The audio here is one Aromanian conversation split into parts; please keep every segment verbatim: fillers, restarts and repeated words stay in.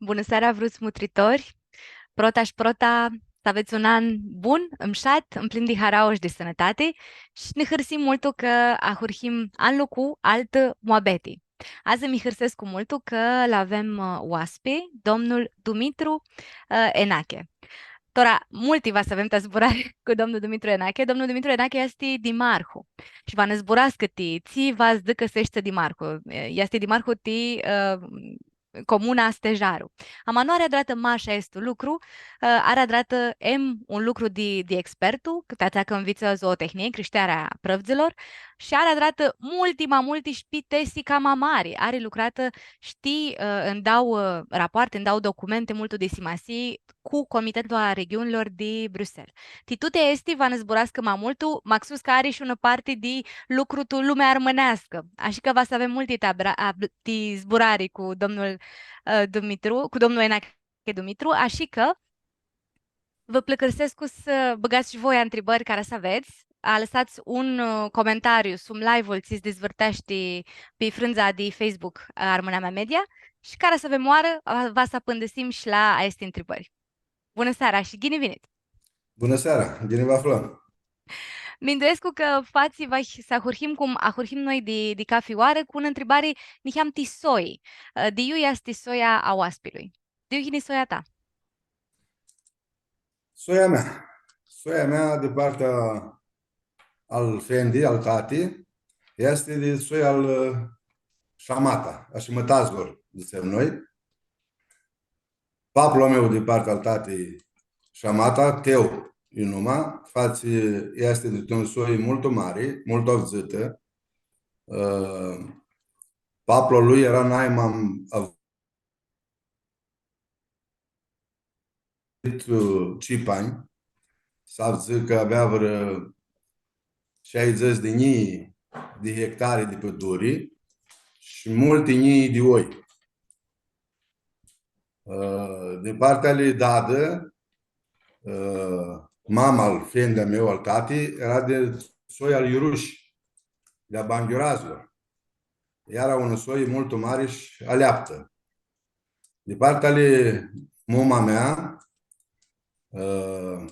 Bunã seara, vruts mutritori! Prota shi prota, s-avets un an bun, mshat, mplin di harauã shi di sãnãtati, shi nã hãrsim multu cã ahurhim anlu cu altã muabeti. Adzã mi hãrsescu multu cã l-avem, ã, oaspi, domnul Dumitru, ã, Enache. Tora, multi va s-avem ta zburari cu domnul Dumitru Enache. Domnul Dumitru Enache easti dimarhu shi va nã zburascã ti tsi va s-dzãcã s-eshti dimarhu. Easti dimarhu ti, ã, comuna Stejaru. Ama nu ari adratã mash aestu lucru, ã, ari adratã em un lucru di, di expertu, cã ti atsea cã nvitsã zootehnie, crishtearea prãvdzãlor, shi ari adratã multi, ma multi shi pi tesi cama mari. Ari lucratã, shtii, ã, ndauã, ã, rapoarte, ndauã, ã, documente multu di simasii cu Comitetlu a Regiunilor di Bruxelles. Ti tuti aesti va nã zburascã ma multu, maxus cã ari shi unã parti di lucru tu lumea armãneascã. Ashi cã va s-avem multi ti abra-, ab-, ti zburari cu domnul, ã, Dumitru, cu domnul Enache Dumitru, ashi cã vã pãlãcãrsescu s-bãgats shi voi ntribãri cara s-avets. Alãsats un, ã, comentariu sum live-ul tsi s-dizvãrteashti pi frãndza di Facebook a Armãnamea Media shi cara s-avem oarã, va, va s-apãndãsim shi la aesti ntribãri. Bunã seara shi ghini vinit! Bunã seara! Ghini vã aflãm! Minduescu cã fatsi va s-ahurhim cum ahurhim noi di, di cafi oarã, cu unã ntribari niheam ti soi. Ã, di iu easti soia a oaspilui? Di iu yini soia ta? Soia mea. Soia mea di partea al fendi, al tati, easti di soia al, ã, Shamata, a Shimãtadzlor, dzãtsem noi. Paplu a meu di partea al tati Shamata, Teu i numa, fatsi, easti di un soi multu mari, multu avdzãtã. Ã, paplu a lui eara naima av-, Cipanj, s-avdzã cã avea vãrã shaidzãts di njilji di hectari di pãduri shi multi njilji di oi. Ã, di partea ali dadã, ã, mama al fendi a meu, al tati, eara di soi al Iurushi, di a Banghiurazlor. Eara unã soi multu mari shi aleaptã. Di partea ali muma mea, ã,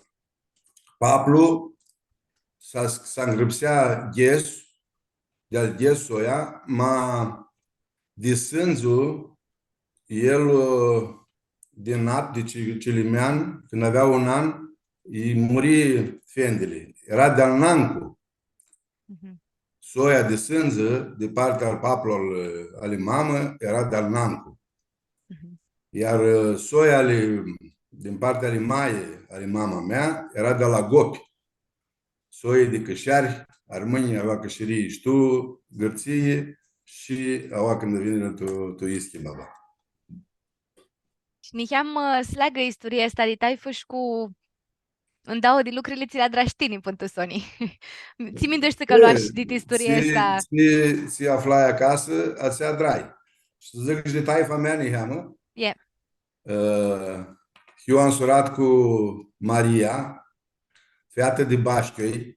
paplu s-, s-angrãpsea Ghes, di-al Ghes soia, ma di sãndzu, el, ã, di nat, di ci-, cilimean, cãndu avea un an, lji muri fendili. Eara di-al Nancu. Mhm. Soia di sãndzã, di partea al paplu al, ali mamã, eara di-al Nancu. Mhm. Iar, ã, soia ali, din partea ali maie, ali mama mea, eara di-al Agopi. Soi di cãshari, armãnj, avea cãshirii shi tu Gãrtsii shi aoa cãndu vinirã tu, tu Ischia, baba. Shi niheam, ã, s-leagã isturia aestã di taifã shi cu ndauã di lucrili tsi li adrash tini pãn tu soni. Tsi mindueshti cã loash dit isturia aestã? Tsi, tsi aflai acasã, atsea adrai. Shi dzãc shi di taifa mea niheamã. E. Ã, hiu ansurat cu Maria, featã di Bashchioi,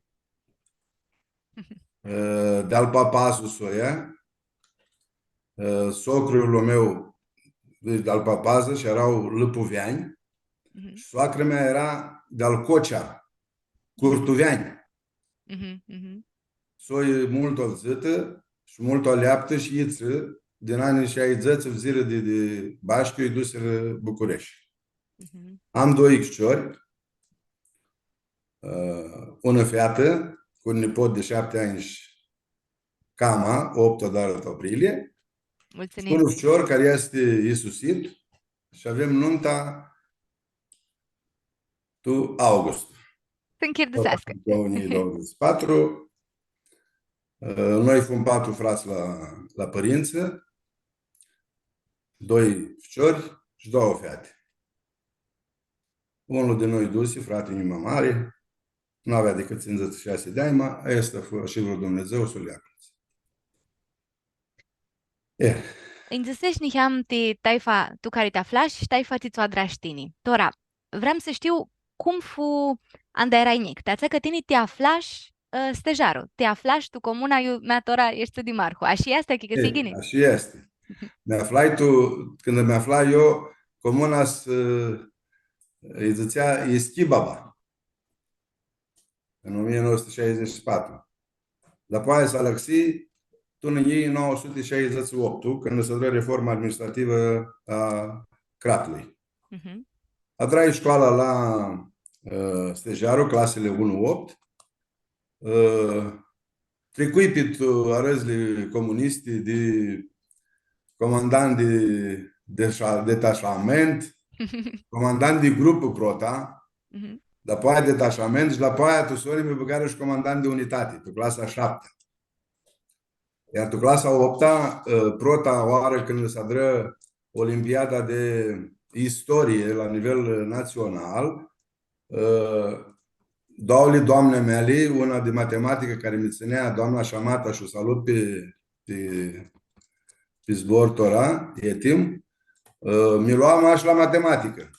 ã, di-al Papazu soia, ã, socrul a meu di-al Papazã shi eara Lãpuveanj, mhm, shi soacra mea eara di-al Cocea, Curtuveanj. Mhm, mhm. Soi multu avdzãtã shi multu aleaptã shi itsã, din anjlji shaidzãts, fudzirã di, di Bashchioi, dusirã Bucureshti. Mhm. Am doi ficiori, ã, unã featã cu un nipot di shapti anj shi cama, optu adarã tu aprilie, multsumim, shi un ficior cari easti isusit shi avem numta tu august. S-nchirdiseascã. Tot anlu doauã njilji doauãdzãts shi patru, ã, noi fum patru frats la, la pãrintsã, doi ficiori shi doauã feati. Unlu di noi dusi, frati-nju ma mari, nu avea dicãt tsindzãts shi shasi di anj, ma aestã fu, shi vru Dumnidzã s-lu ljea aclotsi. E. Nji dzãsesh niheam ti taifa tu cari ti aflash shi taifa tsi tsã u adrash tini. Tora, vream s-shtiu cum fu anda earai njic. Ti atsea cã tini ti aflash, ã, Stejaru, ti aflash tu comuna iu mea tora eshti dimarhu. Ashi easti, achicãsii ghini? E, ashi easti. Mi aflai tu, cãndu mi aflai eu, comuna s-, ãlj dzãtsea Ischibaba, în o mie nouă sute șaizeci și patru. Dapoaia s-alãxi tu unã njilji nauã suti shaidzãtsi optu, cãndu s-adrã reforma administrativã a cratului. Mhm. Adrai scoala la, ã, Stejaru, clasele unu opt, ã, tricui pit, ã, arãdzli comunisti di comandant di, di deša-, detașament, comandant di grup prota, mhm, dapoaia detașament shi dapoaia tu soni mi bãgarã shi comandant di unitati, tu clasa a shaptea. Iar tu clasa a opta, ã, prota oarã cãndu s-adrã Olimpiada de Istorie la nivel, ã, național, ã, doauãli doamni a meali, una di matematicã cari mi tsãnea, doamna Shamata, shi u salut pi, pi, pi zbor tora, etim, ã, mi loa mash la matematicã.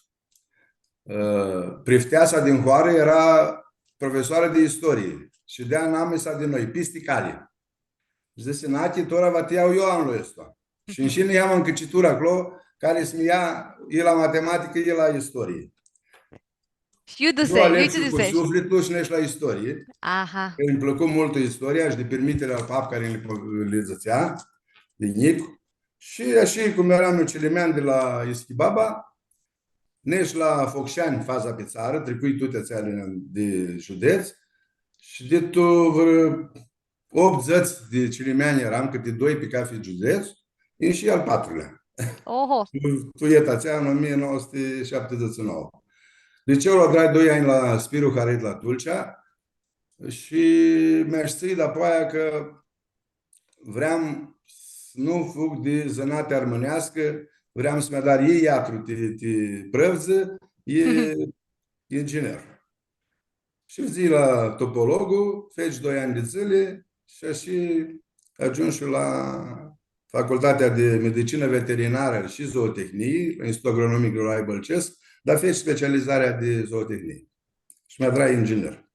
Ã, prifteasa din hoarã eara profesoarã di istorie. Shidea namisa di noi, pisti cali. Shi dzãsi, Nachi, tora va ti ljau eu anlu aestu. Shi nshi niheam ãncãciturã aclo, cari s-mi ljea, i la matematicã, i la istorie. Shi iu dusesh, iu dusesh. Eu aleg shi cu suflitlu shi nesh la istorie. Aha. Cã nji plãcu multu istoria shi di pirmithili al pap cari li, li dzãtsea, di njic. Shi ashi cum eram eu cilimean di la Ischibaba, nesh la Focșani, faza pi tsarã, tricui tuti atseali di judets, shi di tu vãrã optudzãts di cilimeanj eram, cãti doi pi cathi giudets, inshi al patrulea. Oho! Tu, tu eta atsea, în o mie nouă sute șaptezeci și nouă. Liceul adrai doi anj la Spiru Harit la Tulcea shi mi-ashtsãi dapoaia cã vream s-nu fug di zãnatea armãneascã, vream s-mi adar i iatru ti, ti prãvdzã, i inginer. Shi fudzi la topologlu, feci doi anj di dzãli shi ashi agiumshu la Facultatea di Medicinã Veterinarã shi Zootehnie, la Institutul Agronomic Ruralã Bãlcescu, dar feci specializarea di zootehnie. Shi mi adrai inginer.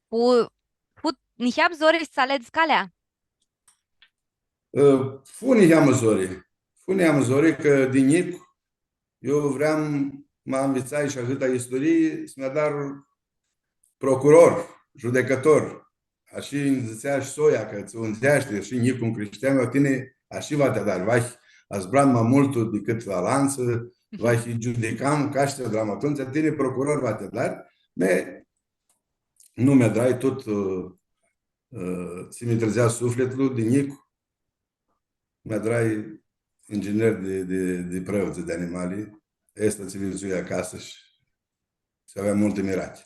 Fu, fu niheam zori s-aledz calea? Ã, fu niheamã zori. Fu niheamã zori cã di njic eu vream, ma nvitsai shi ahãtã istorii, s-mi adar procuror, judecãtor. Ashi nji dzãtsea shi soia, cã tsã undzeashti, shi njic cum crishteam eu, tini ashi va ti adari, va hii azbram ma multu dicãt alantsã, va hii giudicam, ca shi adram atumtsea, tini procuror va ti adari. Me, nu mi adrai, tut, ã, ã, tsi mi trãdzea suflitlu di njic, mi adrai inginer di, di, di prãvdzã di animali, aestã tsi vidzui acasã shi, shi aveam multi mirachi.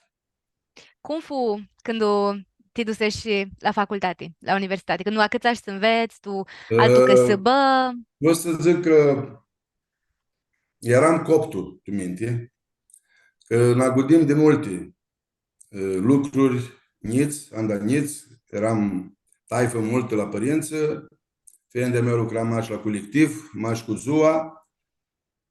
Cum fu cãndu ti dusesh la facultati, la universitati? Cãndu acãtsash s-nvets, tu altu cãsãbã? Ã, pot s-dzãc cã eram coptu tu minti, cã nã agudim di multi, ã, lucruri, njits, anda njits, eram taifã multã la pãrintsã, fendi a meu lucra mash la colectiv, mash cu dzua,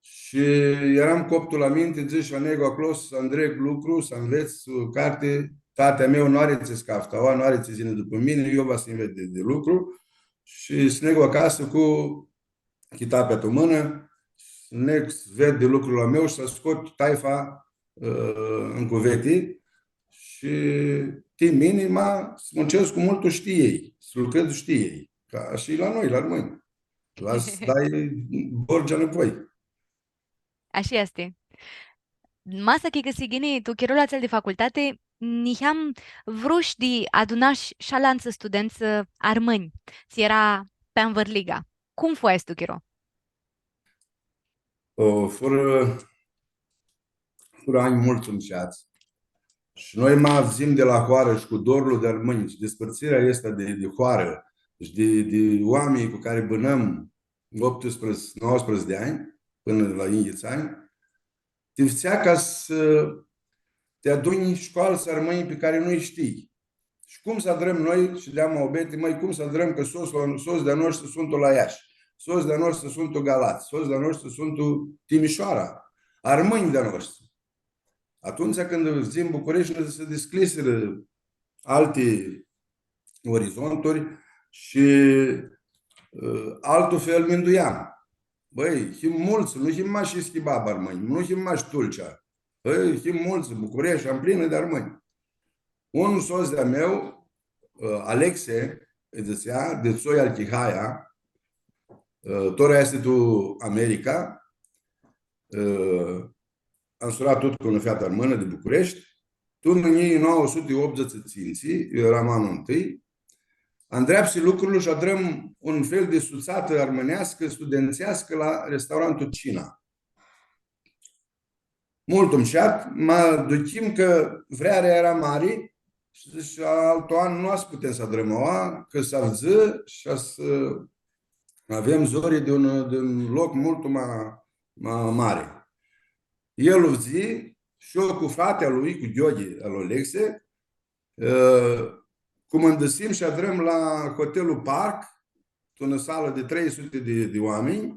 shi eram coptu la minti, dzãsh, s-negu aclo, s-andreg lucru, s-anvets, ã, carti, tati a meu nu ari tsi s-caftã, aua nu ari tsi s-yinã dupã mini, eu va s-nvets di, di lucru, shi s-negu acasã cu chitapea tu mãnã, s-neg s-ved di lucrul a meu shi s-scot taifa, ã, tu cuveti shi ti mini ma s-muncescu multu shi ti elj, s-lucredz shi ti elj, ca shi la noi, la armãnj. La s-dai borgea nãpoi. Ashi easti. Ma s-achicãsii ghini, tu chirolu atsel di facultati, niheam vrush di adunash sh-alantsã studentsã armãnj, tsi eara pi anvãrliga. Cum fu aestu chiro? O, furã, furã anj multsã mushats. Shi noi ma avdzim di la hoarã shi cu dorlu di armãnj shi dispãrtsirea aestã di, di hoarã shi di, di oaminjlji cu cari bãnãm optusprãdzatsi, nauãsprãdzatsi di anj, pãnã la yinghits anj, ti fãtsea ca s-ti adunj shi cu altsã armãnj pi cari nu-lj shtii. Shi cum s-adrãm noi, shi di muabeti, mãi, cum s-adrãm cã sots la, sots di-a noshtri suntu la Iashi, sots di-a noshtri suntu Galats, sots di-a noshtri suntu Timishoara, armãnj di-a noshtri. Atumtsea cãndu vidzui tu Bucureshti, nã s-, dishcljisirã alti orizonturi shi, ã, altu fel minduiam. bãi, him multsã, nu him mash Schibab armãnj, nu him mash Tulcea. Bãi, him multsã, Bucureshti, amplinã di armãnj. Un sots di-a meu, ã, Alexe, lji dzãtsea, di soi al Chihaia, ã, tora easti tu America, ã, ansurat tut cu unã featã armãnã di Bucureshti, tu unã njilji nauã suti optzeci shi tsintsi, eu eram anlu ntãi, andreapsi lucrul shi adrãm un fel di sutsatã armãneascã, studentseascã la restaurantul Cina. Multu mushat, ma duchim cã vrearea eara mari shi, shi altu an nu va s-putem s-adrãm aua, cã s-avdzã shi va s-avem zori di un, di un loc multu ma, ma mari. El u fudzi, shi eu cu fratili a lui, cu Gheorghe, al Alexe, ã, cumãndãsim shi adrãm la Hotelul Park, tu unã salã di trei suti di, di oaminj.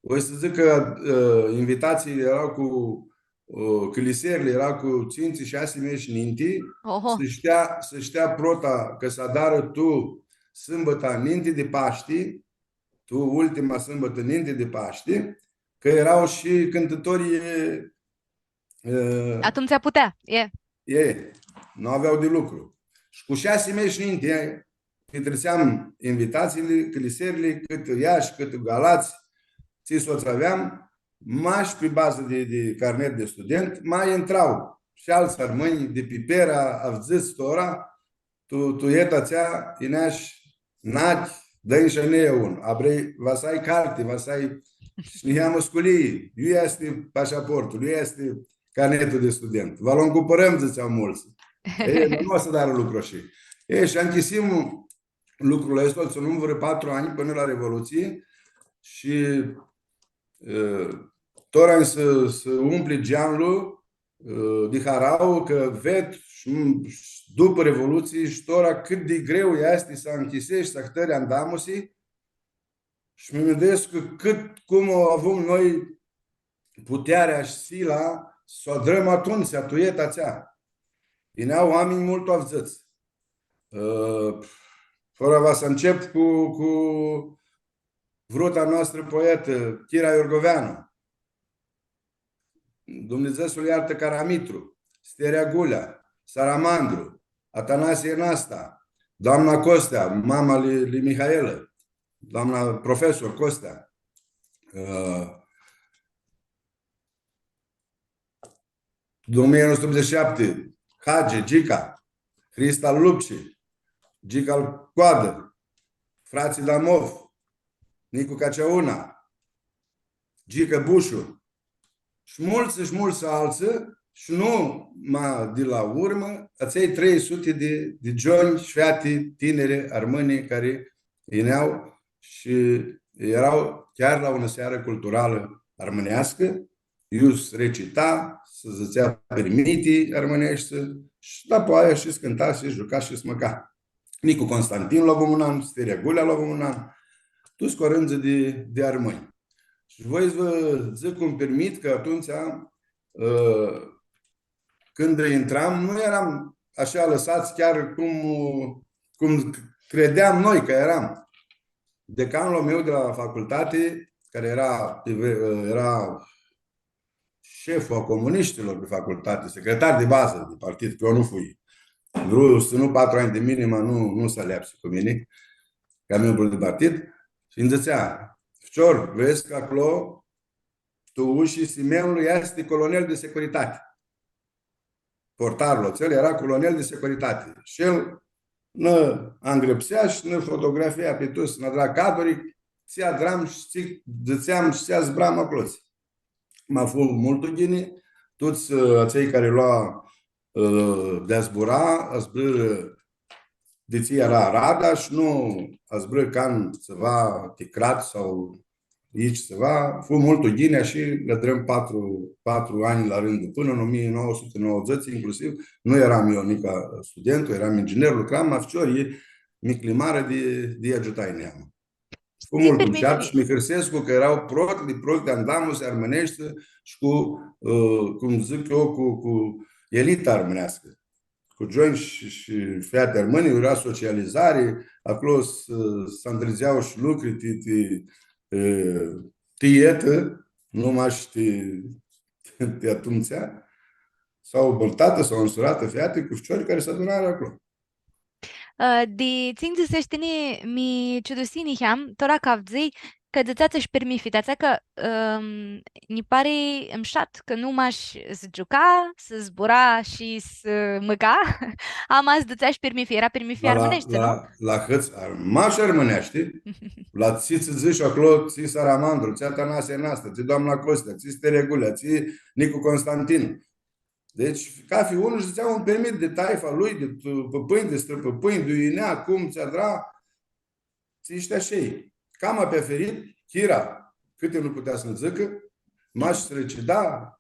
Voi s-dzãc cã, ã, invitatsiili eara cu, ã, cãliserli eara cu tsintsi, shasi mesh ninti. Oho. S-shtea, s-shtea prota cã s-adarã tu sãmbãta ninti di Pashti, tu ultima sãmbãtã ninti di Pashti, cã eara shi cãntãtori, ã, Atumtsea putea, e. E, nu avea di lucru. Shi cu shasi mesh ninti, e, pitritseam invitatsiili, cãliserli, cãtã Iashi, cãtã Galats, tsi sots aveam, mash pi bazã di, di carnet di student, ma intra shi altsã armãnj di pi Pera, avdzãts tora, tu, tu eta atsea, yinea shi Nachi, dã-nj shi a njia un, abrei, va s-ai carti, va s-ai, shi niheamã sculii, iu easti pashaportul, iu easti carnetul di student. Va lu cumpãrãm, dzãtsea multsã. E, nu va s-adarã lucru ashi. E, shi anchisim lucrul aestu, tsãnu vãrã patru anj pãnã la Revolutsii shi, e, tora s-, s-umpli geanlu, ã, di harauã, cã ved shi, shi dupã Revolutsii, shi tora cãt di greu easti s-anchiseshti ahtãri andamusi, shi mi minduescu cã cãt cum u avum noi putearea shi sila s-u adrãm atumtsea, tu eta atsea. Yinea oaminj multu avdzãts. Ã, fãrã va s-ncep cu, cu vruta noastrã poetã, Chira Iorgoveanu. Dumnidzã s-u ljartã, Caramitru, Sterea Gulea, Saramandru, Atanasie Nasta, doamna Costea, mama lui, lui Mihaela, doamna profesor Costea, ã, tu o mie nouă sute optzeci și șapte, Hagi, Gica, Hrista Lupci, Gica al Coadã, fratslji Damov, Nicu Caceauna, Gica Bushu, shi multsã, shi multsã altsã, shi nu ma di la urmã, atselj trei suti di, di gionj shi feati tiniri armãni cari yinea shi eara chiar la unã searã culturalã armãneascã, iu s-recita, s-dzãtsea pirmiti armãneshti, shi dapoaia shi s-cãnta, shi s-giuca, shi s-mãca. Nicu Constantin lu avum un an, Sterea Gulea lu avum un an, tuts cu arãdzi di, di armãnj. Shi voi s-vã dzãc un pirmit cã atumtsea, ã, cãndu intram, nu eram ashi alãsats chiar cum, cum credeam noi cã eram. Decanlu a meu di la facultati, cari eara, eara sheflu a comunishtilor pi facultati, secretar di bazã di partid, cã eu nu fui. Vru, s-nu patru anj di mini, ma nu, nu s-aleapsi cu mini, ca membru di partid. Shi nji dzãtsea, „Ficior, vedz cã aclo, tu ushi, simenlu easti colonel di securitati.” Portarlu atsel eara colonel di securitati. Shi el nã angrãpsea shi nã fotografia pi tuts, nã adra caduri, tsi adram shi tsi dzãtseam shi tsi zburam aclotsi. Ma fu multu ghini, tuts, ã, atselj cari lua, ã, di zbura, zburã di tsi eara arada shi nu zburã can tsiva ti crat sau itsi tsiva. Fu multu ghini, shi li adrãm patru, patru anj la rãndu, pãnã tu o mie nouă sute nouăzeci, inclusiv, nu eram eu nica student, eram inginer, lucram, ma ficiorlji mi climarã di, di agiutai neamã. Fu multu mushat shi mi hãrsescu cã eara protili, protili andamusi armãneshti shi cu, ã, cum dzãc eu, cu, cu elita armãneascã. Cu gionj shi, shi feati armãni, eara socializari, aclo s-, s-andridzea shi lucri, ti, ti, ã, ti etã, nu mash ti, ti atumtsea, s-au multatã, s-au nsuratã feati cu ficiori cari s-adunarã aclo. Ã, di tsi nj-dzãsesh tini, mi ciudusii niheam, tora cã avdzãi cã dzãtsea tsi-sh pirmifi, ti atsea cã, ãm, nji pari mshat cã nu mash s-giuca, s-zbura shi s-mãca, ama s-dzãtsea sh-pirmifi, eara pirmifi armãneshti, nu? La, la hãts, ar-, mash armãneashti, la tsi, tsi dzãsh aclo, tsi Saramandru, tsi Atanasie Nasta, tsi doamna Costea, tsi Steregulea, tsi Nicu Constantin. Deci, cafi un sh-dzãtsea un pirmith di taifa lui, di tu-, pãpãnj, di strãpãpãnj, di iu yinea, cum tsi adra, tsi shtia shi elj. Cama pi aferit, chira, cãti nu putea s-nã dzãcã, mash s-rãcida,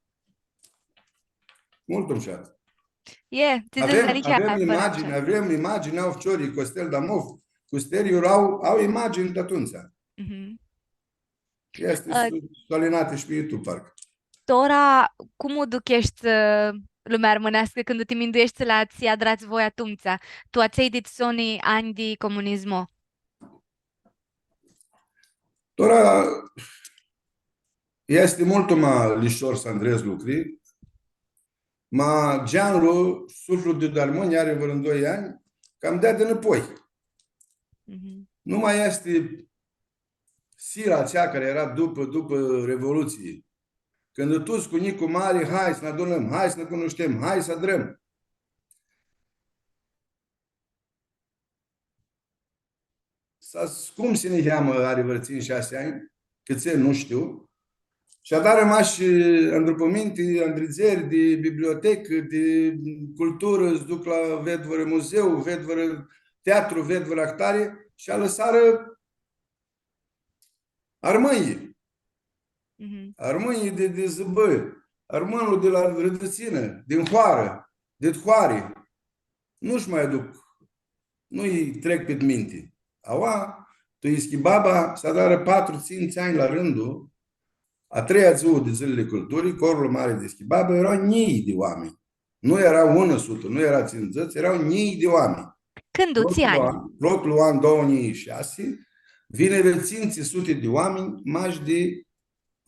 multu mushat. E, tsi dzãts, avem, avem imagini, avem imagini, au ficiorlji, Costel Damov, Costeli, au, au imagini di atumtsea. Mhm. Easti, ã, su-, su alinati shi pi YouTube, parcã. Tora, cum u aducheshti, ã, lumea armãneascã cãndu ti mindueshti la tsi adrats voi atumtsea, tu atselj dit soni anj di comunismo? Tora easti multu ma lishor s-andredz lucri, ma geanlu, suflitlu di armãnj ari vãrã doi anj, cam dea dinãpoi. Mhm. Nu ma easti sira atsea cari eara dupã, dupã Revolutsii. Cãndu tuts cu njic cu mari, hai s-nã adunãm, hai s-nã cunushtem, hai s-adrãm. S-ascumsi niheamã, ari vãrã tsintsi, shasi anj, cãtse, nu shtiu. Shi adarã mash, ã, andrupãminti, andridzeri di bibliotecã, di culturã, s-duc la, ved vãrã muzeu, ved vãrã teatru, ved vãrã ahtari, shi alãsarã armãnjlji. Mhm. Armãnjlji di, di zãbã, armãnlu di la rãdãtsinã, din hoarã, dit hoari. Nu-sh ma aduc, nu-lj trec pit minti. Aua, tu Ischibaba, s-adarã patru, tsintsi anj la rãndu, a treia dzuã di Dzãlili Culturii, corlu mari di Ischibaba, eara njilji di oaminj. Nu eara unã sutã, nu eara tsindzãts, eara njilji di oaminj. Cãndu? Tsi anj? Protlu an, protlu an, doauã njilji shasi, vinirã tsintsi suti di oaminj, mash di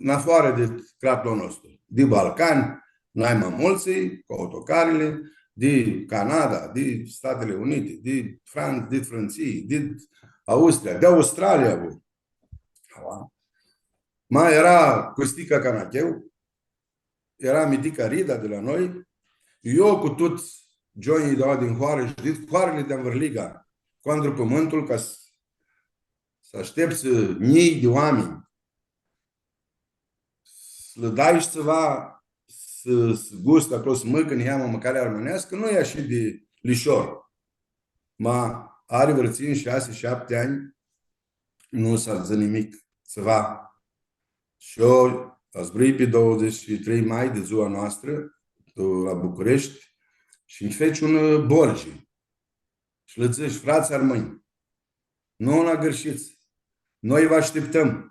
nafoarã di cratlu a nostru, di Balcani, nai ma multsã, cu autocarili, di Canada, di Statele Unite, di Fran-, di Frãntsii, di Austria, di Australia, bu. Ma eara Costica Canacheu, eara Mitica Rida di la noi, eu cu tuts gionjlji di la din hoarã shi dit hoarãli di anvãrliga, cu andrupãmintul ca s-, s-ashteptsã njilji di oaminj, s-lã dai shi tsiva s-, s-gustã aclo, s-mãcã niheamã mãcarea armãneascã, nu e ashi di lishor. Ma ari vãrã tsintsi, shasi, shapti anj, nu s-avdzã nimic, tsiva. Shi eu azburãi pi doauãdzãts shi trei mai di dzua noastrã, tu, la Bucureshti, shi nji feci un, ã, borgi. Shi lã dzãsh, frats armãnj, nu nã agãrshits, noi vã ashtiptãm.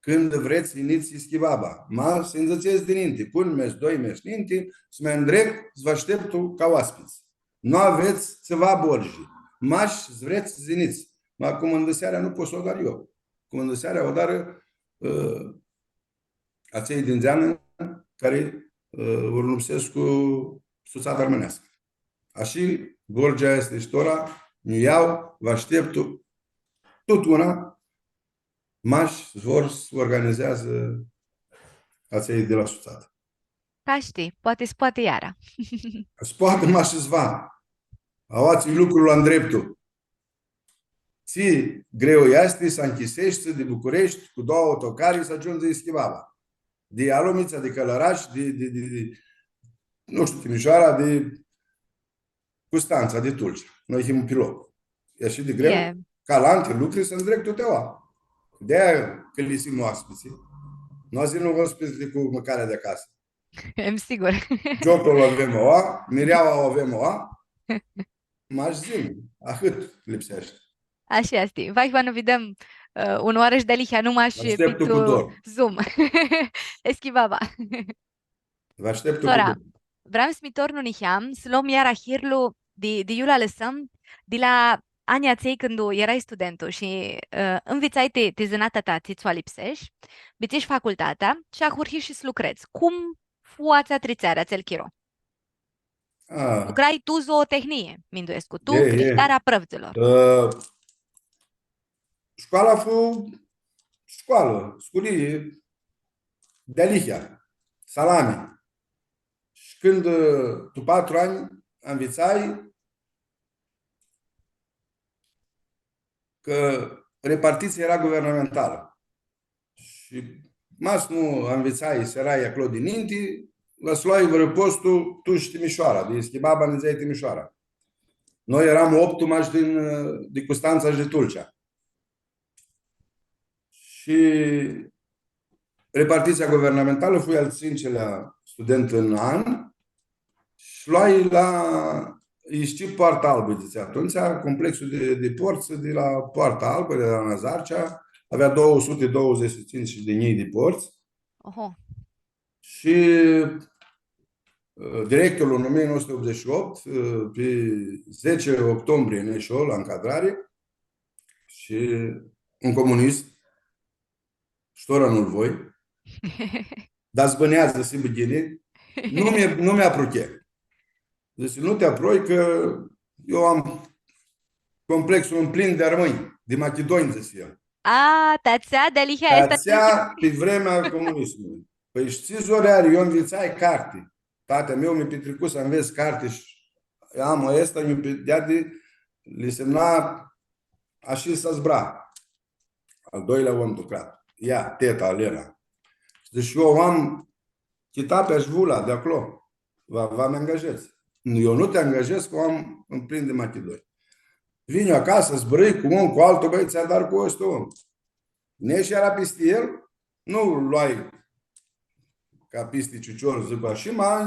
Cãndu vrets, yinits Ischibaba. Ma s-nji dzãtsets dininti, cu un mes, doi mes ninti, s-mi andreg, s-vã ashteptu ca oaspits. Nu avets tsiva borgi. Mash s-vrets, yinits. Ma cumãndãsearea nu pot s-u adar eu. Cumãndãsearea u adarã, ã, atselj di ndzeanã cari, ã, urnupsescu Sutsata Armãneascã. Ashi, borgea easti shi tora, nj-u ljau, vã ashteptu tut una, mash vor s-organizeadzã atselj di la Sutsatã. Ca shtii, poati s-poati iara. S-poati, mash s-va. Aoatsi lucrul la ndreptul. Tsi greu easti s-anchiseshti di Bucureshti cu doauã autocari s-agiundzi Ischibaba. Di Alumnitsa, di Cãlãrash, di, di, di, di, nu shtiu, Timishoara, di Custantsa, di Tulcea. Noi him pi loc. E ashi di greu, ca la alanti lucri s-ndreg tuti aua. Di-aia cãlisim oaspitslji. Nu va s-yinã oaspitslji cu mãcarea di acasã. Em sigur. Gioclu lu avem aua, mireaua u avem aua. Mash s-yinã, ahãt lipseashti. Ashi easti. Vahi, va nã videm, ã, unãoarã shi dealihea, nu mash pi tu Zoom. Vã ashteptu cu dor. Ischibaba. Vã ashteptu cu dor. Tora, vream s-mi tornu niheam, s-lom iara hirlu di, di iu lu alãsãm, di la anjlji atselj cãndu earai studentu shi, ã, nvitsai ti, ti zãnatea ta, tsi tsã u alipseshi, bitishu facultatea shi ahurhishi s-lucredz. Cum fu atsea tritseari, atsel chiro? A. Lucrai tu zootehnie, minduescu, tu, e, e, crishtearea prãvdzãlor. Ã, scoala fu scoalã, sculii, dealihea, salami. Shi cãndu, ã, tu patru anj, anvitsai, cã repartitsia eara guvernamentalã. Shi ma s-nu anvitsai, s-earai aclo dininti, va s-loai vãrã postu tu shi Timishoara, di Schibaba nidzeai Timishoara. Noi earam optu mash din, di Custantsa shi di Tulcea. Shi repartitsia guvernamentalã, fui al tsintsilea student tu an, shi loai la, iscii, Poarta Albã, dzãtsea atumtsea, complexul di, di portsã di la Poarta Albã, di la Nazarcea, avea doauã suti doauãdzãts shi tsintsi di njilji di portsã. Oho. Shi, ã, directorlu în o mie nouă sute optzeci și opt, ã, pe zece octombrie, ne, shi eu la încadrare, shi un comunist, shi tora nu-l voi, dar s-bãneadzã, s-bãneadzã, nu mi, nu mi apruche. Dzãsi, „Nu ti aproi, cã eu am complexul plin di armãnj, di machidonj”, dzãsi el. A, ti atsea dealihea aestã. Ti atsea, pi vremea comunismului. Pãi, shtii, Zoreari, eu nvitsai carti. Tatã-meu mi pitricu s-anvets carti shi am aestã, nj-u pi-, deadi, li semna Ashisa Zbra, al doilea om tu crat. Ea, teta, Lena. Dzãtsi, „Eu am chitatea shi vula di aclo. Va, va mi angajezi.” „Eu nu ti angajez, cã eu am plin di machidonj.” Vinj acasã, zburãi cu un, cu altu, „Bãi, tsi adari cu aestu om?” Neshi eara pisti el, nu-l loai ca pisti cicior, dzãc, ashi, ma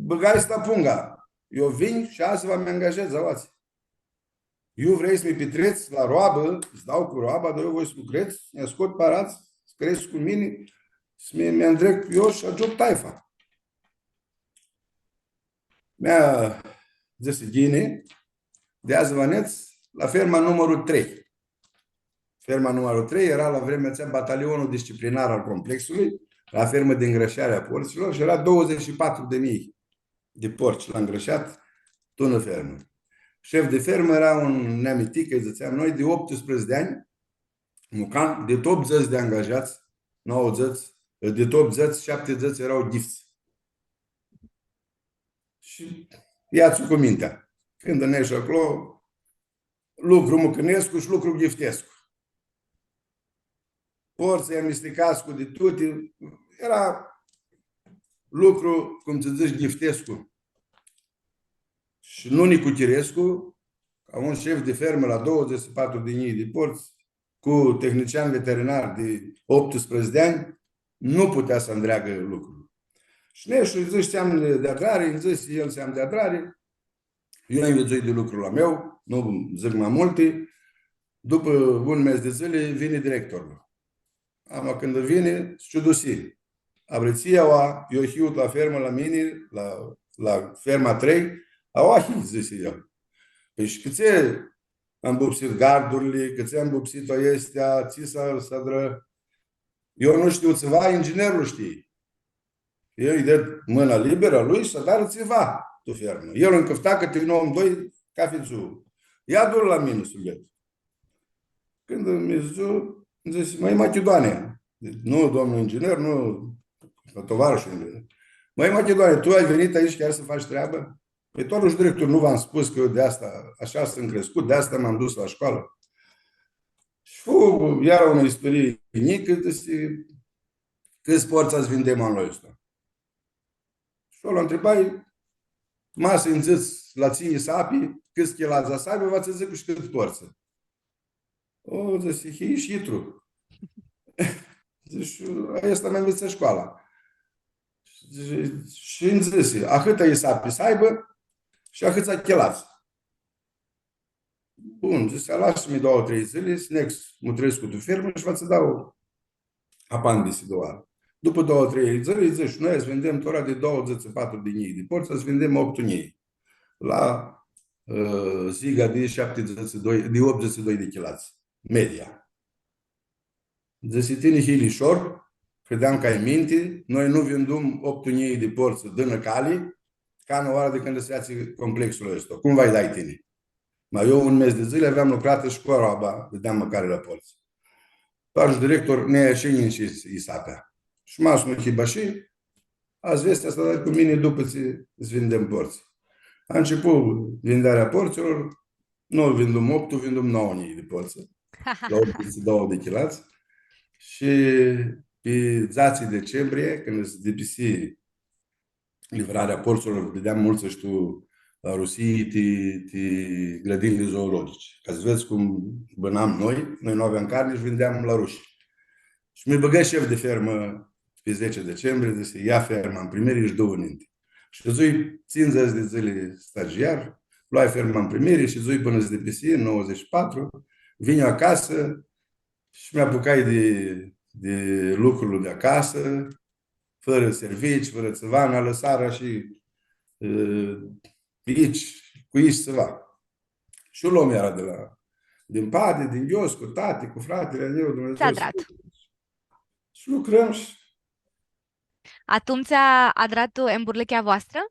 bãgai sta punga. „Eu vin shi adzã va mi angajezi, aoatsi. Iu vrei s-mi pitrets la roabã, s-dau cu roaba, dar eu voi s-lucredz, s-nj-ascot paradz, s-crescu cu mini, s-mi, mi andreg eu shi agiut taifa.” Mea, dzãsi, „Ghini, di adzã va nedz la ferma numãrul trei.” Ferma numãrul trei eara la vremea atsea batalionul disciplinar al complexului, la fermã di ngrãshari a portsilor shi eara doauãdzãts shi patru di njilji di portsi la ngrãshat, tu unã fermã. Shef di fermã eara un neamitic, lji dzãtseam noi, di optsprãdzatsi di anj, mucan, di optudzãts di angajats, nauãdzãts, di optudzãts, shaptidzãts eara ghifts. Shi ia-ts cu mintea. Cãndu neshi aclo, lucru mucãnescu shi lucru ghiftescu. Portsã amisticats cu di tuti, eara lucru, cum s-dzãts, ghiftescu. Shi nu nicuchirescu, ca un shef di fermã la doauãdzãts shi patru di njilji di portsã, cu tehnician veterinar di optsprãdzatsi di anj, nu putea s-andreagã lucrul. Shi neshi dzãsh, „Tsi am di adrari”, nji dzãsi el, „Tsi am di adrari”, eu nvidzui di lucrul a meu, nu dzãc ma multi. Dupã un mes di dzãli, vini directorlu. Ama cãndu vini, s-ciudusi. „Abritsii aua, eu hiu la fermã la mini, la, la ferma trei, aua hii”, dzãsi el. „Pãi shi cãtse ambupsit gardurli, cãtse ambupsit aestea, tsi s-, s-adrã? Eu nu shtiu tsiva, inginerlu shtii.” El lji ded mãna liberã a lui s-adarã tsiva tu fermã. El ãnj cãfta cãti un om, doi, cathi dzuã. „Ia du-l la mini s-lu ved.” Cãndu mi s-dutsi, nji dzãsi, „Mãi, Machidoane.” „Nu, domnul inginer, nu, tovarășul inginer.” „Mãi, Machidoane, tu ai venit aici chiar să faci treabă?” „Păi, domnul director, nu v-am spus că eu de asta, așa sunt crescut, de asta m-am dus la școală.” Shi fu iara unã isturii njicã, dzãsi, „Cãts portsã va s-vindem anlu aestu?” Shi eu lu ntribai, „Ma s-nji dzãts la tsi isapi, cãts chilats va s-aibã, va tsã dzãc shi cãt portsã.” „O, dzãsi, hii shi itru.” Dzãc, „Aestã mi nvitsã scoala.” Shi nji dzãsi, „Ahãtã isapi s-aibã shi ahãts chilats.” „Bun”, dzãsi, „Alasã-mi doauã, trei dzãli, s-neg s-mutrescu tu fermã shi va tsã dau apandisi di oarã.” Dupã doauã, trei dzãli, dzãc, „Noi va s-vindem tora di doauãdzãts shi patru di njilji di portsã, va s-vindem optu njilji la ã, ziga di shaptidzãts shi doi, di optzeci shi doi di chilats, media. Dzãsi, tini hii lishor, credeam cã ai minti, noi nu vindum optu njilji di portsã di nãcali, canãoarã di cãndu s-featsi complexul aestu. Cum va-lj dai tini? Ma eu un mes di dzãli aveam lucratã shi cu aroaba, dãdeam mãcari la portsã. Parsh director, nã eashi nji shi isapea. Shi ma s-nu hibã ashi, adzã vesti aestã, dar cu mini dupã tsi s-vindem portsã. A început vindearea portsilor, nu vindum optu, vindum nauã njilji di portsã, la optzeci și doi de kilați. Shi pi dzatsi decembrie, cãndu s-dipisi livrarea portsilor, dãdeam multsã, shtiu, la Rusii, ti, ti grãdinili zoologice. Ca s-vedz cum bãnam noi, noi nu aveam carni shi vindeam la rushi. Shi mi bãgã shef di fermã pi dzatsi decembrie, dzãsi, ia ferma în primire shi dã-u ninti. Shi shedzui tsindzãts di dzãli stagiar, loai ferma în primire shi shedzui pãnã s-dipisi, în nouăzeci și patru, vinj acasã shi mi apucai di, di lucrul di acasã, fãrã servici, fãrã tsiva, nã alãsarã shi, ã, itsi, cu itsi tsiva. Shi un om eara di la, din padi, din ghios, cu tati, cu fratili a meu, Dumnidzã. Tsi adrat? Shi lucrãm shi... Atumtsea adrat tu emburlãchea voastrã?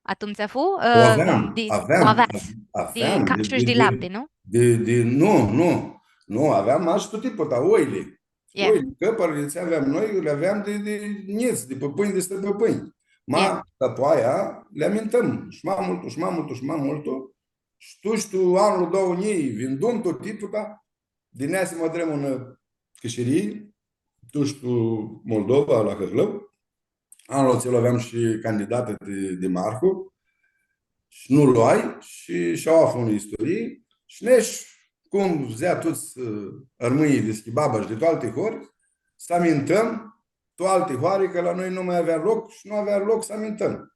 Atumtsea fu? O aveam, di, aveam, o aveats. Aveam, di capshu shi di lapti, nu? Di, di, nu, nu. Nu, aveam mash tu tiputa, oili. Oili, cãpãrli tsi aveam noi, li aveam di, di njits, di pãpãnj, di strãpãpãnj. Ma, dapoaia, li amintãm. Shi ma multu, shi ma multu, shi ma multu. Shi tu, shi tu anlu doauã njilji, vindum tu tiputa, di neasim adrem unã cãshirii, tu, shi tu Moldova, la Hãrlãu. Anlu atsel aveam shi candidatã di, di dimarhu, shi nu loai, shi, shi aua fu unã istorii, shi nesh, cum dzãtsea tuts, ã, armãnjlji di Schibaba shi di tu alti hori, s-amintãm, tu alti hori, cã la noi nu ma avea loc shi nu avea loc s-amintãm.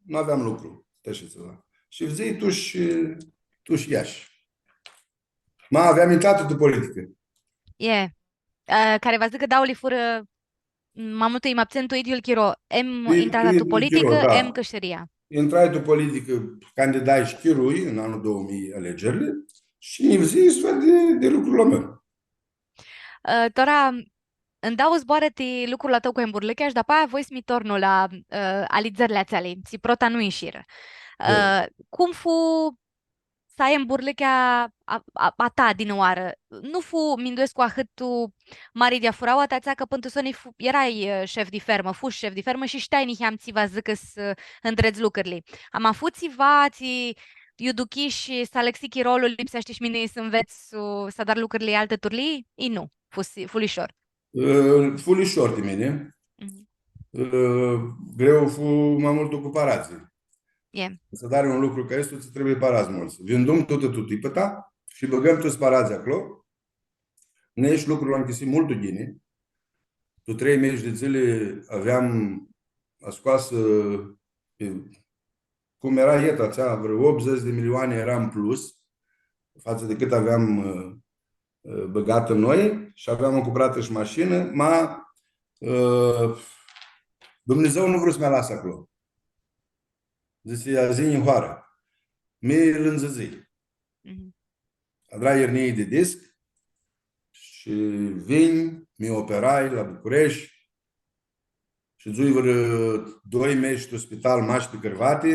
Nu aveam lucru, ti ashi tsiva. Shi dzãc, tu shi, tu shi Iashi. Ma aveam intratã tu politicã. E. Ã, cari va s-dzãcã cã dauli furã, m, ma multu i ma ptsãn tu idyiul chiro, em intratã tu politicã, em cãshiria. Intrai tu politicã, candidai shi chirui, în anul două mii, alegerile, shi nji fudzi s-ved di, di lucrul a meu. Ã, tora, nj-dau zboarã ti lucrul a tãu cu emburlãchea shi dapoaia voi s-mi tornu la, ã, alidzerli atseali, tsi prota nu ishirã. Ã, cum fu s-ai emburlãchea a, a, a ta dinãoarã? Nu fu, minduescu, ahãt mari diafuraua, ti atsea cã pãn tu soni fu, erai, ã, shef di fermã, fush shef di fermã shi shteai niheam tsi va s-dzãcã s-, ã, ndredz lucrili. Ama fu tsiva tsi iu duchish s-alãxi chirolu, lipseashti shi mini s-nvets, s-adar lucrili altã turlii? I nu, fu si-, fu lishor. Ã, fu lishor ti mini. Mhm. Ã, greu fu ma multu cu paradz. E. S-adari un lucru ca aestu, tsã trebuie paradz multsã. Vindum tutã tu tiputa shi bãgãm tuts paradzlji aclo. Nesh lucrul lu nchisi multu ghini. Tu trei meshi di dzãli aveam ascoasã, pi, cum eara eta atsea, vreo optzeci de milioane eara în plus fatsã di cãt aveam, ã, ã, bãgatã noi shi aveam cumpãratã shi mashinã, ma, ã, Dumnidzã nu vru s-mi alasã aclo. Dzãsi, adzã yinj tu hoarã. Mi lãndzãdzii. Mhm. Adrai iernie di disc shi vinj, mi operai la Bucureshti. Shidzui vãrã doi meshi tu spital, mash pi cãrvati.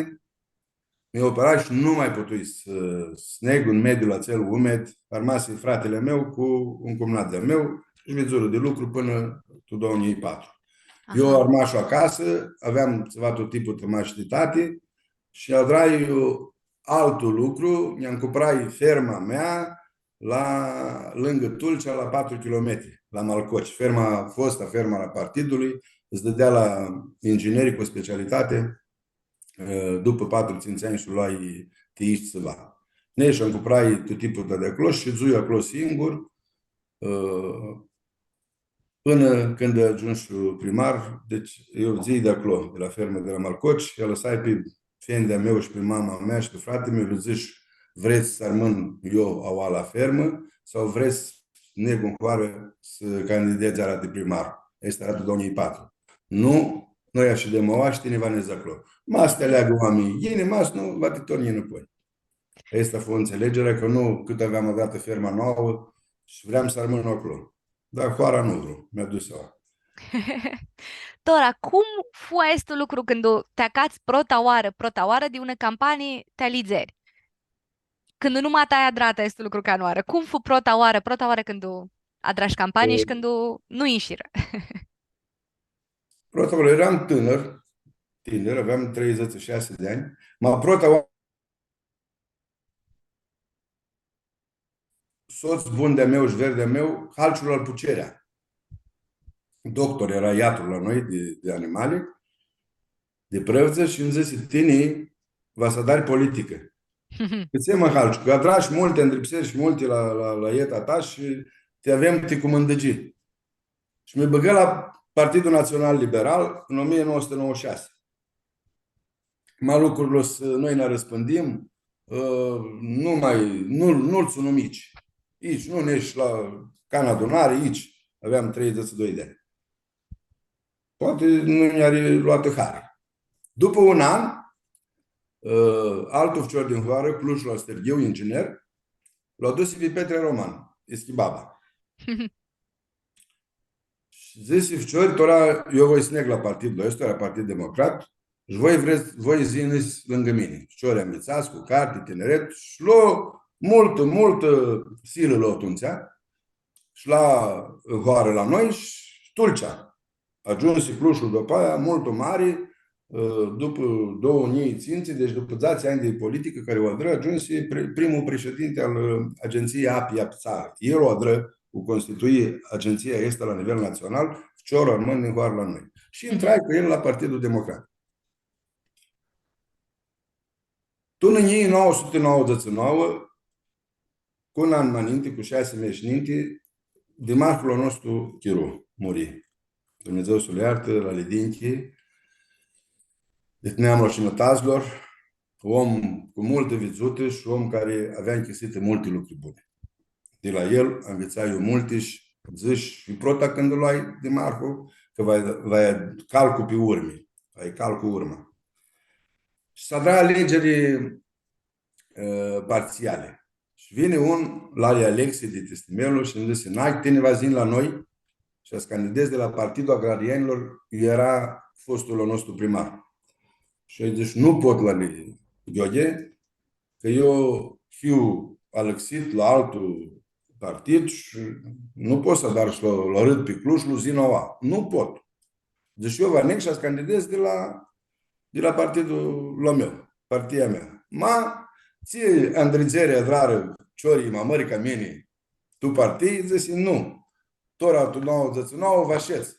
Mi operai shi nu ma putui s-, s-negu tu mediul atsel umed. Armasi fratili a meu cu un cumnat di-a meu shi vidzurã di lucru pãnã tu doauã njilji patru. Aha. Eu armashu acasã, aveam tsiva tu tiputa mash di tati shi adrai altu lucru, nj-ancuprai ferma mea la, lãngã Tulcea, la patru kilometri, la Malcoci. Ferma, fosta ferma a partidului, s-dãdea la inginerii cu specialitate, ã, dupã patru, tsintsi anj s-u loai ti itsi tsiva. Nesh ancuprai tu tiputa di aclo shi shidzui aclo singur, ã, pãnã cãndu agiumshu primar, deci eu fudzii di aclo, di la fermã, di la Malcoci, shi alãsai pi fendi a meu shi pi mama mea shi pi frati-meu, lã dzãsh, vrets s-armãn eu aua la fermã sau vrets s-negu tu hoarã s-candidedz iara ti primar? Easti iara tu doauã njilji patru. Nu, noi ashidem aua shi tini va nedz aclo. Ma s-ti aleagã oaminjlji ghini, ma s-nu, va ti tornji nãpoi. Aestã fu înțelegerea, cã nu, cãt aveam adratã ferma nauã shi vream s-armãn aclo. Dar hoara nu vru, mi-a dus aua. Tora, cum fu aestu lucru cãndu ti acats prota oarã, prota oarã di unã campanii ti alidzeri? Cãndu nu ma ai adratã aestu lucru canãoarã. Cum fu prota oarã, prota oarã cãndu adrash campanii shi cãndu nu inshirã? Prota oarã eram tãnãr, tinir, aveam treidzãts shi shasi di anj, ma prota oarã sots bun di-a meu shi ver di-a meu, Halciul al Pucerea. Doctor eara iatrul la noi di, di animali, di prãvdzã shi nji dzãsi, „Tini va s-adari politicã.” Dzãc, „Mã, Halciu, cã adrash multi, andripserish multi la, la, la eta ta shi ti avem ti cumãndãgi.” Shi mi bãgã la Partidul Național Liberal în o mie nouă sute nouăzeci și șase. Ma lucrul s-, noi nã arãspãndim, ã, nu mai, nu, nu-l tsãnu ici. Ici, nu neshu la, ca n-adunari, ici. Aveam treidzãts shi doi di anj. Poati nu nj-ari loatã hari. Dupã un an, ã, altu ficior din hoarã, Clujlu al Sterghiu, inginer, lu adusi pi Petre Roman, Ischibaba. Shi dzãsi, „Ficiori, tora eu voi s-neg la partidul aestu, la Partid Democrat, shi voi vrets, voi s-yinits lãngã mini.” Ficiori anvitsats, cu carti, tineret, shi lo multã, multã silã lo atumtsea, shi la hoarã la noi, shi Tulcea. Agiumsi Clujlu dupã aia, multu mari, ã, dupã doauã njilji tsintsi, deci dupã dzatsi anj di politicã cari u adrã, agiumsi pri-, primul președinte al, ã, Agenției API a Țară. El u adrã, u constitui agenția aestã la nivel național, ficiorlu armãn din hoarã la noi. Shi intrai cu el la Partidul Democrat. Tu njilji nauã suti nauãdzãts shi nauã, cu un an ma ninti, cu shasi meshi ninti, dimarhul a nostru chiru, muri. Dumnidzã s-lu iartã, la Lidinchi, di neamlu a Shimãtadzlor, om cu multã vidzutã shi om cari avea nchisitã multi lucri buni. Di la el anvitsai eu multi shi dzãsh shi prota cãndu lu loai dimarhul, cã va, va calcu pi urmi, va calcu urma. Shi s-adrã alegeri, ã, partsiali. Shi vini un, Lali Alexi di Tistimelu, shi nji dzãsi, „Nai, tini va s-yinj la noi shi va s-candidedz di la Partidul Agrarianilor”, iu eara fostul a nostru primar. Shi eu dzãsh, „Nu pot, Lali Gheorghe, cã eu hiu alãxit la altu partid shi nu pot s-adar shi lu, lu arãd pi Cluj, lu s-yinj aua. Nu pot.” Dzãsh, „Eu va neg shi va s-candidedz di la, di la partidul a meu, partia mea.” Ma, tsi andridzeri adrarã ficiorlji ma mãri ca mini tu partii, dzãsi, „Nu. Tora tu nauãdzãts shi nauã va shedz.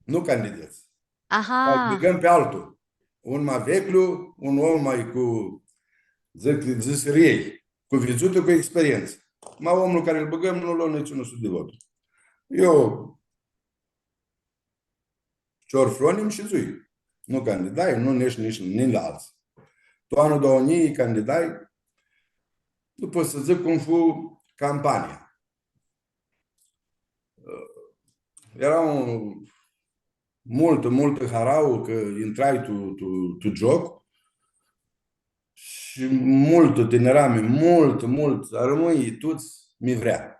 Nu candidedz. Aha. Bãgãm pi altu. Un ma veclju, un om ma cu, dzãc, dzãsirei, cu vidzutã, cu experientsã.” Ma omlu cari lu bãgãm nu lo nitsi unã sutã di voturi. Eu, ficior fronim, shidzui. Nu candidai, nu nesh nitsi, nitsi la altsã. Tu anlu doauã njilji candidai, nu pot s-dzãc cum fu campania. Eara un, multã, multã harauã cã intrai tu, tu, tu gioc shi multã tinirami, multã, multã, armãnjlji tuts mi vrea.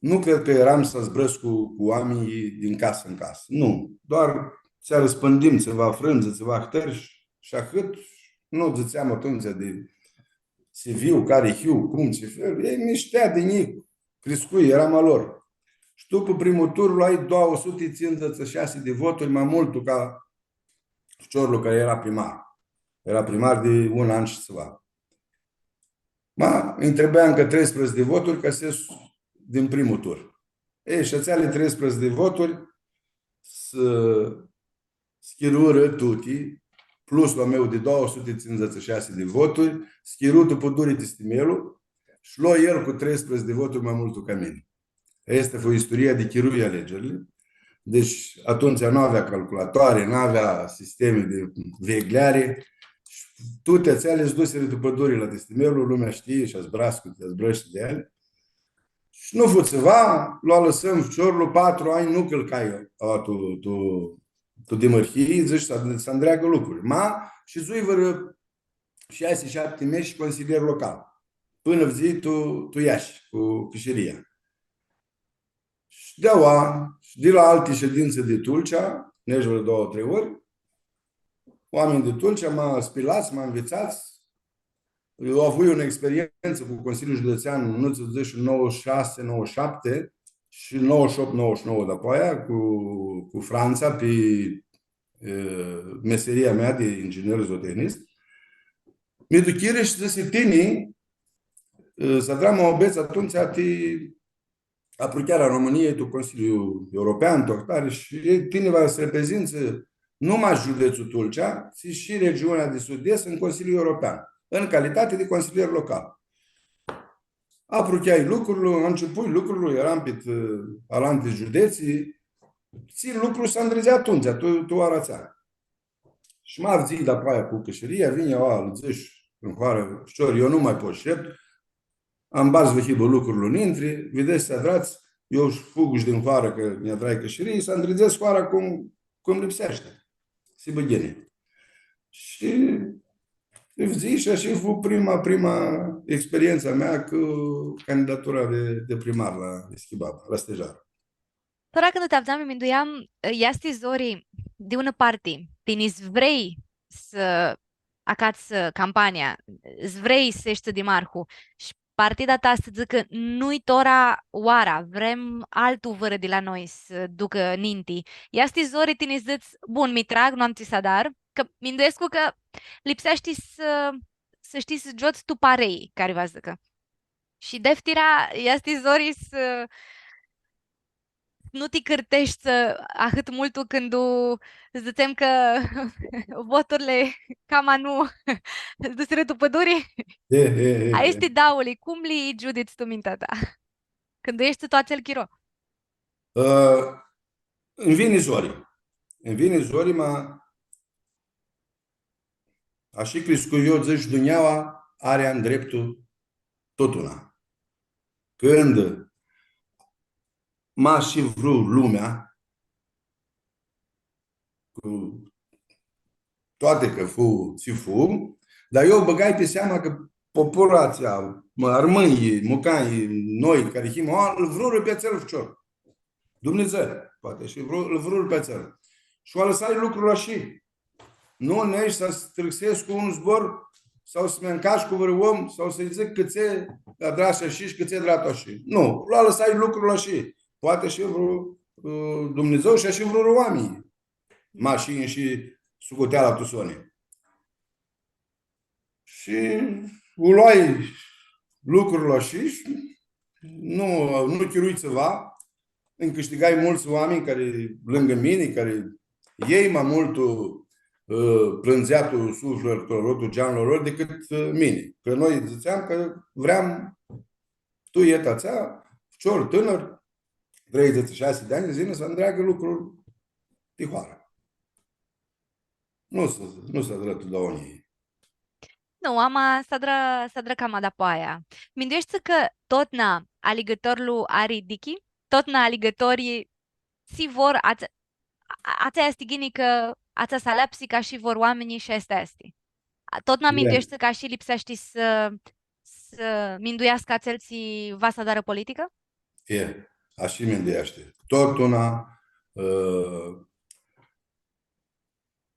Nu cred cã eram s-zburãscu cu, cu oaminjlji din casã în casã. Nu. Doar tsi arãspãndim tsiva frãndzã, tsiva ahtãri shi, shi ahãt. Nu dzãtseam atumtsea di tsi hiu, cari hiu, cum, tsi fel. Elj mi shtea di njic, criscui, eram a lor. Shi dupã primul tur, loai doauã suti tsindzãts shi shasi di voturi, ma multu ca ficiorlu cari eara primar. Eara primar di un an shi tsiva. Ma, nj-trebuia ncã treisprãdzatsi di voturi ca s-es din primul tur. E, shi atseali treisprãdzatsi di voturi s-, s-chirurã tuti, pluslu a meu di doauã suti tsindzãts shi shasi di voturi, s-chiru tu pãduri Tistimelu, shi lo el cu treisprãdzatsi di voturi ma multu ca mini. Aestã fu isturia di chirui alegerli. Deci, atumtsea nu avea calculatoare, nu avea sisteme di vegleari. Shi tuti atseali s-dusirã tu pãduri la Tistimelu, lumea shtii shi zburascu, zburashti di eali. Shi nu fu tsiva, lu alãsãm ficiorlu, patru anj nu cãlcai, a, tu, tu, tu dimãrhii, dzãsh, s-, s-andreagã lucrurli. Ma, shidzui vãrã shasi, shapti mesh consilier local. Pãnã fudzii tu, tu Iashi, cu Cãshiria. Shi di aua, shi di la alti shedintsã di Tulcea, nesh vãrã doauã, trei ori, oaminj di Tulcea, ma spilats, ma nvitsats. Eu avui unã experientsã cu Consiliul Județean, nu ts-dzãc, nouăzeci și șase, nouăzeci și șapte și nouăzeci și opt, nouăzeci și nouă dapoaia, cu, cu Frantsa, pi, e, meseria mea de inginer zootehnist. Mi duchirã shi dzãsi, tini, e, s-adrã muabets atumtsea ti apruchearea României tu Consiliul European, tu ahtari, shi tini va s-reprezintsã nu mash giudetsul Tulcea, ci shi regiunea di sud-est în Consiliul European, în calitate de consilier local. Aprucheai lucrul, ãncepui lucrul, eram pit, ã, alanti giudetsi, tsi lucru s-andridzea atumtsea, tu, tu oara atsea. Shi ma fudzii dapoaia cu Cãshiria, vinj, aua, lã dzãsh, în hoarã, ficior, eu nu mai pot s-sheptu, ambadz vã hibã lucrul nintri, videts tsi adrats, eu fug shi din hoarã cã nj-adrai Cãshirii, s-andridzescu hoara cum, cum lipseashti. S-hibã ghini. Shi lã fudzii shi ashi fu prima, prima experientsã a mea cu candidatura di, di primar la Ischibaba, la Stejar. Tora cãndu ti avdzam, mi minduiam, easti zori, di unã parti, tini s-vrei s-acats, ã, campania, s-vrei s-eshti dimarhu, shi partida ta s-dzãcã, nu-i tora oara, vrem altu vãrã di la noi s-ducã ninti. Easti zori tini s-dzãts, bun, mi trag, nu am tsi s-adar, cã minduescu cã lipseashti s-, s-shtii s-giots tu parei, cari va dzãcã. Shi deftira, easti zori s-, nu ti cãrteshti ahãt multu cãndu dzãtsem cã voturli cama nu s-dusirã tu pãduri. E, e, e, e. Aesti dauli, cum li giudits tu mintea ta? Cãndu eshti tu atsel chiro? Ã, nj-vini zori. Nj-vini zori, ma ashi criscui eu, dzãc, dunjaua ari andreptul totuna. Cãndu ma shi vru lumea, cu toate cã fu tsi fu, dar eu bãgai pi seama cã populația, mã, armãnjlji, mucanjlji, noi, cari him, o, ãl vrurã pi atsel ficior. Dumnidzã, poati, shi vru-, ãl vrurã pi atsel. Shi u alãsai lucrul ashi. Nu neshu s-strãxescu un zbor sau s-mi ancash cu vãrã om sau s-lji dzãc cãtse adrash ashi shi cãtse adrat ashi. Nu, u alãsai lucrul ashi. Poati shi vru, ã, Dumnidzã shi ashi vrurã oaminjlji. Ma shi, shi sucuteala tu soni. Shi u loai lucrul ashi shi nu, nu chirui tsiva, nj-cãshtigai multsã oaminj cari, lãngã mini, cari elj ma multu, ã, plãndzea tu suflitlu lor, tu geanlu lor, dicãt, ã, mini. Cã noi dzãtseam cã vream tu eta atsea, ficior tãnãr, treidzãts shi shasi di anj, s-yinã s-andreagã lucrul ti hoarã. Nu s-, nu s-adrã tu doauã njilji. Nu, ama s-adrã, s-adrã cama dapoaia. Mindueshti cã totna aligãtorlu ari dichi? Totna aligãtorlji tsi vor, atsea, a-, atsea easti ghini cã atsea s-aleapsi cã ashi vor oaminjlji shi aestã easti. A, totna mindueshti cã ashi lipseashti s-, s-minduiascã atsel tsi va s-adarã politicã? E, ashi mindueashti. Totuna, ã,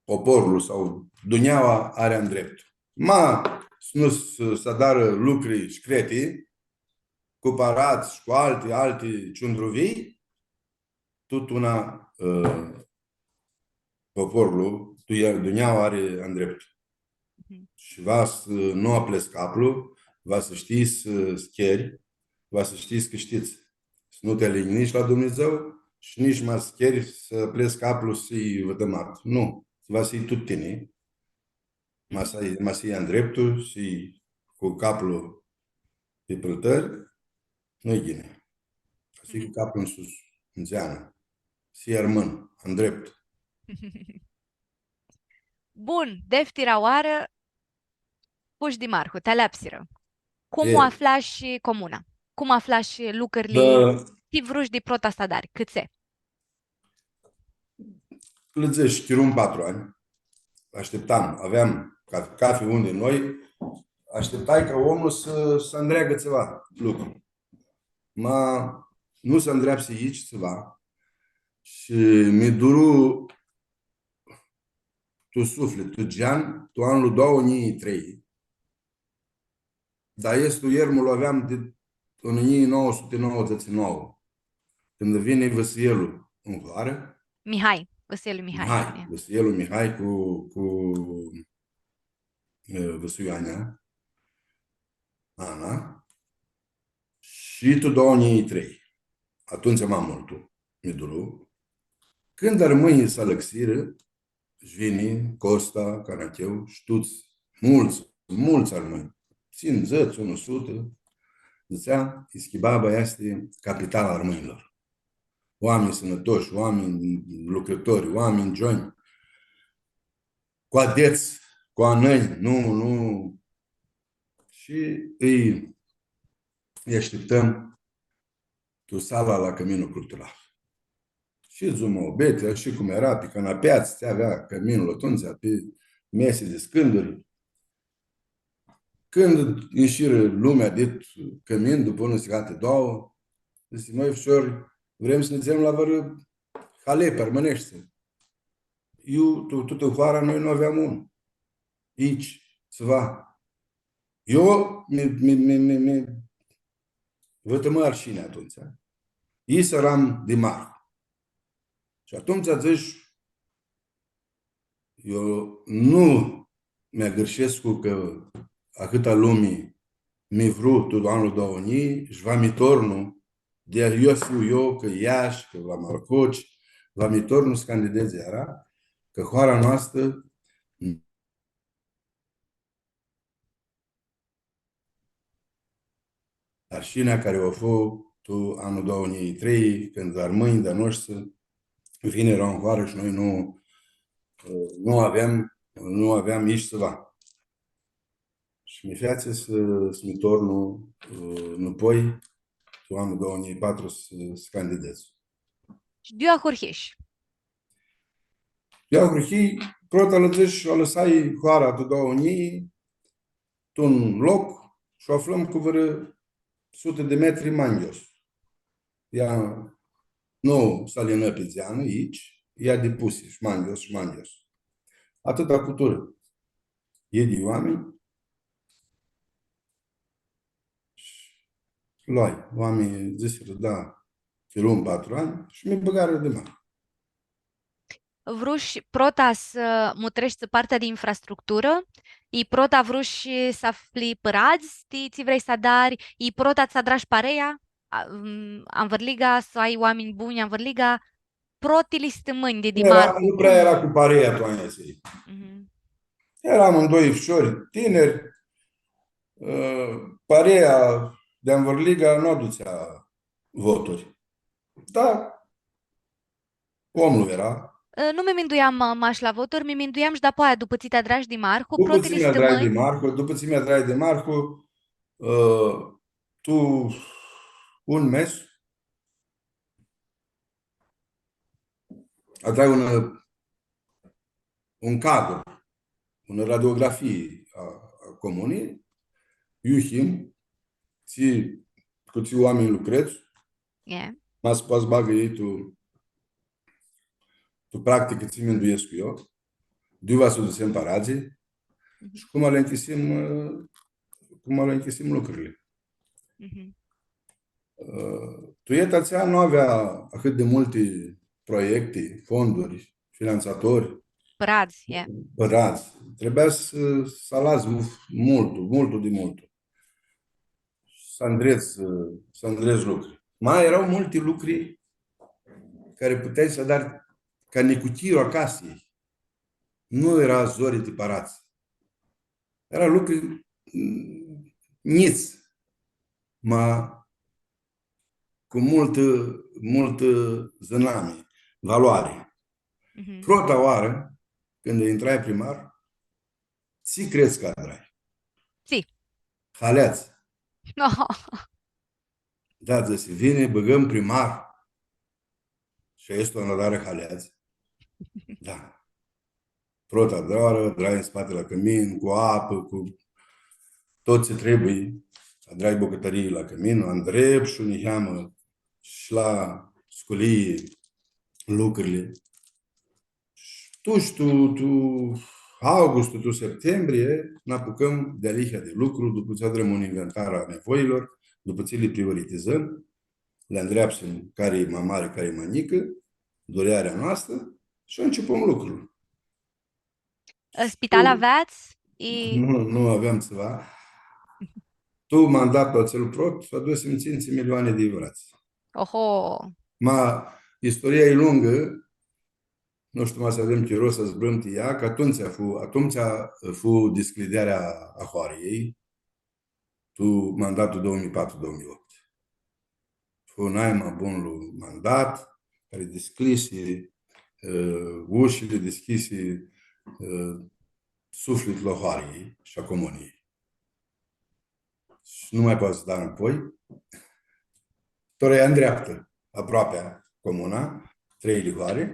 poporlu sau dunjaua ari andreptu. Ma s-, nu s-, s-adarã lucri shcreti, cu parats shi cu alti, alti ciundruvii, totuna, ã, poporlu, tu-, dunjaua ari andreptu. Mhm. Shi va s-, nu aplets caplu, va s-shtii s-, s-cheri, va s-shtii s-cãshtits. S-nu ti alinj nitsi la Dumnidzã shi nitsi ma s-cheri s-aplets caplu s-hii vãtãmat. Nu, va s-hii tu tini, ma s-ai, ma s-hii andreptu, s-hii cu caplu pi pãltãri, nu-i ghini. S-hii cu caplu nsus, ndzeanã. S-hii armãn, andreptu. Bun, deftira oarã, fushi dimarhu, ti aleapsirã. Cum u aflashi comuna? Cum aflashi lucrili? Tsi vrushi di prota s-adari? Cãtse? Lã dzãsh, chirum patru anj, ashtiptam, aveam ca, cafi un di noi, ashtiptai ca omlu s-, s-andreagã tsiva lucru. Ma nu s-andreapsi ici tsiva shi mi duru tu suflit, tu gean, tu anlu doauã njilji trei. Dar aestu iermul lu aveam di unã njilji nauã suti nauãdzãts shi nauã, cãndu vini Vãsiljelu tu hoarã. Mihai, Vãsiljelu Mihai. Mihai, e. Vãsiljelu Mihai cu, cu, e, Vãsiu Ana. Ana. Shi tu doauã njilji trei. Atumtsea ma multu mi duru. Cãndu armãnjlji s-alãxirã, shi vini Costa Canacheu shi tuts, multsã, multsã armãnj, tsindzãts, unã sutã, dzãtsea, Ischibaba easti capitala armãnjlor. Oaminj sãnãtoshi, oaminj lucrãtori, oaminj gionj, cu adets, cu anãnj, nu, nu. Shi ãlj, ãlj ashtiptãm tu sala la Cãminul Cultural. Shi dzuã muabeti, shi cum eara, pi canapeats, tsi avea cãminlu atumtsea, pi mesi di scãnduri. Cãndu ishirã lumea dit cãmin, dupã unã sihati, doauã, dzãsi, „Mãi, ficiori, vrem s-nã dutsem la vãrã halepi armãneshti.” Iu, tu, tutã hoara, noi nu aveam un. Ici, tsiva. Eu mi, mi, mi, mi, mi vãtãmã arshinea atumtsea. Io eram dimarhu. Shi atumtsea dzãsh, eu nu mi agãrshescu cã ahãtã lumi mi vru tu anlu doauã njilji, shi va mi tornu, di iu s-hiu eu, cã Iashi, cã va Marcoci, va mi tornu s-candidedz iara, cã hoara noastrã arshinea cari u fu tu anlu doauã njilji trei, cãndu armãnjlji di-a noshtri vinirã tu hoarã shi noi nu, nu aveam, nu aveam ici tsiva. Shi mi featsi s-, s-mi tornu, ã, nãpoi, tu anlu doauã njilji patru s-, s-candidedz. Shi di iu ahurhish? Di iu ahurhii, prota, lã dzãsh, alãsai hoara tu doauã njilji, tu un loc, shi u aflãm cu vãrã sutã di metri ma nghios. Ea nu s-alinã pi dzeanã, ici, ea dipusi, shi ma nghios, shi ma nghios. Atãta puturã. Idyilji oaminj. Loai, oaminjlji dzãsirã, da, ti lum patru anj shi mi bãgarã di marhu. Vrush prota s-mutreshti partea di infrastructurã, i prota vrush s-afli pãradz, ti tsi vrei s-adari, i prota tsã adrash parea, a, m, anvãrliga, s-ai oaminj bunj anvãrliga, protili stãmãnj di, di marhu. Nu eara, nu prea eara cu parea tu anjlji atselj. Mhm. Earam doi ficiori tiniri, ã, parea di anvãrliga nu adutsea voturi. Da, omlu eara. Ã, nu mi minduiam, ã, mash la voturi, mi minduiam shi dapoaia, dupã tsi ti adrash dimarhu, protili stãmãnj. Dupã tsi mi adrai dimarhu, dupã tsi mi adrai dimarhu, ã, tu un mes, adrai un, un cadru, unã radiografii a, a comunii, iu him, tsi, cu tsi oaminj lucredz, ma s-poatã s-bagã elj tu, tu practicã tsi minduescu eu, di iu va s-u dutsem paradzlji, mhm, shi cum va li nchisim, ã, cum va li nchisim lucrili. Mhm. Ã, tu eta atsea nu avea ahãt di multi proiecti, fonduri, finanțatori. Pãradz, e. Pãradz. Trebuia s-, s-aladz mu-, multu, multu di multu. S-andredz, ã, s-andredz lucri. Ma eara multi lucri cari puteai s-li adari ca nicuchirlu a casãljei. Nu eara zori ti paradz. Eara lucri, mm, njits, ma cu multã, multã zãnami, valoari. Mhm. Prota oarã, cãndu intrai primar, tsi credz cã adrai? Tsi? Haleadz. No. Da, dzãsi, vini, bãgãm primar. Shi aestu nã adarã haleadz. Da. Prota adrarã, adrai tu spati la cãmin, cu apã, cu tut tsi trebuie, adrai bucãtãrii la cãmin, andrepshu niheamã shi la sculii lucrili. Shi tu, shi tu, tu augustu, tu septembrie, nã apucãm dealihea di lucru, dupã tsi adrãm un inventar a nevoilor, dupã tsi li prioritizãm, li andreapsim cari e ma mari, cari e ma njicã, durearea noastrã, shi ãncepum lucrul. Spital aveats? I... Nu, nu aveam tsiva. Tu mandatlu atsel prot, adusim tsintsi milioani di evratsi. Oho! Ma, istoria e lungã, nu shtiu ma s-avem chiro s-zburãm ti ea, cã atumtsea fu, atumtsea fu discljidearea a hoariljei, tu mandatlu doauã njilji patru, doauã njilji optu. Fu naima bunlu mandat, cari dishcljisi, ã, ushili, dishcljisi, ã, suflitlu a hoariljei shi a comuniljei. Shi nu ma poati s-da nãpoi. Tora e andreaptã, aproapea comuna, treili hoari,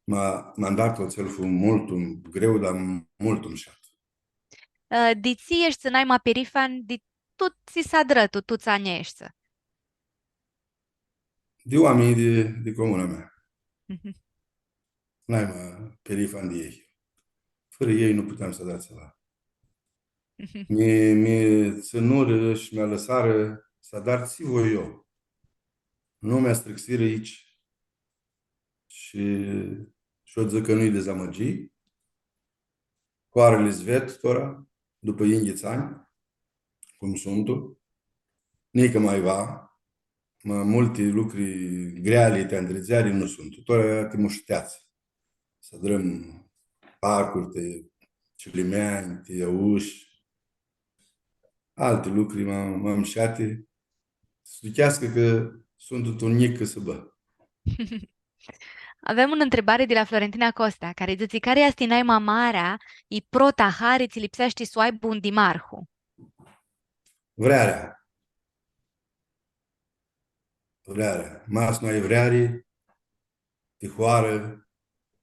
ma mandatlu atsel fu multu greu, dar multu mushat. Ã, di tsi eshti naima pirifan di tut tsi s-adrã tu tuts anjlji aeshti? Di oaminjlji di, di comuna mea. Mhm. Naima pirifan di elj. Fãrã elj nu puteam s-adar tsiva. Mhm. Mi, mi tsãnurã shi mi alãsarã s-adar tsi voi eu. Nu mi astrãxirã itsi. Shi, shi eu dzãc cã nu-i dizamãgii. Hoarili s-ved tora, dupã yinghits anj, cum suntu. Nica ma va, ma multi lucri greali ti andridzeari nu suntu. Tora ti mushuteatsã. S-adrãm parcuri, ti cilimeanj, ti aushi. Alti lucri ma, ma mushati. S-ducheascã cã suntu tu un njic cãsãbã. Avem unã ntribari di la Florentina Costa, cari dzãtsi, cari easti naima marea i prota hari tsi lipseashti s-u aibã un dimarhu? Vrearea. Vrearea. Ma s-nu ai vreari, ti hoarã,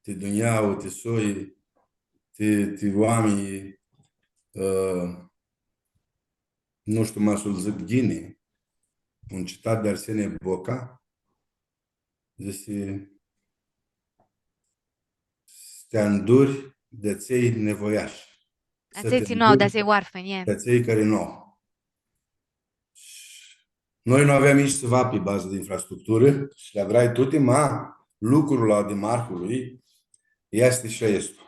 ti dunjauã, ti soi, ti, ti oaminj, ã, nu shtiu ma s-lu dzãc ghini, un citat di Arsenie Boca, dzãtsi, s-ti anduri di atselj nevoiashi. Atselj tsi nu au, di atselj oarfãnj, e. Di atselj cari nu au. Noi nu aveam nitsi tsiva pi bazã di infrastructurã shi li adrai tuti, ma lucrul a dimarhului easti shi aestu.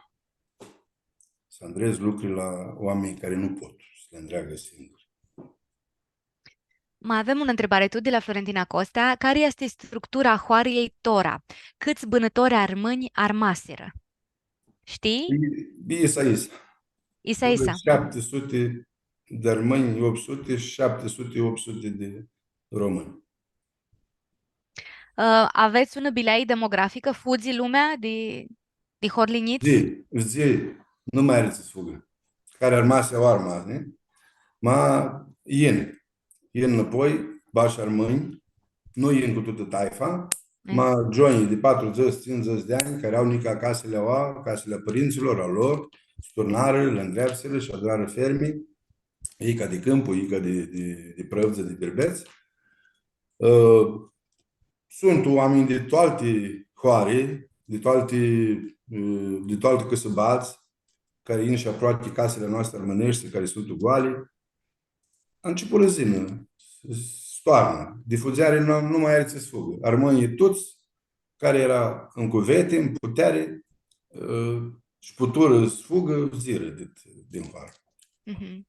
S-andredz lucrurli la oaminjlji cari nu pot s-li andreagã singuri. Ma avem unã ntribari tut di la Florentina Costa. Cari easti structura a hoariljei tora? Cãts bãnãtori armãnj armasirã? Shtii? E, e isa, isa. Isa, isa. Shapti suti di armãnj, optu suti, shapti suti, optu suti di romãnj. Ã, avets unã bileai demograficã? Fudzi lumea di, di hoarli njits? Zi, zi, nu ma ari tsi s-fugã. Cari armasi, au armasi, ma yin. Yin nãpoi, bash armãnj, nu yin cu tutã taifa, ma gionjlji di patrudzãts, tsindzãts di anj, cari au nica casili a, casili a pãrintsãlor a lor, s-turnarã, li andreapsirã shi adrarã fermi, ica di cãmpu, ica di, di, di prãvdzã, di birbets. Ã, suntu oaminj di tu alti hoari, di tu alti, ã, di tu alti cãsãbadz, cari yin shi aproachi casili a noastri armãneshti, cari suntu goali. Ãncepurã s-yinã, s-, s-toarnã. Di fudzeari nu, nu ma ari tsi s-fugã. Armãnjlji tuts, cari eara tu cuveti, tu puteari, ã, shi puturã s-fugã, fudzirã di, din hoarã. Mhm.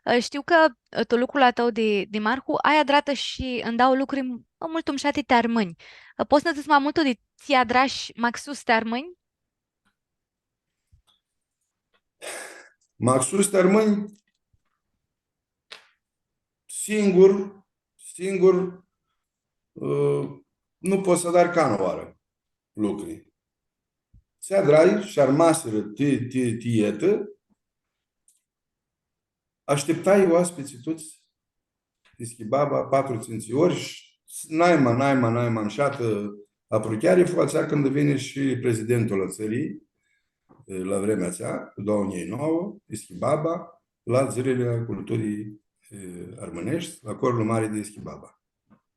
Ã, shtiu cã, ã, tu lucrul a tãu di, di dimarhu, ai adratã shi ndauã lucri m-, multu mushati ti armãnj. Ã, pots s-nã dzãts ma multu di tsi adrash maxus ti armãnj? Maxus ti armãnj, singur, singur, ã, nu pots s-adari canãoarã lucri. Tsi adrai shi armasirã ti, ti, ti etã, ashtiptai oaspitslji tuts, ti schimba patru, tsintsi ori shi naima, naima, naima mushatã aprucheari fu atsea cãndu vini shi prezidentul a tsãrii, e, la vremea atsea, tu doauã njilji nauã, Ischibaba, la Dzãlili a Culturii, e, Armãneshti, la Corlu Mari di Ischibaba.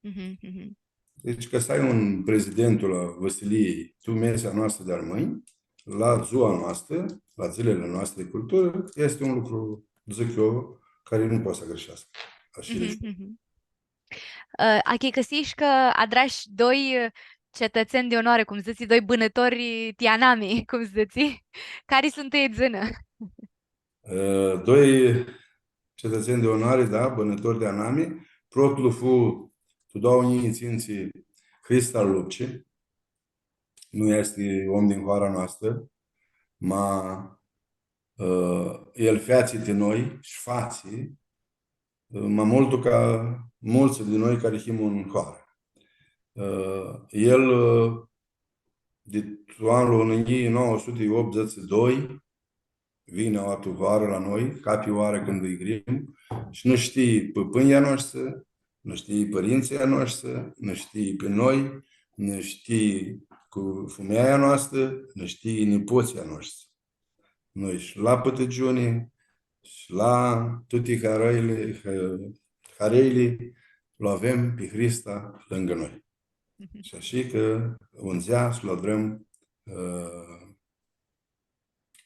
Mhm, mhm. Deci, cã s-ai un prezidentu la vãsilii, tu mesea noastrã di armãnj, la dzua noastrã, la dzãlili noastre di culturã, easti un lucru, dzãc eu, cari nu poati s-agãrsheascã. Ashi. Mhm, mhm. Ã, achicãsish cã adrash doi, ã, cetãtsenj di onoare, cum dzãtsi, doi bãnãtori ti anami, cum dzãtsi. Cari suntu elj, dzã-nã? Ã, doi cetãtsenj di onoare, da, bãnãtori di anami. Protlu fu tu doauã njilji tsintsi Hrista Lupci. Nu easti om din hoara noastrã, ma, ã, el featsi ti noi shi fatsi, ã, ma multu ca multsã di noi cari him tu hoarã. Ã, el, ã, di tu anlu unã njilji nauã suti optzeci shi doi, vini aoa tu hoarã la noi, cathi oarã cãndu lji grim, shi nã shtii pãpãnjlji a noshtri, nã shtii pãrintsãlj a noshtri, nã shtii pi noi, nã shtii cu fumealja a noastrã, nã shtii nipotslji a noshtri. Noi shi la pãtãgiuni, shi la tuti harãili, hã-, harãili, lu avem pi Hrista lãngã noi. Shi ashi cã un dzea s-lu adrãm, ã,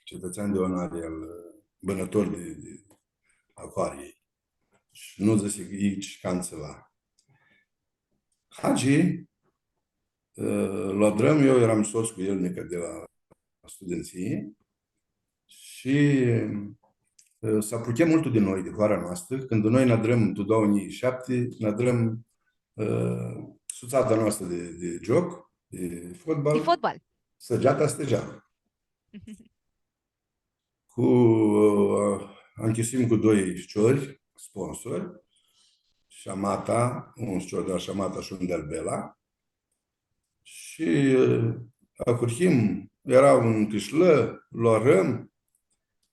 cetãtsean di onoari al, ã, bãnãtor di, di, a hoarãljei. Shi nu dzãsi aici cantsãva. Hagi, ã, lu adrãm, eu eram sots cu el nica di la studentsii shi, ã, s-apruchem multu di noi, di hoara noastrã, cãndu noi nã adrãm tu doauã njilji shapti, nã adrãm, ã, sutsata noastrã di, di gioc, di fotbal. Di fotbal. Sãgeata Stegeanu. Cu, ã, anchisim cu doi ficiori, sponsori, Shamata, un ficior di-al Shamata shi un di-al Bela. Shi, ã, ahurhim, eara un cãshlã, lu arãm,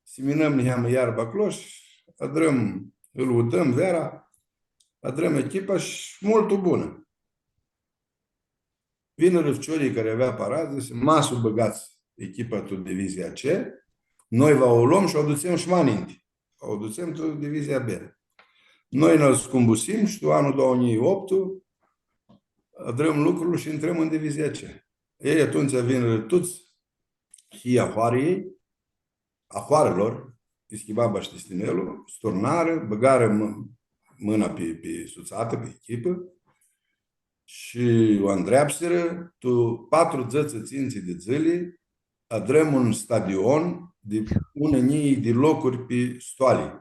siminãm niheamã iarbã aclo shi adrãm, ãl udãm veara, adrãm echipa shi multu bunã. Vinirã ficiorlji cari avea paradz, dzãsi, ma s-u bãgats echipa tu divizia C, noi va u lom shi u adutsem shi ma ninti. U adutsem tu divizia B. Noi nã scumbusim shi tu anlu doauã njilji optu adrãm lucrul shi intrãm tu divizia C. Elj atumtsea vinirã tuts hilji a hoarãljei, a hoarãljilor, Ischibaba shi Tistimelu, s-turnarã, bãgarã mã-, mãna pi, pi sutsatã, pi echipã, shi u andreapsirã, tu patrudzãts tsintsi di dzãli, adrãm un stadion di unã njilji di locuri pi stoali.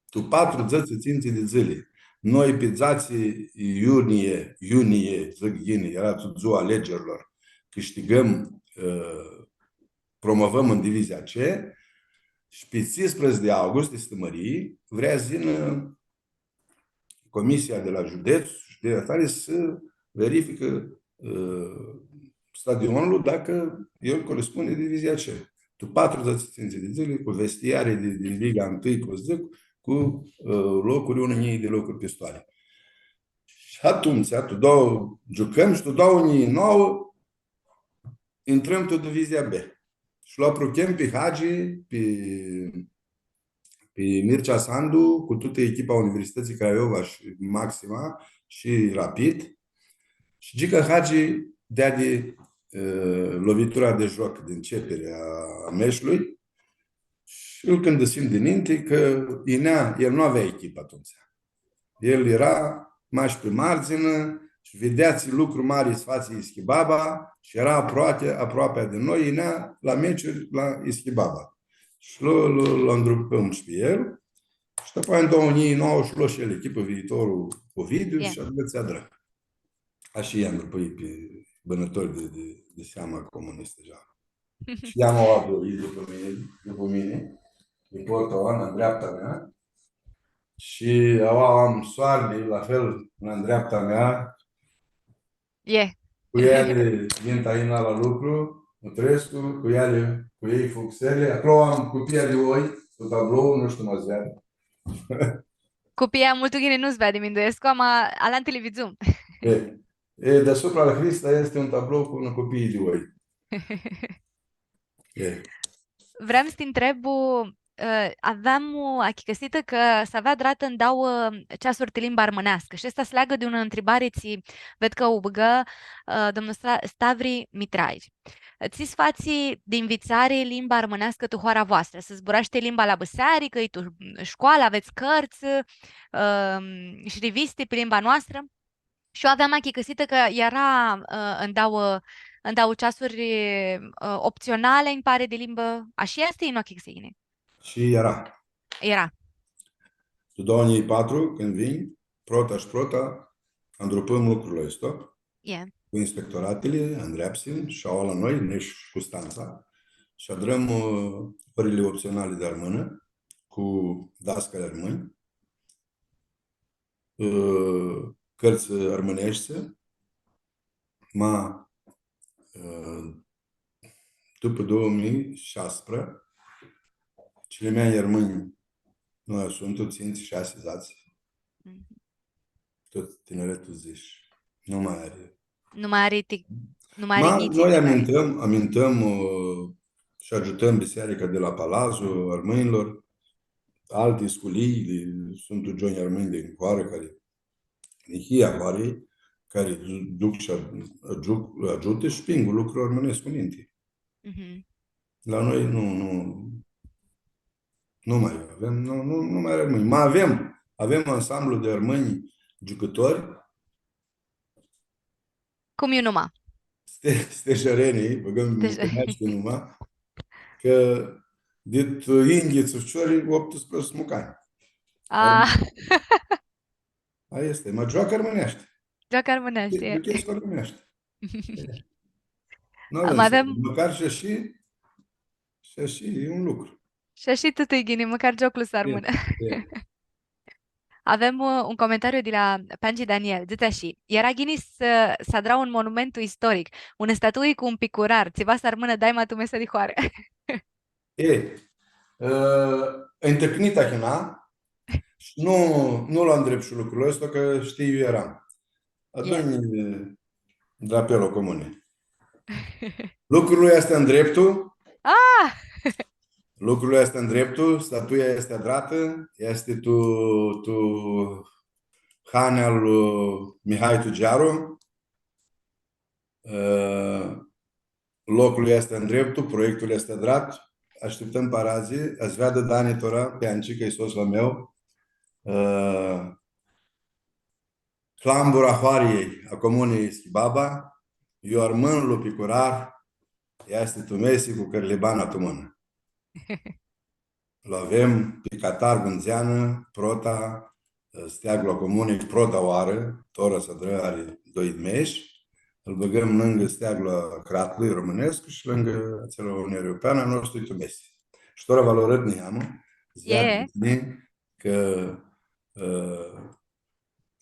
Tu patrudzãts tsintsi di dzãli. Noi pi dzatsi iunie, iunie, dzãc ghini, eara tu dzua a alegerilor, cãshtigãm, ã, promovãm tu divizia C, shi pi tsisprãdzatsi di august, easti mãrii, vrea s-yinã comisia di la judets shi di ahtari s-verificã, ã, stadionlu, dacã el corispundi divizia C. Tu patrudzãts tsintsi di dzãli, cu vestiari di, di Liga Întâi, cum dzãc, cu, ã, locuri, unã njilji di locuri pi stoali. Shi atumtsea, tu doauã, giucãm shi tu doauã njilji nauã, intrãm tu divizia B. Shi lu apruchem pi Hagi, pi, pi Mircea Sandu, cu tutã echipa a Universității Craiova shi Maxima shi Rapid. Shi Gica Hagi deadi, ã, lovitura di joc di ncepiri a meshlui. Shi ãl cãndãsim di ninti cã yinea, el nu avea echipã atumtsea. El eara mash pi mardzinã shi videa tsi lucru mari s-fatsi Ischibaba shi eara aproapi, aproapi di noi, yinea la meciuri la Ischibaba. Shi lu, lu, lu andrupãm shi pi el. Shi dapoaia, tu doauã njilji nauã, shi lo shi el echipã, viitorlu Ovidiu, shi atumtsea adrã. Ashi i-andrupãi pi bãnãtori di, di, di seama comunistã, deja. Shi am aua doi dupã mini, dupã mini, lji port aua, la dreapta mea. Shi aua am soarli, la fel, la dreapta mea. E. Cu eali yin taina la lucru, mutrescu, cu eali, cu elj fug xeali. Aclo am cupia di oi, tu tablou, nu shtiu, ma s-veadi. Cupia multu ghini nu s-veadi, minduescu, ama alanti li vidzum. E, e, deasupra al Hrista easti un tablou cu unã cupii di oi. E. Vream s-ti ntreb, ã, aveam, ã, achicãsitã cã s-avea adratã ndauã ceasuri ti limba armãneascã shi aestã s-leagã di unã ntribari tsi ved cã u bãgã, ã, domnul Stra-, Stavri Mitrai. Tsi s-fatsi di nvitsari limba armãneascã tu hoara voastrã? S-zburashti limba la bisearicã, e tu shcoalã, avets cãrtsã, ãm, shi rivisti pi limba noastrã? Shi eu aveam achicãsitã cã eara, ã, ndauã, ndauã ceasuri, ã, optsionali, nji pari, di limbã. Ashi easti? Nu achicãsii ghini. Shi eara. Eara. Tu doauã njilji patru, cãndu vinj, prota shi prota, andrupãm lucrul aestu. E. Cu inspectoratili, andreapsim, shi aoa la noi, nesh Custantsa, shi adrãm, ã, orili optsionali di armãnã, cu dascali armãnj, ã, cãrtsã armãneshti, ma, ã, dupã doauã njilji shasprã, cilimeanj armãnj nu mai suntu, tsintsi, shasi, dzatsi. Mhm. Tut tineretlu s-dzãts. Nu ma ari. Nu ma ari ti-, nu ma ari. Ma, njitsi noi amintãm, amintãm, ã, shi agiutãm bisearica di la Palazu, armãnjlor, alti sculii, di, suntu gionj armãnj di hoarã cari, di hia hoarã, cari duc shi a-, agiu-, agiutã shi pingu lucrul armãnescu ninti. Mhm. La noi nu, nu, nu mai avem, nu, nu, nu mai armãnj. Ma avem, avem ansamblu di armãnj giucãtori. Cum e numa? Ste-, Stejareni, bãgãm Steja- Stejareni numa, cã dit yinghits ficiori, optusprãdzatsi mucanj. A. Armãnj. Aestã easti, ma gioacã armãneashti. Gioacã armãneashti, e. Gioacã armãneashti. E. Nu avem, mãcar shi, shi, shi, shi e un lucru. Shi ashi tut e ghini, mãcar gioclu s-armãnã. E, e. Avem, ã, un comentariu di la Pangi Daniel. Dzãtsi ashi: „Eara ghini s-, s-adra un monumentu istoric, unã statui cu un picurar, tsiva s-armãnã daima tu mesa di hoarã.” E, ã, ntãcnit ahina, shi nu, nu lu andreptu lucrul aestu, cã shtii iu earam. Atumtsea, drapelul comuni. Lucrul easti ndreptu. Ah! Lucrul easti ndreptu, statuia easti adratã, easti tu, tu hanea al Mihai Tugearu. Ã, loclu easti ndreptu, proiectul easti adrat, ashtiptãm paradz, va s-veadã Dani tora, pi Anci, cã e sotslu a meu, ã, hlambura a hoariljei, a comuniei Schibaba, iu armãnlu picurar easti tu mesi cu cãrlibana tu mãnã. Lu avem pi Catar Gundzeanã, prota, ã, steaglu a comunei, prota oarã, tora s-adrã, ari doi mesh, lu bãgãm lãngã steaglu a cratlui romãnescu shi lãngã atsel a Uniunii Europeanã, a nostru e tu mesi. Shi tora va lu arãd niheamã, s-veadi cã, ã,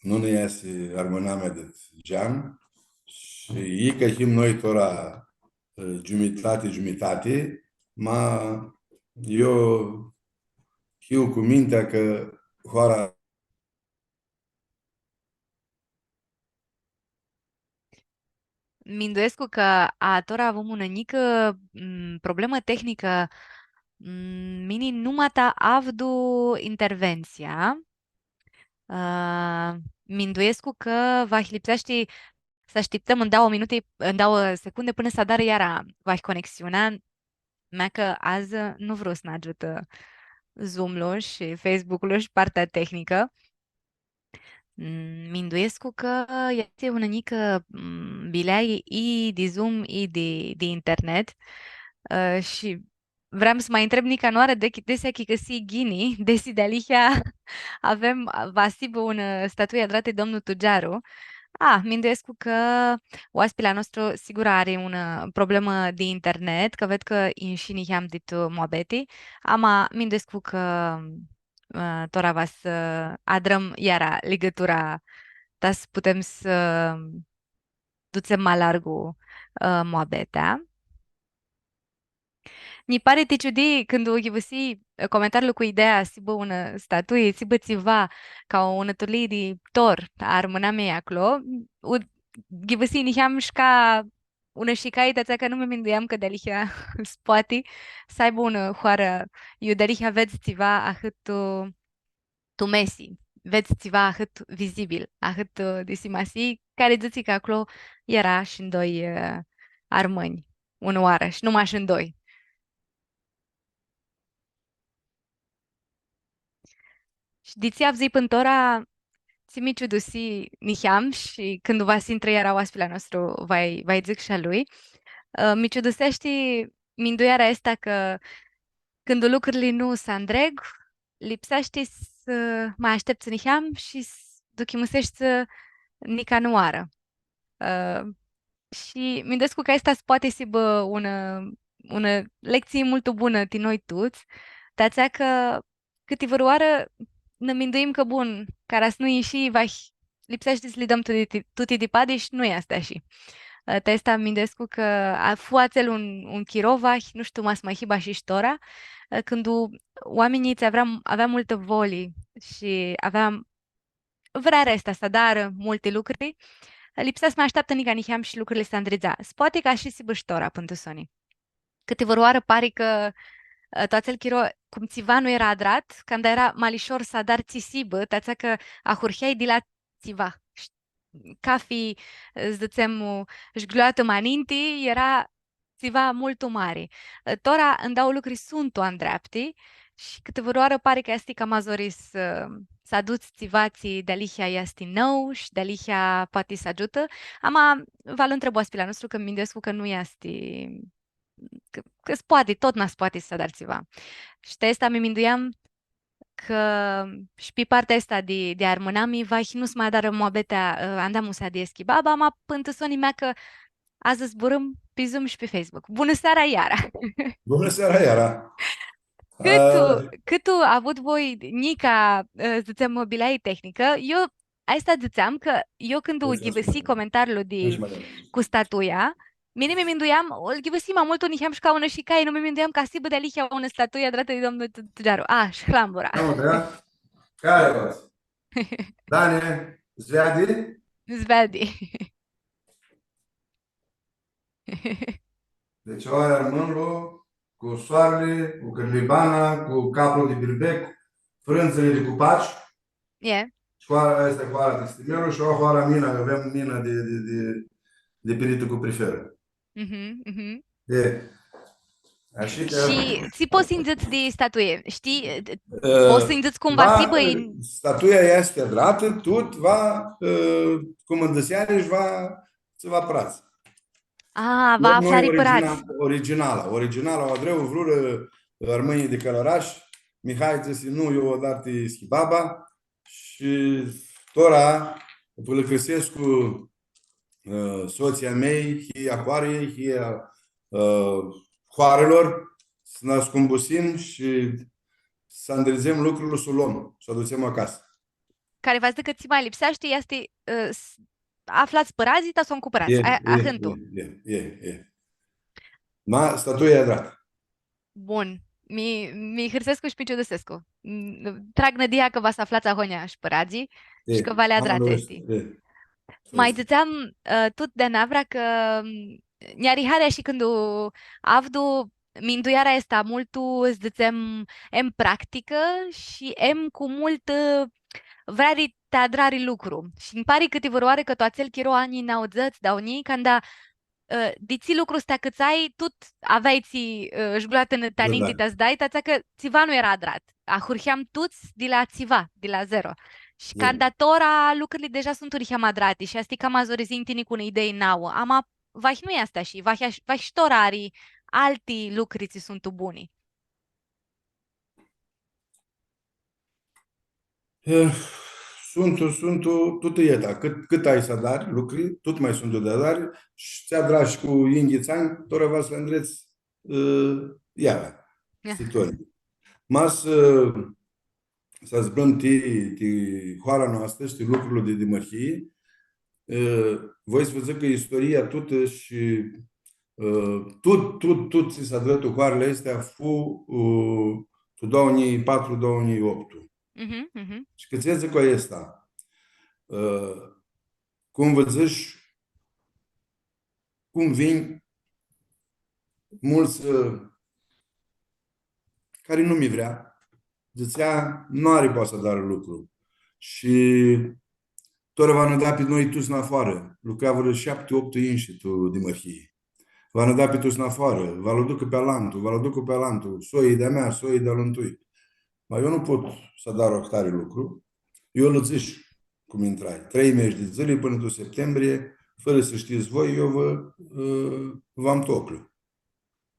nu nã easi armãnamea dit gean, shi icã him noi tora, ã, giumitati, giumitati, ma eu hiu cu mintea cã hoara Minduescu cã a tora avum unã njicã, mm, problemã tehnicã. Mm, mini numata avdu interventsia. Ã, minduescu cã va lipseashti s-ashtiptãm un dauã minuti, un dauã secundi pãnã s-adarã iara vahi conexiunea. Mea cã adzã nu vru s-nã agiutã Zoom-lu shi Facebook-lu shi partea tehnicã. Mm, minduescu cã easti unã njicã, mm, bileai i di Zoom i di, di internet. Ã, shi vream s-ma ntreb nica nãoarã di, desi achicãsii ghini, desi dealihea avem, va s-hibã unã, ã, statuii adratã di domnul Tugearu. A, minduescu cã oaspili a nostru sigur ari unã, ã, problemã di internet, cã ved cã inshi niheam dit, ã, muabeti. Ama minduescu cã ã, tora va s-, ã, adrãm iara ligãtura, ta s-putem s-dutsem ma largu, ã, muabetea. Nji pari ti ciudii cãndu u ghivãsii, ã, comentariul cu ideea s-hibã unã statuii, s-hibã tsiva ca unã turlii di tor a armãnamiljei aclo, u ghivãsii niheam shi ca unã shicai, ti atsea cã nu mi minduiam cã dealihea s-poati s-aibã unã hoarã, iu dealihea vedz tsiva ahãt tu, tu mesi, vedz tsiva ahãt vizibil, ahãt, ã, di simasii, cari dzãtsi cã aclo eara shi ndoi, ã, armãnj, unãoarã, shi nu mash ndoi. Shi di tsi avdzãi pãn tora, tsi mi ciudusi niheam, shi cãndu va s-intrã iara oaspili a nostru, va-lj, va-lj dzãc shi a lui. Ã, mi ciuduseashti mindueara aestã cã cãndu lucrili nu s-andreg, lipseashti s-ma ashteptsã niheam shi s-duchimuseshti nica nãoarã. Ã, shi minduescu cã aestã s-poati s-hibã unã, unã lectsii multu bunã ti noi tuts, ti atsea cã cãti vãrãoarã nã minduim cã, bun, cara s-nu inshi, va, lipseashti s-li dãm tuti, tuti di padi shi nu easti ashi. Ã, ti aestã minduescu cã a, fu atsel un, un chiro, va, nu shtiu, ma s-ma hibã shi tora, ã, cãndu oaminjlji tsi avea, avea multã voli shi avea vrearea aestã s-adarã multi lucri, lipsea s-ma ashteaptã nica niheam shi lucrili s-andridza. S-poati cã ashi s-hibã shi tora pãn tu soni. Cãti vãrãoarã pari cã, ã, tu atsel chiro, cum tsiva nu eara adrat, canda eara ma lishor s-adari tsi s-hibã, ti atsea cã ahurheai di la tsiva. Sh-, cafi, ã, dzãtsem, u, jgljoatã ma ninti, eara tsiva multu mari. Ã, tora, ndauã lucri suntu andreapti, shi cãti vãrãoarã pari cã easti cama zori s-, s-aduts tsiva tsi dealihea easti nãu shi dealihea poati s-agiutã. Ama, va-l ntreb oaspili a nostru, cã minduescu cã nu easti, cã, cã s-poati, totna s-poati s-adari tsiva. Shi ti aestã mi minduiam cã shi pi partea aestã di, di armãnami, vahi nu s-ma adarã muabetea, ã, andamusea di Eschibaba, ma pãn tu soni mea cã adzã zburãm pi Zoom shi pi Facebook. Bunã seara iara! Bunã seara iara! Cãtu, ã, cãtu avut voi nica, ã, dzãtsem, bileai tehnicã, eu aestã dzãtseam cã eu cãndu ghivãsii comentariul di, cu statuia, mini mi minduiam, ãl ghivãsii ma multu niheam shi ca unã shicai, nu mi minduiam cã s-hibã dealihea unã statuia adratã di domnul Tu-, Tugearu. A, shi hlambura. Hlambura? Cari va? Dani, s-veadi? S-veadi. Deci, aoa armãnlu cu soarli, cu cãrlibana, cu caplu di birbec, frãndzãli di cupaci. E. Shi hoara, aestã e hoara Tixtimelu shi aoa hoara Mina, cã avem minã di, di, di, di piritã cu priferã. Mhm, mhm. E. Ashi cã... Shi tsi pots s-nji dzãts di statuie? Shtii, ã, pots s-nji dzãts cum va s-hibã? Statuia easti adratã, tut va, ã, cum ãndzãseari, shi va, tsi va pradz. A, va aflari pradz. Original-, originala, originala u adrã, vrurã armãnjlji di Cãlãrash, Mihai dzãsi, nu, eu u adar ti Eschibaba, shi tora u pãlãcãrsescu, ã, sotslji a mei, hii a hoarãljei, hii a, ã, hoarãljei, s-nã ascumbusim shi s-andridzem lucrul, s-lu lom, s-lu adutsem acasã. Cari va s-dzãcã cã tsi ma lipseashti easti, ã, s-, aflats pãradz, ta s-u ancupãrats. E, a, e, ahãntu. E, e, e, e. Ma statuia e adratã. Bun. Mi, mi hãrsescu shi mi ciudusescu. Mm, trag nãdia cã va s-aflats ahoryea shi pãradz shi cã va li adrats aesti. E. Ma dzãtseam, ã, tut di anavra cã, mm, nj-ari hari shi cãndu avdu mindueara aestã multu, s-dzãtsem, em practicã shi em cu multã vreari ti adrari lucru. Shi nji pari cãti vãrãoarã cã tu atsel chiro, anjlji nauãdzãts, dauã njilji, canda, ã, di tsi lucru s-ti acãtsai, tut aveai tsi, ã, jgloatã ta ninti ta s-dai, ti atsea cã tsiva nu eara adrat. Ahurheam tuts di la tsiva, di la zero. Shi canda tora lucrili deja suntu niheam adrati shi easti cama zori s-intri cu unã idei nauã. Ama vahi nu easti ashi, vahi, vahi shi tora ari alti lucri tsi suntu buni. Eh, suntu, suntu, tutã eta, cãt, cãt ai s-adari lucri, tut ma suntu di adari, shi tsi adrash cu yinghits anj, tora va s-li andredz, eh, iara, situatsia. Ma s-, s-zburãm ti, ti hoara noastrã, shi ti lucrul di dimãrhii, eh, voi s-vã dzãc cã istoria tutã shi, eh, tut, tut, tut tsi s-adrã tu hoarãli aesti fu, eh, tu doauã njilji patru, doauã njilji optu. Mhm, mhm. Shi cã tsi dzãc cu aestã, eh, cum vã dzãsh, cum vinj, multsã, ã, cari nu mi vrea, dzãtsea, nu ari poati s-adarã lucru. Shi tora va nã da pi noi tuts nafoarã. Lucra vãrã shapti, optu inshi tu dimãrhii. Va nã da pi tuts nafoarã, va lu ducã pi alantu, va lu ducã pi alantu, soi di-a mea, soi di-a luntui. Ma eu nu pot s-adar ahtari lucru. Eu lã dzãsh cum intrai. Trei meshi di dzãli pãnã tu septembrie, fãrã s-shtits voi, eu vã, ã, vã am toclu.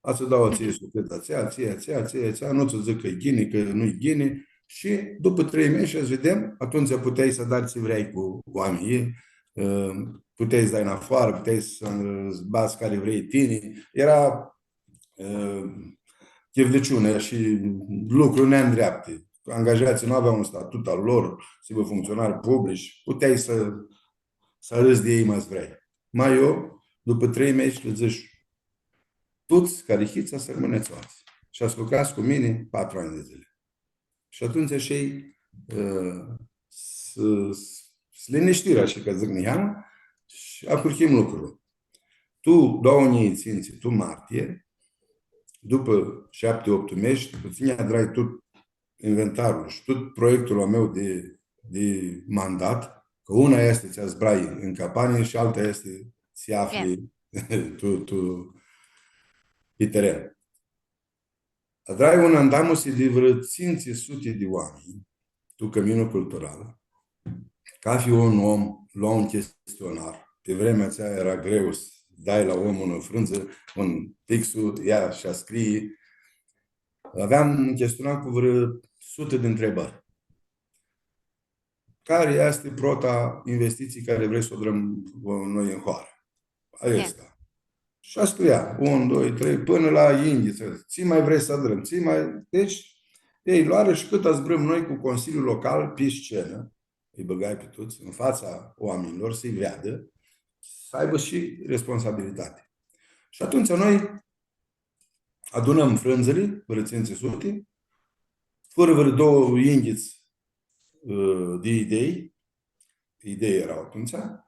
A tsã dau atsea, suflit, atsea, atsea, atsea, atsea, atsea, nu tsã dzãc cã e ghini, cã nu-i ghini. Shi dupã trei meshi, s-videm, atumtsea puteai s-adari tsi vreai cu oaminjlji, ã, puteai s-dai nafoarã, puteai s-, s-badz cari vrei tini. Eara, ã, chirliciunea shi lucruri neandreapti. Angajatslji nu avea un statut al lor, s-hibã functsionari publici, puteai s-, s-arãdz di elj ma s-vrei. Ma eu, dupã trei meshi, lã dzãsh, tuts cari hits, s-armãnets oadz. Shi s-lucrats cu mini patru anj di dzãli. Shi atumtsea shi elj, ã, s-, s-, s-linishtirã, ashi cã dzãc niheamã, shi ahurhim lucrul. Tu doauã njilji tsintsi, tu martie, dupã shapti, optu meshi, dupã tsi nj-adrai tut inventarlu shi tut proiectul a meu di, di mandat, cã una easti tsi zbrai tu campanii shi alta easti tsi afli tu, tu, pi teren. Adrai unã andamusi di vãrã tsintsi suti di oaminj, tu Cãminul Cultural, cathi un om lua un chestionar. Pi vremea atsea eara greu s-dai la om unã frãndzã, un pixu, ia shi scrii. Aveam un chestionar cu vãrã sutã di ntribãri. Cari easti prota investitsii cari vrei s-u adrãm noi tu hoarã? Aestã. Shi scria, un, doi, trei, pãnã la yinghits. Tsi ma vrei s-adrãm? Tsi ma, deci, elj loarã shi cãt zburãm noi cu Consiliul Local pi scenã, lji bãgai pi tuts, tu fatsa oaminjlor, s-lji veadã, s-aibã shi responsabilitati. Shi atumtsea noi adunãm frãndzãli, vãrã tsintsi suti, furã vãrã doauã yinghits, ã, di idei, idei eara atumtsea,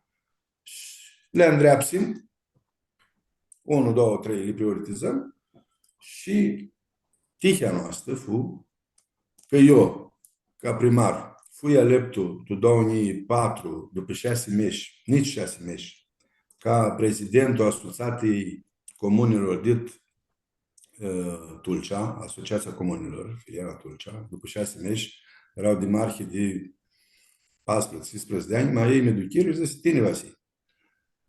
shi li andreapsim, unu, doauã, trei, li prioritizãm, shi tihea noastrã fu cã eu, ca primar, fui aleptu tu doauã njilji patru, dupã shasi meshi, nitsi shasi meshi, ca prezidentul a Asociatsiei Comunilor dit, ã, Tulcea, Asociatsia Comunilor, filiala Tulcea, dupã shasi meshi, eara dimarhi di patsprãdzatsi, tsisprãdzatsi di anj, ma elj mi duchirã shi dzãsi, tini va s-hii.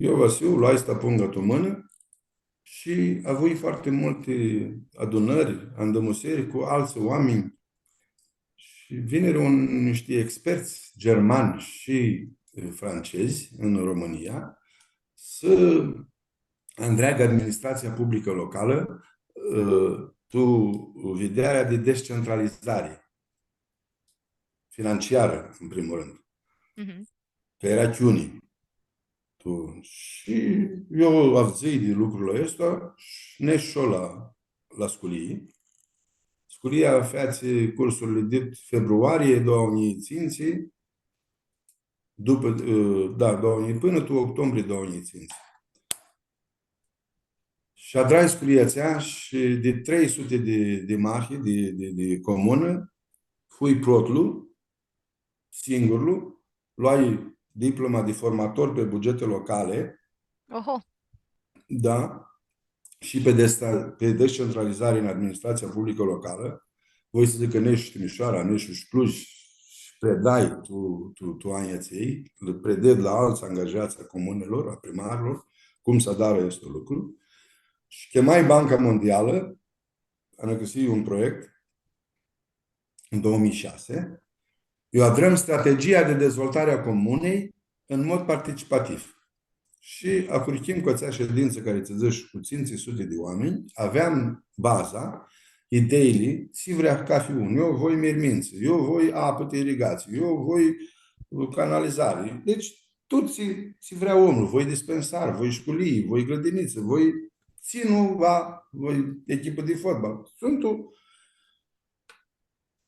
Eu, va s-hiu, loai stapunga tu mãnã shi avui foarte multe adunãri, andãmuseri cu altsã oaminj. Shi vinirã un, nishti experts germani shi, e, francezi tu Romãnia s-andreagã administratsia publicã localã, e, tu videarea di descentralizari financiarã, în primul rând. Mhm. Cã eara chiuni. Tu, shi eu avdzãi di lucrul aestu shi neshu la, la sculii. Sculia featsi cursurli dit februarie doauã njilji tsintsi, dupã, ã, da, doauã njilji, pãnã tu octombrie doauã njilji tsintsi. Shi adrai sculia atsea shi di trei suti di, di dimarhi, di, di, di comunã, fui protlu, singurlu, loai diploma di formator pi bugeti locali. Oho. Da. Shi pi desta-, pi descentralizari tu administratsia publicã localã. Voi s-dzãc cã neshu Timișoara, neshu shi Cluj, shi predai tu, tu, tu anjlji atselj, lã preded la altsã angajats a comunilor, a primarilor, cum s-adarã aestu lucru. Shi chemai Banca Mondialã, anãcãsii un proiect, în două mii șase, eu adrãm strategia de dezvoltare a comunei în mod participativ. Shi ahurhim cu atsea shedintsã cari tsã dzãsh cu tsintsi suti di oaminj, aveam baza, ideili, tsi vrea cathi un. Eu voi mirmintsã, eu voi apã ti irigatsii, eu voi, ã, canalizari. Deci, tut tsi, tsi vrea omlu, voi dispensar, voi sculii, voi grãdinitsã, voi tsi nu va, voi echipã di fotbal. Suntu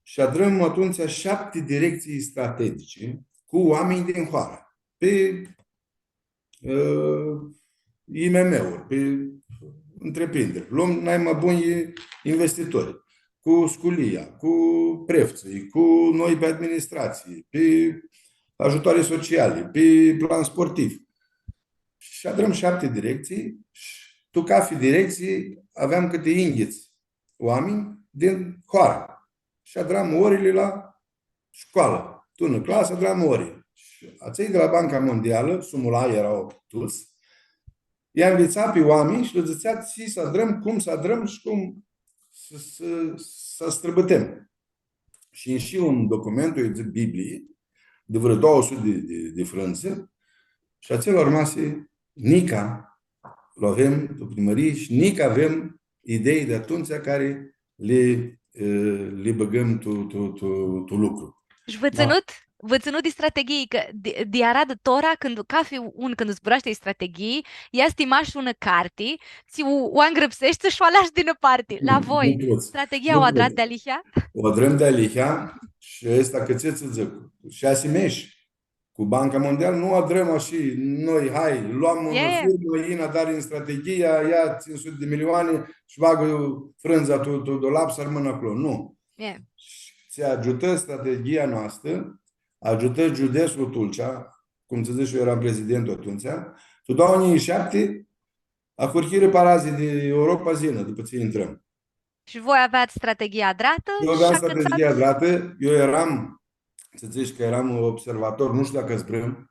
Shi adrãm atumtsea shapti directsii strategice cu oaminj din hoarã. Pi, ã, I M M-uri, pi întreprinderi. Luăm nai ma bunj investitori, cu sculia, cu preftsãlj, cu noi pi administratsii, pi ajutoare sociale, pi plan sportiv. Shi adrãm shapti directsii shi tu cafi directsii aveam cãti yinghits oaminj din hoarã. Shi adram orili la scoalã. Tu unã clasã adram ori. Shi atselj di la Banca Mondialã, sumul A eara tuts, lj-anvitsa pi oaminj shi lã dzãtsea tsi s-adrãm, cum s-adrãm shi cum s-, s-, s-strãbãtem. Shi inshi un document, eu dzãc Biblii, di vãrã doauã suti di, di, di frãndzã, shi atsel armasi, nica lu avem tu primãrii shi nica avem idei di atumtsea cari li, e, li bãgãm tu, tu, tu, tu lucru. Shi vã tsãnut, vã tsãnut di strateghii, cã di, di aradã tora, cãndu cafi un, cãndu zburashti di strateghii, easti mash unã carti, tsi u, u angrãpseshti shi u alash di nã parti. La voi, strateghia u adrat dealihea? U adrãm dealihea shi aestã cã tsi s-dzãc, shi ashi mesh. Cu Banca Mondialã nu adrãm ashi, noi, hai, loam unã firmã, yinã, adari strateghia, ia tsintsi suti di milioani shi bagã frãndza tu, tu dulap, s-armãnã aclo. Nu. Tsi agiutã strateghia noastrã, agiutã giudetslu Tulcea, cum tsã dzãsh, eu eram prezidentul atumtsea, tu doauã njilji shapti, ahurhirã paradz di Europa s-yinã, dupã tsi intrãm. Shi voi aveats strateghia adratã? Eu aveam strateghia adratã, eu eram, s-dzãts cã eram observator, nu shtiu dacã zburãm.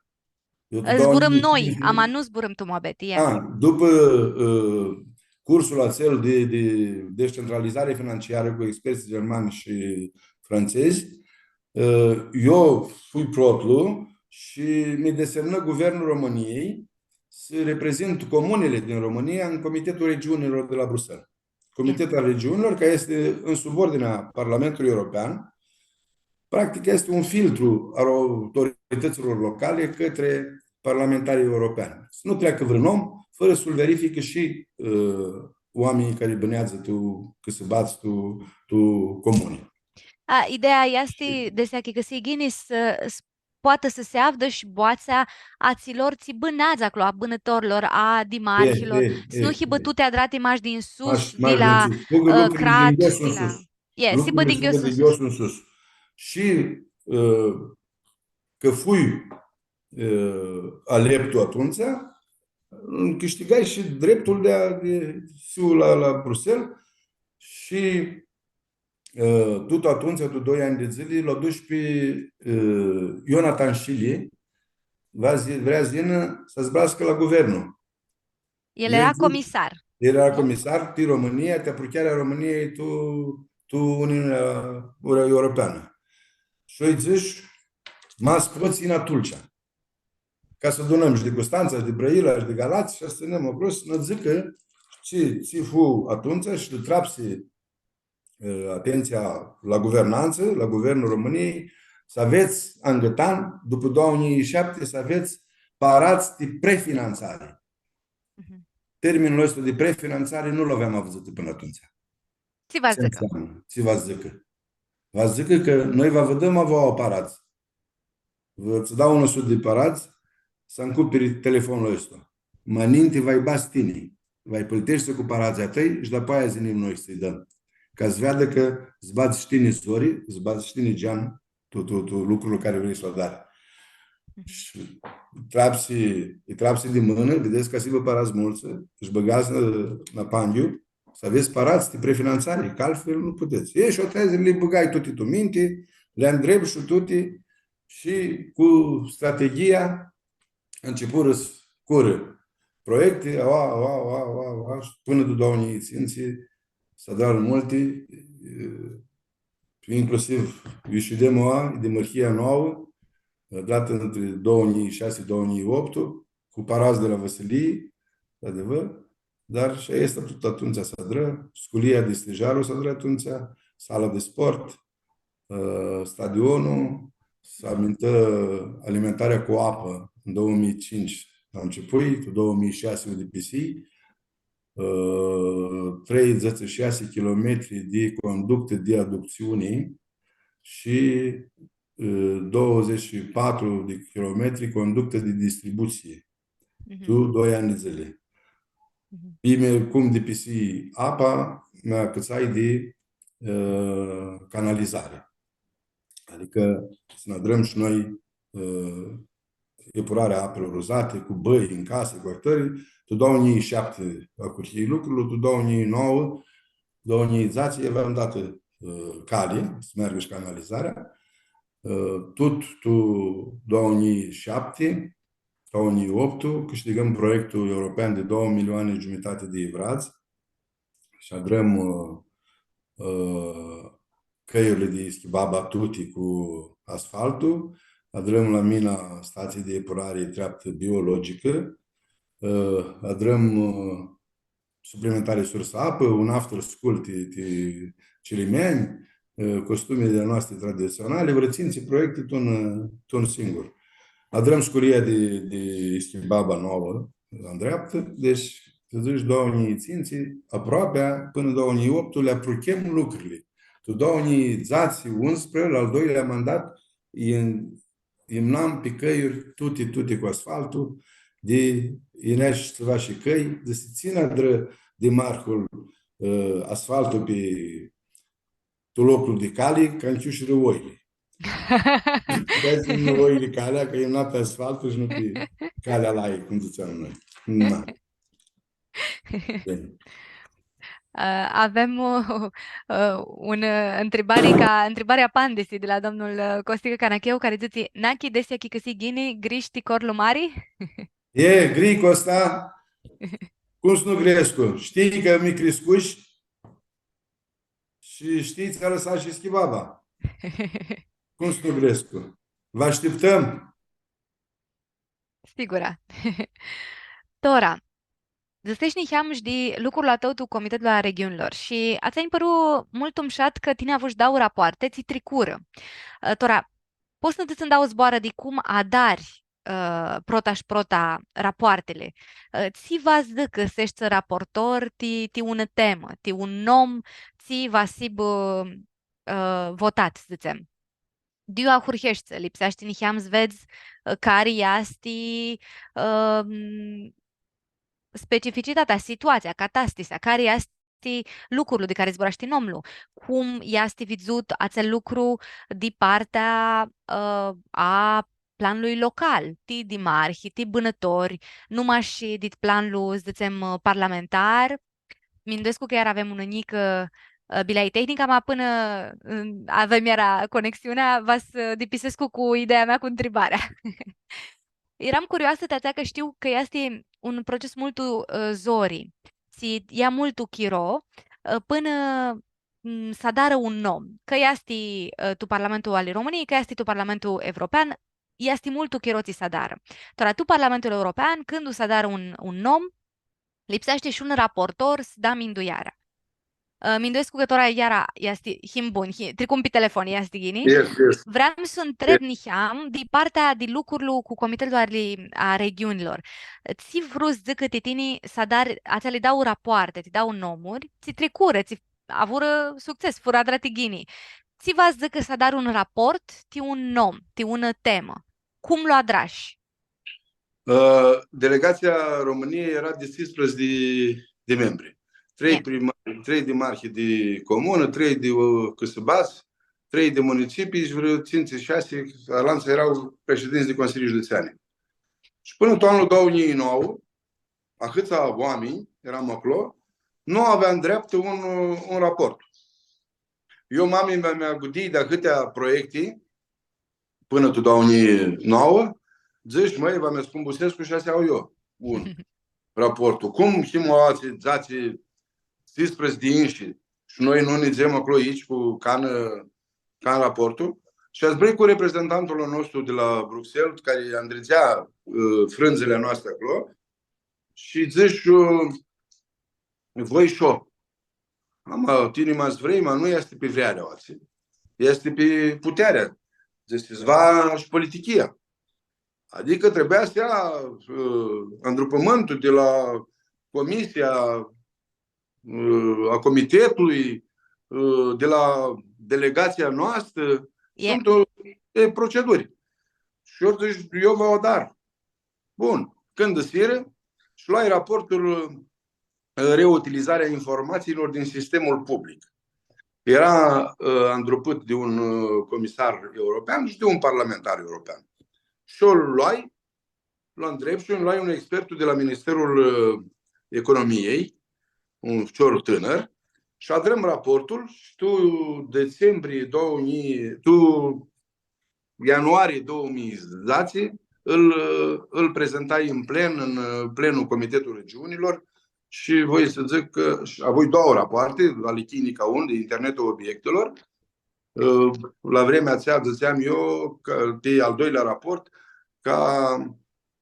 Eu tu doauã njilji cinci noi, ama nu zburãm tu muabeti, ia. A, dupã, ã, cursul atsel di, di descentralizare financiarã cu expertsã germani shi frãntsezi, ã, eu fui protlu shi mi desemnã Guvernul României s-reprezint comunele din România în Comitetul Regiunilor de la Bruxelles. Comitetul al Regiunilor, care este în subordinea Parlamentului European, practic este un filtru al autorităților locale către parlamentarii europeni. Să nu treacă vreun om fără să-l verifică și, ă, oamenii care bănează tu, cãsãbadz tu, tu comuni. A, ideea easti, desi achicãsii ghini, s-, s-, poatã s-si avdã shi boatsea a atsilor tsi bãneadzã aclo, a bãnãtorlor, a dimarhilor, e, e, s-nu hibã tuti adrati mash din sus, mash, di la, ã, crat, di la... E, s-hibã di nghios în sus. Shi, ã, cã fui, ã, aleptu atumtsea, cãshtigai shi dreptul di a, di s-hiu la, la Bruxelles shi ã, tut atumtsea, tu doi anj di dzãli, lu adush pi, ã, Ionatan Shili, va zi-, vrea s-yinã s-zburascã la guvernul. El eara comisar. El eara comisar ti Romãnia, ti apruchearea Romãniei tu, tu Uniunea Euro-, Europeanã. Shi eu lji dzãsh, ma s-pots, yinã Tulcea. Ca s-adunãm shi di Custantsa, shi di Brãila, shi di Galats, shi s-tsãnem aclo, s-nã dzãcã tsi, tsi fu atumtsea shi di trapsi ã, atenția la guvernanță, la Guvernul României, s-avets angãtan, dupã doauã njilji shapti, s-avets paradz di prefinanțare. Mhm. Termenul ăsta de prefinanțare nu l-aveam avdzãtã pãnã atumtsea. Tsi va s-dzãcã? Tsi va s-dzãcã? Va s-dzãcã cã noi va vã dãm a voauã paradz. Vã, tsã dau unã sutã di paradz, s-ancupiri telefonlu aestu. Ma ninti va-lj badz tini, va-lj pãlteshti cu paradzlji a tãi shi dapoaia s-yinim noi s-lji dãm. Ca s-veadã cã s-badz shi tini zori, s-badz shi tini gean, tu, tu, tu lucrul cari vrei s-lu adari. Mhm. Shi trapsi, lji trapsi di mãnã, videts cã s-hibã paradz multsã, shi bãgadz nã, nã panghiu, s-avets paradz di prefinanțare, cã altfel nu putets. E, shi atumtsea li bãgai tuti tu minti, li andreptu shi tuti, shi cu strategia ãncepurã s-curã proiecti, aua, aua, aua, aua, aua, shi pãnã tu doauã njilji tsintsi s-adrarã multi, e, inclusiv iu shidem aua, dimãrhia noauã, adratã ãntri doauã njilji shasi, doauã njilji optu, cu paradz di la vãsilii, di adevăr, dar shi aestã tut atumtsea s-adrã, sculia di Stijaru s-adrã atumtsea, sala di sport, ã, stadionlu, s-amintã alimentarea cu apă în două mii cinci la început, cu două mii șase de pisii, ã, treidzãts shi shasi kilometri di conducte di aducțiune și, ã, douăzeci și patru de kilometri conducte de distribuție. Mhm. Tu doi anj di dzãli. Mhm. Pi mea, cum dipisi apa, mi acãtsai di, ã, canalizari. Adicã s-nã adrãm shi noi, ã, epurarea apelor uzate, cu bãi, tu casi, cu ahtãri, tu doauã njilji shapti ahurhii lucrul, tu doauã njilji nauã, doauã njilji dzatsi, aveam datã, ã, cali, s-meargã shi canalizarea. Ã, tut tu doauã njilji shapti, doauã njilji optu, cãshtigãm proiectul european di doauã milioani giumitati di ivradz, shi adrãm, ã, ã, cãljurli di Ischibaba tuti cu asfaltu, adrãm la mina statsii di epurari treaptã biologicã, ã, adrãm, ã, suplimentari sursã apã, un after school ti, ti cilimeanj, ã, costumili a noastri traditsionali, vãrã tsintsi proiecti tu un, tu un singur. Adrãm sculia di, di Ischibaba noauã, la ndreaptã, deci, s-dzãts, doauã njilji tsintsi, aproapea, pãnã doauã njilji optu, li apruchem lucrili. Tu doauã njilji dzatsi, unsprã, la al doilea mandat, imnam pi cãljuri, tuti, tuti cu asfaltu, di, yinea shi tsiva shi cãlj, di s-tsãnã adrã dimarhul, ã, asfaltu pi tu loclu di cali, cã nchiushirã oili. Di-atsea nu oili calea, cã imna pi asfaltu shi nu pi calea lai, cum dzãtseam noi. Na. Bine. Ã, avem, ã, ã, un, ã, ntribari ca, ntribari apandisi di la domnul, ã, Costicã Canacheu, cari dzãtsi: Nachi, desi achicãsii ghini, grii shi ti corlu mari? E, grii, Costa. Cum s-nu grescu? Shtii cã mi criscushi? Shi shtii, tsã alãsash shi Ischibaba. Cum s-nu grescu? Vã ashtiptãm. Sigura. Tora, dzãseshi niheamã shi di lucrul a tãu tu Comitetlu a Regiunilor shi atsea nji pãru multu mushat cã tini avushi dauã rapoarte tsi tricurã. Ã, tora, pots s-nã dzãts ndauã zboarã di cum adari, ã, prota shi prota rapoartili? Ã, tsi va s-dzãcã s-eshti raportor ti, ti unã temã, ti un nom, tsi va s-hibã, ã, votat, s-dzãtsem? Di iu ahurheshti, lipseashti niheamã s-vedz, ã, cari easti, ã, specificitatea, situatsia, catastisea, cari easti lucrul di cari zburashti nomlu, cum easti vidzut atsel lucru di partea, ã, a planlui local, ti dimarhi, ti bãnãtori, nu mash dit planlu, s-dzãtsem, ã, parlamentar. Minduescu cã iar avem unã njicã, ã, bileai tehnicã, ma pãnã, ã, avem iara conexiunea, va s-dipisescu cu ideea mea cu ntribarea. Eram curioasã ti atsea cã shtiu cã easti un proces multu, ã, zori, tsi ia multu chiro, ã, pãnã, m, s-adarã un nom, cã easti, ã, tu Parlamentul ali Romãnii, cã easti tu Parlamentul Evropean, easti multu chiro tsi s-adarã. Tora tu Parlamentul Evropean, cãndu s-adarã un, un nom, lipseashti shi un raportor s-da mindueara. Ã, minduescu cã tora iara easti, him bun, hi-, tricum pi telefon, easti ghini. Yes, yes. Vream s-ntreb niheam di partea di lucrul cu Comitetlu ali, a Regiunilor. Tsi vru s-dzãcã ti tini s-adari atseali dauã rapoarte, ti dauã nomuri, tsi tricurã, tsi avurã succes, furã adrati ghini. Tsi va s-dzãcã s-adari un raport ti un nom, ti unã temã? Cum lu adrash? Ã, delegatsia Romãniei eara di tsisprãdzatsi di, di membri. Trei, e, primari, trei dimarhi di comunã, trei di, ã, cãsãbadz, trei di municipii shi vãrã tsintsi, shasi, alantsã eara preshedintsã di Consilii Județeane. Shi pãnã tu anlu doauã njilji nauã, ahãtsã oaminj earam aclo, nu aveam dreaptã un, un raport. Eu, mami, mi, mi agudii di ahãtea proiecti, pãnã tu doauã njilji nauã, dzãsh, mãi, va mi scumbusescu shi va s-ljau eu un raportul. Cum him aoatsi, dzatsi, tsisprãdzatsi di inshi shi noi nu nidzem aclo aoatsi cu canã, can raportul? Shi zburãi cu reprezentantul a nostru di la Bruxelles, cari andridzea, ã, frãndzãli a noasti aclo, shi dzãsh, ã, voi shi eu. Ama, tini ma s-vrei, ma nu easti pi vrearea aoatsi. Easti pi putearea. Dzãsi, s-va shi politichia. Adicã trebuia s-ljea, ã, andrupãmintul di la comisia, ã, a comitetlui, ã, di la delegatsia noastrã. E. Suntu, ã, e, proceduri. Shi eu dzãsh, eu va u adar. Bun, cãndu isirã, shi loai raportul, reutilizarea informațiilor din sistemul public. Era, ă, andrupit de un, ă, comisar european și de un parlamentar european. Și eu îl luai, luam dreptul, îl luai un expert de la Ministerul, ă, Economiei, un ficior tânăr, și adrăm raportul și tu decembrie două mii, tu ianuarie două mii zece, îl, îl prezentai în plen, în, ă, plenul Comitetului Regiunilor și voi să zic că și avui două rapoarte, ale Chinica un, de internetul obiectelor. Ă, la vremea aceea ziceam eu că pe al doilea raport, ca,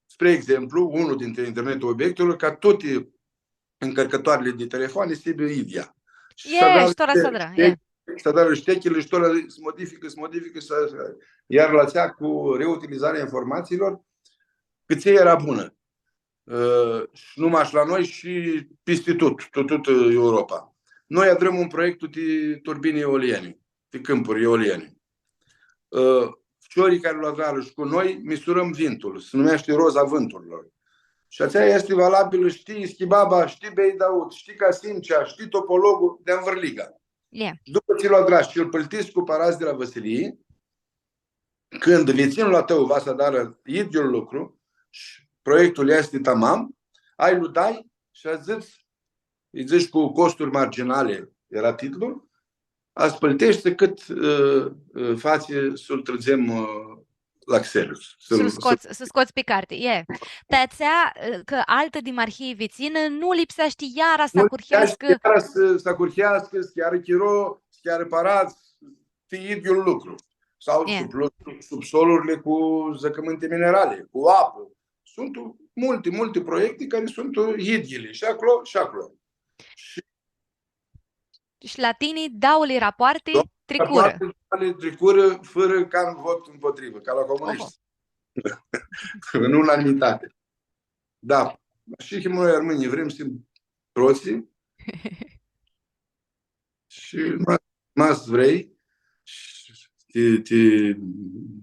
spre exemplu, unul dintre internetul obiectelor, ca toate încărcătoarele de telefoane să fie idia. E, s-adarã shi tora s-adarã, e. S-adarã shtechili shi tora s-modificã, s-modificã, s-, iar la atsea cu reutilizarea informațiilor, cãtse eara bunã. Ã, shi nu mash la noi, shi pisti tut, tu tutã Europa. Noi adrãm un proiectu di turbini eoliene, di cãmpuri eoliene. Ã, ficiorlji cari lu adrarã shi cu noi, misurãm vãntul, se numește Roza Vânturilor. Shi atsea easti valabilã, shtii Schibaba, shtii Beidaud, shtii Casimcea, shtii Topologul, di anvãrliga. E. Dupã tsi lu adrash shi lu pãltish cu paradz di la vãsilii, cãndu vitsinlu a tãu va s-adarã idyiul lucru shi proiectul easti tamam, ai lu dai shi dzãts, lji dzãts cu costuri marginale, eara titlul, aspãlteshti cãt, ã, ã, fatsi s-lu trãdzem, ã, la Xerox. S-lu scots, s-lu scots pi carti, e. Ti atsea, ã, cã altã dimarhii vitsinã nu lipseashti iara s-acurheascã. Nu lipseashti iara s-, s-acurheascã, s-chearã chiro, s-chearã paradz, ti idyiul lucru. Sau sub-, subsolurli cu zãcãmãnti minerali, cu apã. Suntu multi, multi proiecti cari suntu idyili, shi aclo, shi aclo. Shi la tini, dauli rapoarti tricurã. Rapoarti tricurã fãrã ca un vot împotrivă, ca la comunishti. În unanimitate. Da. Shi him noi armãnjlji, vrem s-him protslji. Shi ma, ma s-vrei, shi ti, ti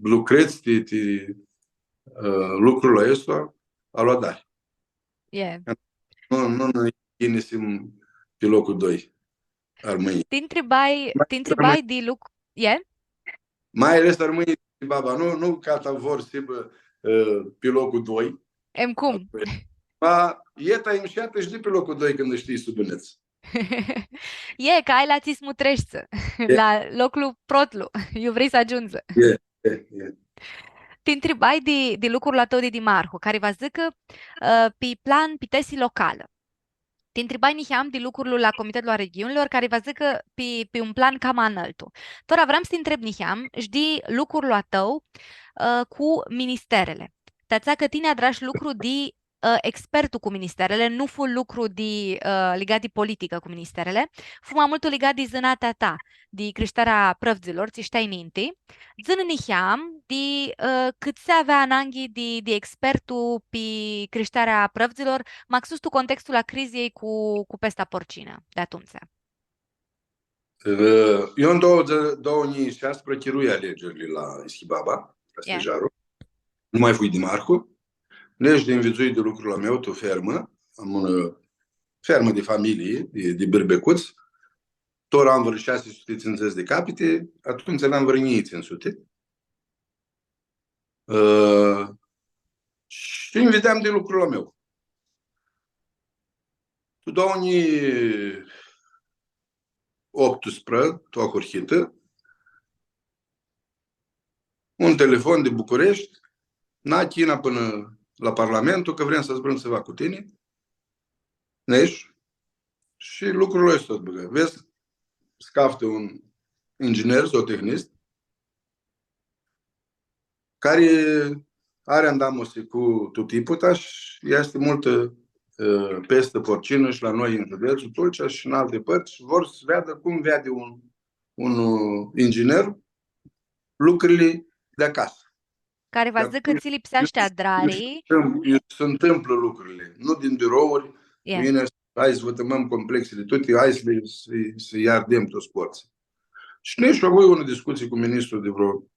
lucredz, ti, ti, ã, lucrul aestu, alu adari. E. Nu, nu, nu, ghini s-him pi loclu doi, armãnjlji. Ti ntribai, ti ntribai di luc-, e? Mai ales armãnjlji, baba, nu, nu cã ata vor s-hibã, ã, pi loclu doi. Em cum? Ma, eta e mshatã shi di pi loclu doi cãndu shtii s-u bãnedz. E, cã ai la tsi s-mutreshti, la loclu protlu, iu vrei s-agiundzi. E, e, e. Ti ntribai di, di lucrul a tãu di dimarhu, cari va dzãcã, ã, pi plan, pi tesi localã. Ti ntribai niheam di lucrul la Comitetul a Regiunilor, cari va dzãcã pi, pi un plan cama analtu. Tora vream s-ti ntreb niheam shi di lucrul a tãu, ã, cu ministerele. Ti atsea cã tini adrash lucru di, ã, expertu cu ministerele, nu fu lucru di, ã, ligat di politicã cu ministerele, fu ma multu ligat di zãnatea ta, di crishtearea prãvdzilor, tsi shteai ninti. Dzã-nã niheam di, ã, cãtse avea ananghi di, di expertu pi crishtearea prãvdzilor, maxus tu contextul a criziei cu, cu pesta porcinã di atumtsea. Ã, eu în două, două mii șaisprezece chirui alegerile la Ischibaba, la Stejarul. Nu mai fui dimarhu. Legi di nvidzui di lucrul a meu, tu fermã. Am unã, ã, fermã di familii, di, di birbecuts. Tora am vãrã shasi suti tsindzãts di capiti, atumtsea aveam vãrã njilji tsintsi suti. Ã, shi nvideam di lucrul a meu. Tu două mii optsprezece, tu ahurhitã, un telefon di Bucureshti, na, yinã pãnã la Parlamentul, cã vrem s-zburãm tsiva cu tini. Nesh? Shi lucrul aestu s-bãgã. Vedz, s-caftã un inginer, zootehnist, cari ari andamusi cu tut Iputa shi easti multã, ã, pestã porcinã shi la noi tu județul Tulcea shi tu alti pãrts shi vor s-veadã cum veadi un, un, ã, inginer lucrili di acasã. Cari va dzãcã cã tsi lipseashti adrari. Iu s-ntãmplã lucrurli, nu din birouri, hai s-vãtãmãm complexili tuti, hai s-li, s-li, s-li ardem tuts portsã. Shi noi shi avui unã discutsii cu ministrul di vreo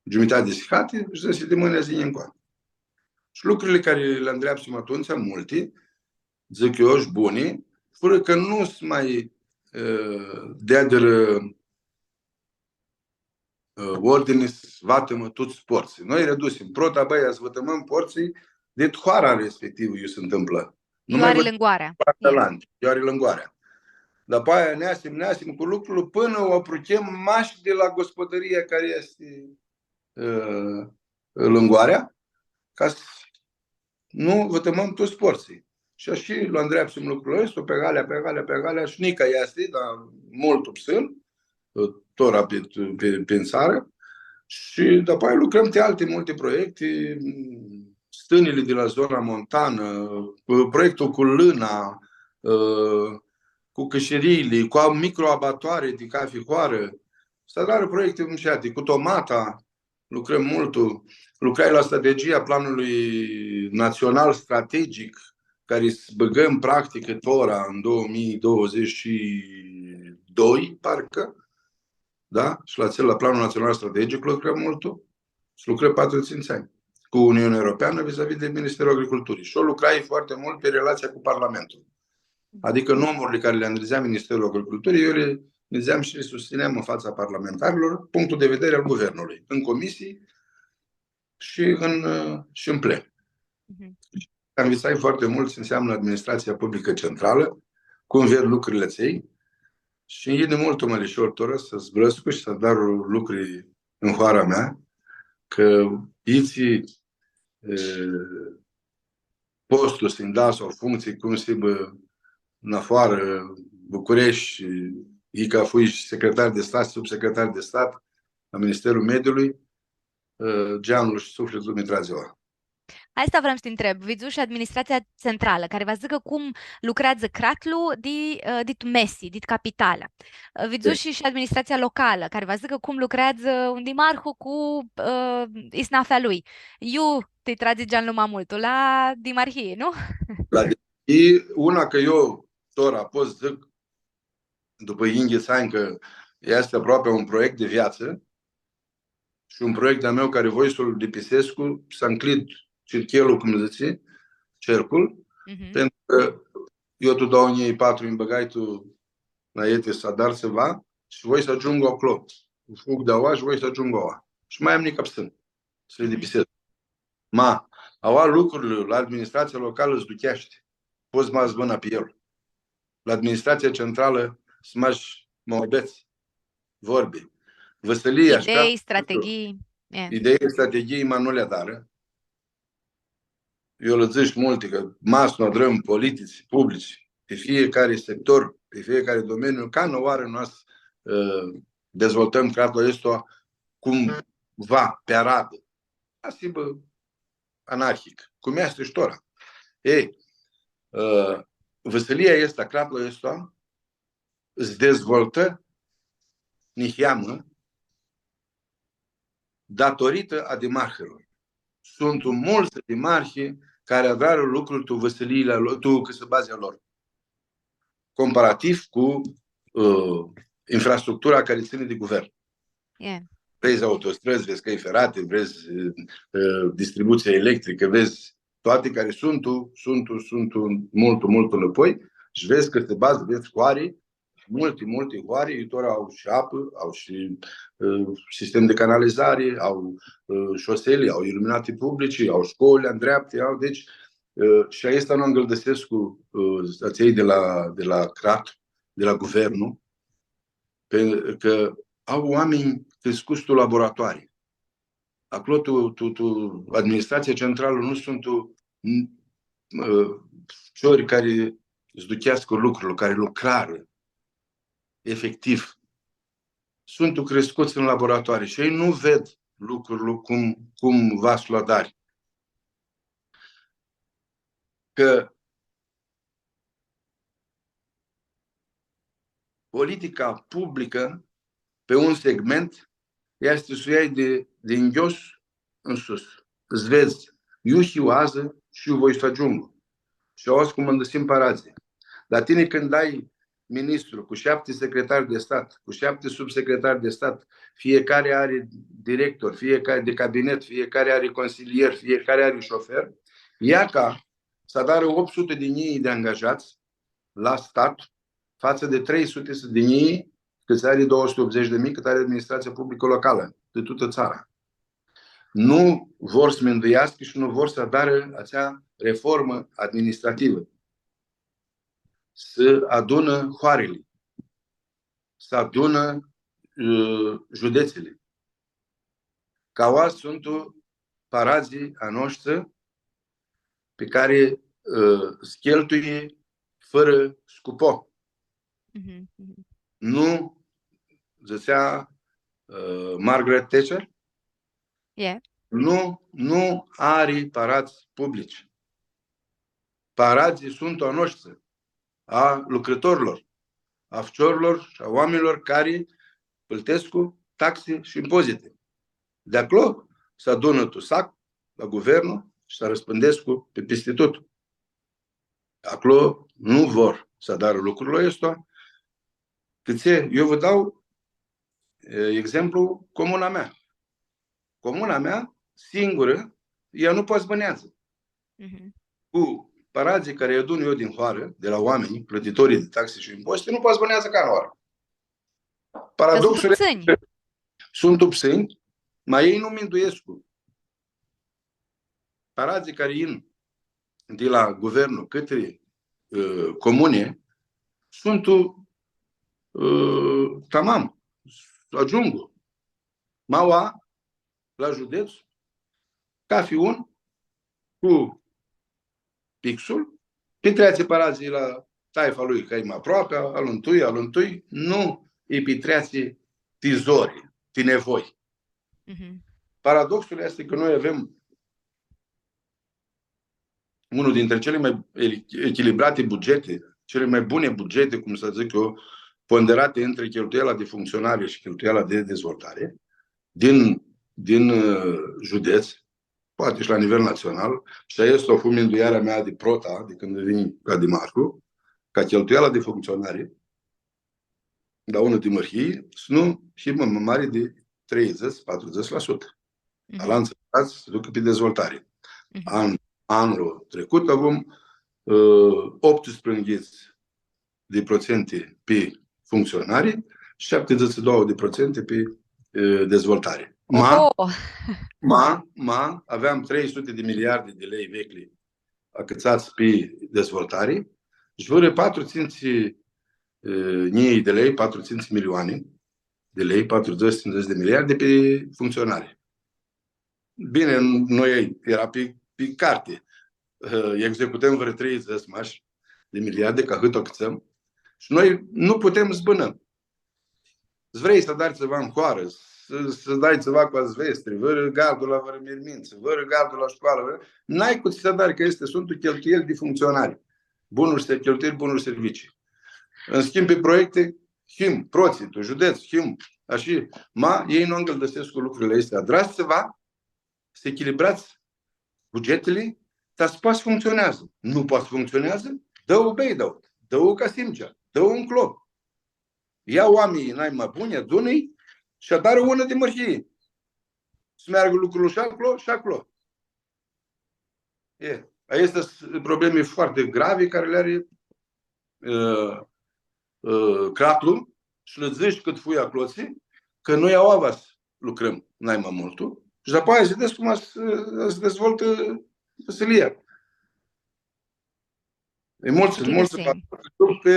giumitati di sihati shi dzãsi, di mãni s-yinj ncoa. Shi lucrurli cari li andreapsim atumtsea, multi, dzãc eu, shi buni, fãrã cã nu s-ma, ã, deadirã, ã, ordini s-vatãmã tuts portsãlji. Noi redusim. Prota, bãi, s-vãtãmãm portsãlji dit hoara respectivã iu s-ntãmplã. Nu ma vãtãmãm lãngoarea. Partea alanti, iu ari lãngoarea. Dapoaia neasim, neasim cu lucrul pãnã u apruchem mash di la gospodãria cari easti, ã, lãngoarea, ca s-, nu vãtãmãm tuts portsãlji. Shi ashi lu andreapsim lucrul aestu, pi calea, pi calea, pi calea, shi nica easti, dar multu psãn, tora pi, pi, pi țarã. Shi dapoaia lucrãm ti alti multi proiecti, stãnili di la zona montanã, proiectul cu lãna, ã, cu cãshiriili, cu microabatoare di cafi hoarã. S-adarã proiecti mushati, cu tomata, lucrãm multu. Lucrai la strategia planului național strategic, cari s-bãgã tu practicã tora, tu doauã mii doauãdzãts shi doi, parcã, da? Shi la atsel, la planul național strategic, lucrãm multu. Shi lucrãm patru, tsintsi anj cu Uniunea Europeană vis-a-vis de Ministerul Agriculturii. Shi eu lucrai foarte mult pe relația cu Parlamentul. Adică nomurli cari li analizea Ministerul Agriculturii, eu li analizam și li susțineam în fața parlamentarilor punctul de vedere al guvernului, în comisii și în, ã, și în plen. Mhm. Învitsai foarte mult ce înseamnă administrația publică centrală, cum ved lucrurile atselj, shi nj-yini multu ma lishor tora s-zburãscu shi s-adar lucri tu hoara mea, cã itsi, ã, postul s-nj-da sau functsii, cum s-hibã nafoarã, Bucureshti, icã fui shi secretar di stat, subsecretar di stat la Ministerul Mediului, ã, geanlu shi suflitlu mi tradzi aoa. Aestã vream s-ti ntreb. Vidzushi administratsia centralã, cari va s-dzãcã cum lucreadzã cratlu di, ã, dit mesi, dit capitalã. Ã, vidzushi shi administratsia localã, cari va s-dzãcã cum lucreadzã un dimarhu cu, ã, isnafea lui. Iu ti tradzi geanlu ma multu, la dimarhii, nu? La dimarhii, una cã eu tora pot s-dzãc, dupã yinghits anj, cã easti aproapi un proiect di viatsã shi un proiect a meu cari voi s-lu dipisescu, s-ncljid circhelul, cum dzãtsi, cercul, mhm, pentru cã eu tu doauã njilji patru nj-bãgai tu naeti s-adar tsiva shi voi s-agiungu aclo. Fug di aoa shi voi s-agiungu aoa. Shi ma am nica psãn s-li dipisescu. Ma, aoa lucrurli la administratsia localã s-ducheashti. Pots ma s-vãnã pi el. La administratsia centralã s-mash muabets, vorbi. Vãsilia, idei, strategii, e. Idei, strategii, ma nu li adarã. Eu lã dzãc multi cã ma s-nu adrãm politici publici pi fiecare sector, pi fiecare domeniu, canãoarã nu va s-, ã, dezvoltãm cratlu aestu cum va, pi aradã. Va s-hibã anarhic, cum easti shi tora. Ei, ã, vãsilia aestã, cratlu aestu, s-dezvoltã niheamã, datoritã a dimarhilor. Suntu multsã dimarhi cari adrarã lucruri tu vãsiliili a lor, tu cãsãbadzlji a lor, comparativ cu, ã, infrastructura cari tsãni di guvern. E. Vrei autostrăzi, vrei cai ferate, vrei, ã, distribuție electrică, vrei toate cari suntu, suntu, suntu multu, multu nãpoi shi vrei cãsãbadz, vrei hoari, multi, multi hoari, iu tora au shi apã, au shi, ã, sistem di canalizari, au, ã, șosele, au iluminati publici, au shcoli andreapti, au, deci, ã, shi aestã nu angãldãsescu, ã, atselj di la, di la crat, di la guvernu, pi, cã au oaminj criscuts tu laboratoari. Aclo tu, tu, tu administratsia centralã nu suntu, ã, ficiori cari s-ducheascã lucrul, cari lucrarã efectiv. Suntu criscuts tu laboratoari shi elj nu ved lucrul cum, cum va s-lu adari. Cã politica publicã pi un segment easti s-u ljai di, di nghios nsus. S-vedz iu hiu adzã shi iu voi s-agiungu. Shi aoa s-cumãndãsim paradzlji. Dar tini cãndu ai ministru cu shapti secretari di stat, cu shapti subsecretari di stat, fiecare ari director, fiecare di cabinet, fiecare ari consilier, fiecare ari șofer, ia ca s-adarã optu suti di njilji di angajats la stat, fatsã di trei suti di njilji, cãtse ari, doauã suti optzeci di njilji, cãtse ari administratsia publicã localã di tutã tsara. Nu vor s-minduiascã shi nu vor s-adarã atsea reformã administrativã. S-adunã hoarili, s-adunã, ã, judetsili. Cã aoa suntu paradzlji a noshtri pi cari, ã, s-cheltuie fãrã scupo. Mhm, mhm. Nu, dzãtsea, ã, Margaret Thatcher, nu, nu ari paradz publici. Paradzlji suntu a noshtri, a lucrãtorlor, a ficiorlor shi a oaminjlor cari plãtescu taxi shi impoziti. Di aclo s-adunã tu sac la guvernu shi s-arãspãndescu pi pisti tut. Aclo nu vor s-adarã lucrul aestu. Cãtse, eu vã dau, e, exemplu, comuna mea. Comuna mea, singurã, ea nu poati s-bãneadzã. Mhm. Cu paradzlji cari adun eu din hoarã, di la oaminj, plãtitori di taxi shi impoziti, nu poati s-bãneadzã canãoarã. Cã suntu ptsãnj. Suntu ptsãnj, ma elj nu minduescu. Paradzlji cari yin di la guvernu cãtri, ã, comuni, suntu, ã, tamam, agiungu. Ma aoa, la judets, cafi un cu pixul, pitreatsi paradzlji la taifa lui, cã e ma aproapi, aluntui, aluntui, nu lji pitreatsi ti zori, ti nivoi. Mhm. Paradoxul easti cã noi avem unul dintre cele mai eli-, echilibrate bugete, cele mai bune bugete, cum să zic eu, ponderate între cheltuiala de funcționare și cheltuiala de dezvoltare, din, din, ã, județ, poate și la nivel național, shi aestã a fost minduirea mea de prota, de când vin ca dimarhu, ca cheltuiala de funcționare, la unã dimãrhii, s-nu hibã ma mari di treidzãts, patrudzãts la sutã. Mhm. Alantsã s-ducã pi dezvoltari. Mhm. An-, anlu tricut avum, ã, optsprãyinghits di procenti pi funcționari shi shaptidzãts shi doauã di procenti pi, ã, dezvoltari. Ma, oho! Ma, ma, aveam trei suti di miliardi di lei veclji acãtsats pi dezvoltari, shi vãrã patru, tsintsi, ã, njilji di lei, patru, tsintsi milioani di lei, patrudzãts, tsindzãts di miliardi pi funcționari. Bine, noi era pi, pi carti. Ã, executãm vãrã treidzãts mash di miliardi, ca hãt u acãtsãm. Shi noi nu putem s-bãnãm. S-vrei s-adari tsiva tu hoarã, s-, s-dai tsiva cu azvestri, vãrã gardul la vãrã mirmintsã, vãrã gardul la scoalã, vãrã, n-ai cu tsi s-adari, cã easti, suntu cheltuieli di funcționari. Bunuri, se-, cheltuieli, bunuri, servicii. În schimb, pi proiecti, him, protsi, tu judets, him, ashi, ma, elj nu angãldãsescu lucrurli aesti. Adrats tsiva, s-echilibrats bugetili, ta s-poati s-funcționeadzã. Nu poati s-funcționeadzã, dã-u Beidau, dã-u Casimgea, dã-u nclo. Ia oaminjlji nai ma buni, adunã-lj shi adarã unã dimãrhii. S-meargã lucrul shi aclo, shi aclo. E, aesti suntu problemi foarte grave cari li ari, ã, ã, cratlu shi lã dzãts cãt fui aclotsi, cã noi aoa va s-lucrãm nai ma multu shi dapoaia s-videts cum va s-, s-dezvoltã vãsilia. E multsã, multsã s-duc pi,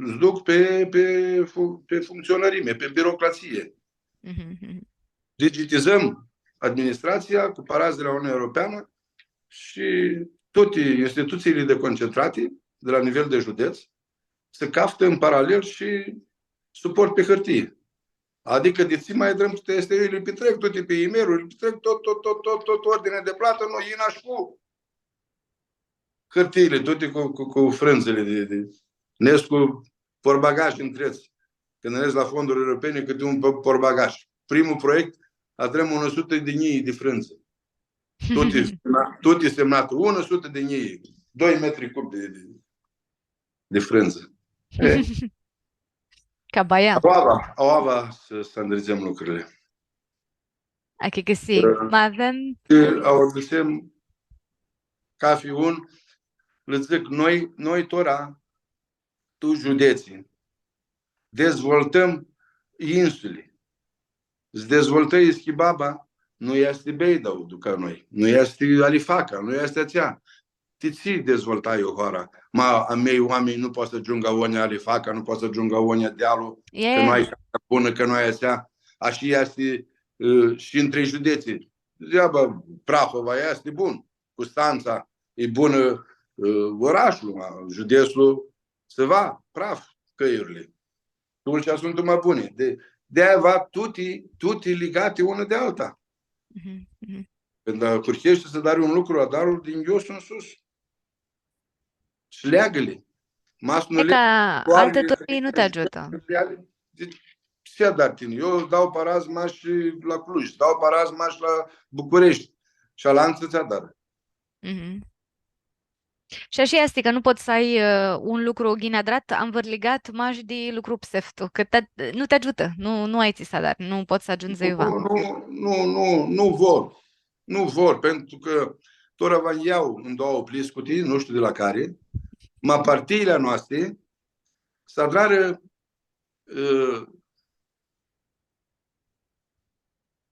s-duc pi, pi fu-, pi funcționarime, pi birocratie. Mhm, mhm. Digitizãm administratsia cu paradzlji di la Uniunea Europeanã shi tuti institutsiili deconcentrati di la nivel di judets s-caftã tu paralel shi suport pi hãrtii. Adicã di tsi ma adrãm tuti aesti, eu li pitrec tuti pi e-mail-uri, li pitrec tut, tut, tut, tut, tut ordinea di platã, nu, yin shi cu hãrtiili, tuti cu, cu, cu frãndzãli di, di, nescu porbagaji ntredz. Cãndu nedz la fonduri europene, cãti un po-, porbagaj. Primul proiect, adrãm unã sutã di njilji di frãndzã. Tuti semna-, tuti semnati, unã sutã di njilji, doi metri cub di, di, di frãndzã. E. Ca baia. Aoa va, aoa va s-, s-andridzem lucrurli. Achicãsii. Ã, ma avem, shi adutsem cafi un, lã dzãc, noi, noi tora, tu judetsi, dezvoltãm insuli. S-dezvoltã Ischibaba, nu easti Beidau ca noi, nu easti Alifaca, nu easti atsea. Ti tsi dezvoltai hoara? Ma a mei oaminj nu poati s-agiungã aonja Alifaca, nu poati s-agiungã aonja dealu, cã nu ai cari bunã, cã nu ai atsea. Ashi easti, ã, shi ntrã judetsi. Degeaba Prahova easti bun, Custantsa e bunã, ã, orashlu, ma judetslu s-va praf cãljurli. Tulcea suntu ma buni. Di, di-aia va tuti, tuti ligati unã di alta. Mhm, mhm. Cãndu ahurheshti s-adari un lucru, adar-lu di nghios tu sus. Shi leagã-li. Ma s-nu... E ca altã turlii nu ti agiutã. Dzãts, tsi adari tini? Eu dau paradz mash la Cluj, dau paradz mash la Bucureshti. Shi alantsã tsi adarã? Mhm. Shi ashi easti, cã nu pots s-ai, ã, un lucru ghini adrat, anvãrligat, mash di lucru pseftu, cã ti, nu ti agiutã, nu, nu ai tsi s-adari, nu pots s-agiundzi iuva. Nu, nu, nu, nu vor. Nu vor, pentru cã tora va ljau tu doauã pliscuti, nu shtiu di la cari, ma partiili a noasti s-adrarã, ã,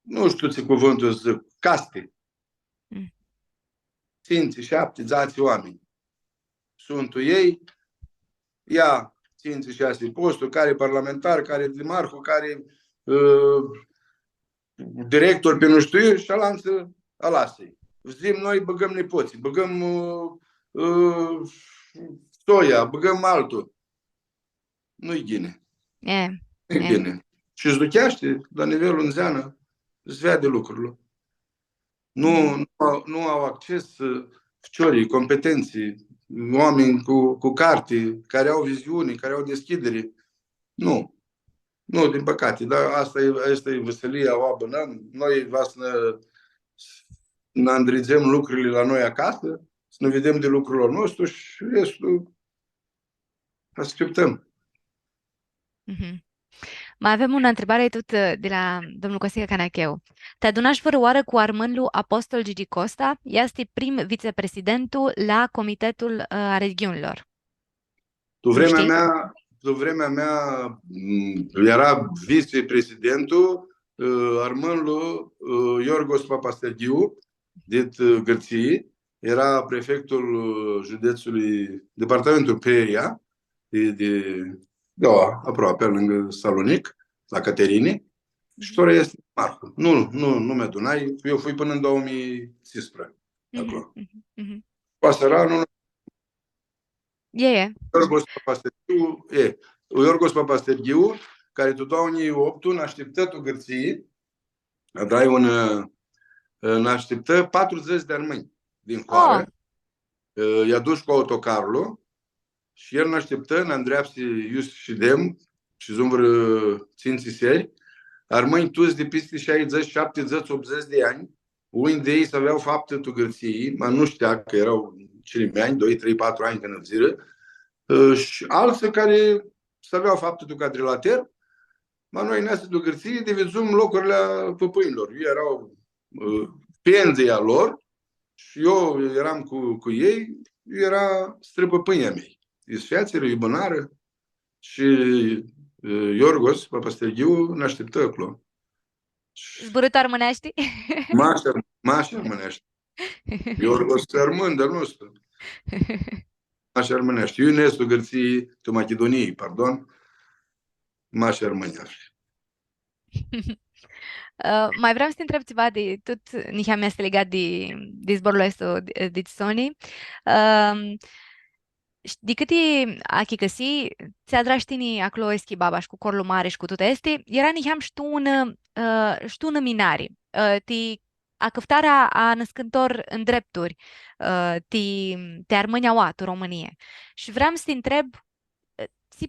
nu shtiu tsi cuvãntu s-dzãc, casti. Mm. Tsintsi, shapti, dzatsi oaminj. Suntu elj, ia tsintsi, shasi posturi, cari parlamentar, cari dimarhu, cari, ã, director, pi nu shtiu, shi alantsã alasã-lj. Dzãtsem, noi bãgãm nipotslji, bãgãm, ã, ã, soia, bãgãm altu. Nu-i ghini. E, nu-i ghini. Shi s-ducheashti la nivelul ndzeanã, s-veadi lucrurli. Nu, nu au, nu au acces, ã, ficiorlji, competentsã, oaminj cu, cu carti, cari au viziuni, cari au deschidere. Nu. Nu, din păcate, dar asta e, asta e vãsilia, u abãnãm. Noi va s-nã, s-nã andridzem lucrurli la noi acasã, s-nã videm di lucrul a nostru shi restul ashtiptãm. Mhm. Ma avem unã ntribari tut, ã, di la domnul Costicã Canacheu. Ti adunash vãrãoarã cu armãnlu Apostol Gigi Costa? Easti prim vitsepresidentu la Comitetul, ã, a Regiunilor. Tu vremea mea, tu vremea mea, m, eara vitsepresidentu, ã, armãnlu, ã, Iorgos Papastergiu, dit, ã, Gãrtsii, eara prefectul, ã, judetsului, departamentul Peria, di, di, da, aproapi, lângă Salonic, la Caterini, shi tora easti dimarhu. Nu, nu, nu mi adunai, eu fui până în două mii cincisprezece acolo. Mhm, mhm, mhm. Pasăra, nu, E, e. Iorgos Papastergiu, e, Iorgos Papastergiu, cari tu doauã njilji optu nã ashtiptã tu Gãrtsii, adrai un, ã, nã ashtiptã patrudzãts di armãnj din hoarã, ã, lj-adush cu autocarlu shi el nã ashtiptã, nã andreapsi iu s-shidem, shidzum vãrã tsintsi seari, armãnj tuts di pisti shaidzãts, shaptidzãts, optudzãts di anj, unj di elj s-avea faptã tu Gãrtsii, ma nu shtea cã eara cilimeanj, doi, trei, patru anj cãndu fudzirã, ã, shi altsã cari s-avea faptã tu Cadrilater, ma noi neasim tu Gãrtsii, dividzum locurli a pãpãnjlor. Elj eara, ã, pendzlji a lor shi eu earam cu, cu elj, elj eara strãpãpãnjlji a mei. Elj s-featsirã, elj bãnarã shi, ã, Iorgos Papastergiu nã ashtiptã aclo. Zburã tu armãneashti? Mash ar-, mash armãneashti. Iorgos armãn di-a nostru. Mash armãneashti. Iu nescu tu Gãrtsii, tu Machidunii, pardon. Mash armãn ari. Ã, ma vream s-ti ntreb tsiva di tut, niheamã easti ligat di, di zborlu aestu di, di soni. Ãm, Sh-, di cãti achicãsii, tsi adrash tini aclo Eschibaba sh-cu Corlu Mari sh-cu tuti aesti, eara niheam sh-tu unã, ã, sh-tu unã minari, ã, ti acãftarea a nãscãntor ndrepturi, ã, ti, ti armãnj aua, tu Romãnii. Shi vream s-ti ntreb, ã, tsi,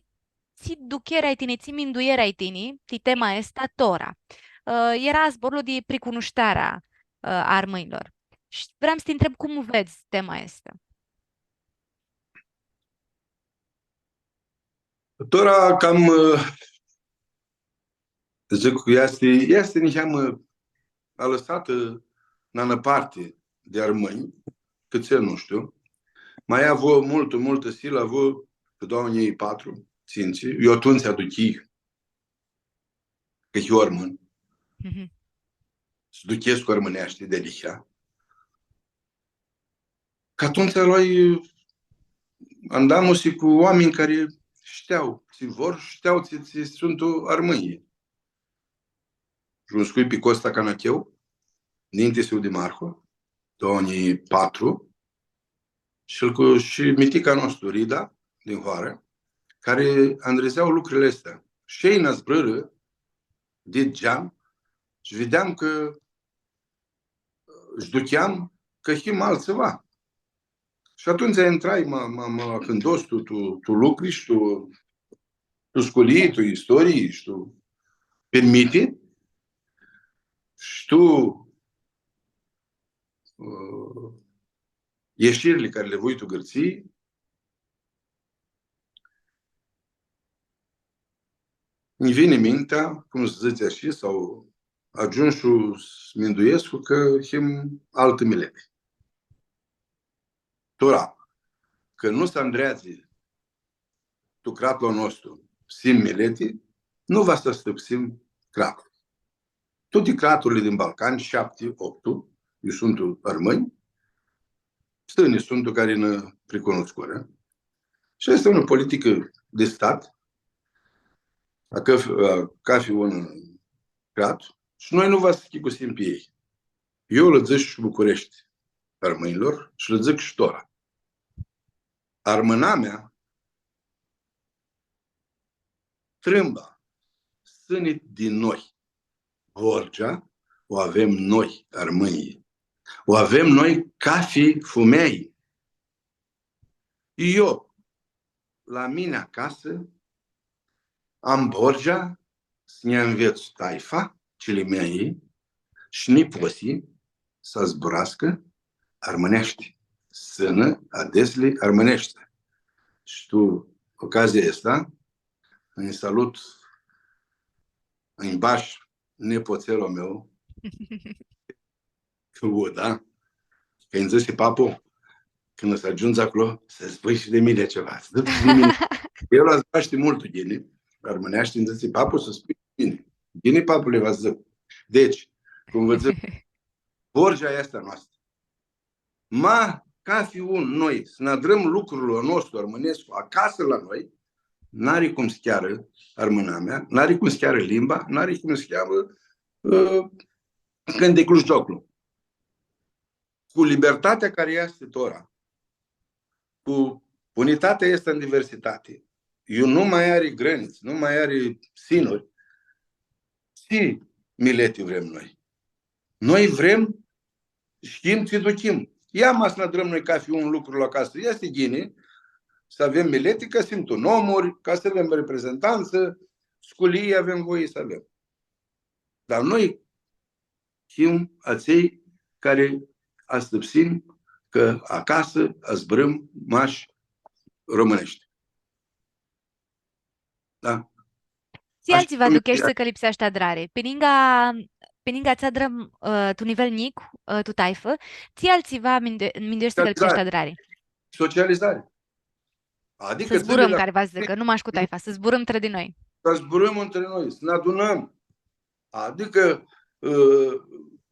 tsi ducheri ai tini, tsi mindueri ai tini, ti tema aestã tora. Ã, eara zborlu di pricunushtearea, ã, a armãnjlor. Shi vream s-ti ntreb cum vedz tema aestã. Tora cam, ã, dzãc, easti, easti niheamã alãsatã nã, nã parti di armãnj, cãtse nu shtiu. Ma avu multu, multu silã avu pi doauã njilji patru, tsintsi, eu atumtsea aduchii cã hiu armãn. Mhm. S-duchescu armãneashti dealihea. Cã atumtsea loai andamusi cu oaminj cari shtea tsi vor, shtea tsi, tsi suntu armãnjlji. Lu cunuscui pi Costa Canacheu, ninti s-hiu dimarhu, doauã njilji patru, shi cu, shi mitica a nostru, Rida, din hoarã, cari andridzea lucrili aesti. Shi elj nã zburã di gean shi videam cã s-ducheam cã him altsiva. Shi atumtsea intrai ma, ma, ma cãndos tu, tu, tu lucri shi tu, tu sculii, tu istorii shi tu pirmiti shi tu, ã, eshirli cari li avui tu Gãrtsii. Nji vini mintea, cum s-dzãtsi ashi, sau agiumshu s-minduescu cã him altã mileti. Tora, cã nu s-andreadzi tu cratlu a nostru, s-him mileti, nu va s-astãpsim cratlu. Tuti craturli din Balcani, shapti, optu, iu suntu armãnj, stãnj suntu cari nã pricunuscurã. Shi easti unã politicã di stat, a cã, a, cafi un crat, shi noi nu va s-achicusim pi elj. Eu lã dzãsh shi Bucureshti armãnjlor shi lã dzãc shi tora. Armãnamea, trãmba, s-tsãni di noi. Borgea u avem noi, armãnjlji. U avem noi cafi fumealji. Eu, la mini acasã, am borgea s-nj-anvets taifa, cilimeanjlji, shi nipotslji s-zburascã armãneashti, s-tsãnã adetsli armãneshti. Shi tu ocazia aestã, nji salut, nji bash nipotselul a meu, Uda, cã nji dzãsi papu, cãndu s-agiundzi aclo, s-spui shi di mini tsiva, dzã shi di mini. El zburashti multu ghini armãneashti, nji dzãsi, papu, s-spui shi di mini. Ghini, papule, va dzãc. Deci, cum vã dzãc, borgea aestã a noastrã. Ma, cafi un noi, s-nã adrãm lucrul a nostru armãnescu acasã la noi, n-ari cum s-chearã armãnamea, n-ari cum s-chearã limba, n-ari cum s-chearã, ã, cãnticlu shi gioclu. Cu libertatea cari easti tora, cu unitatea aestã în diversitate, iu nu mai ari grãnitsi, nu mai ari sinuri, tsi mileti vrem noi? Noi vrem, shtim tsi duchim. Ia ma s-nã adrãm noi cafi un lucru la casã. Easti ghini s-avem mileti, ca s-him tu nomuri, ca s-avem reprezentantsã, sculii avem voie s-avem. Dar noi him atselj cari astãpsim cã acasã zburãm mash romãneashti. Da? Tsi altsiva aducheshti cã lipseashti adrari? Pi ningã, pi ningã tsi adrãm, ã, tu nivel njic, ã, tu taifã, tsi altsiva mindu-, mindueshti cã lipseashti adrari? Socializari. Adicã s-zburãm, cari va s-dzãcã, nu mash cu taifa, s-zburãm trã di noi. S-zburãm trã di noi, s-nã adunãm. Adicã, ã,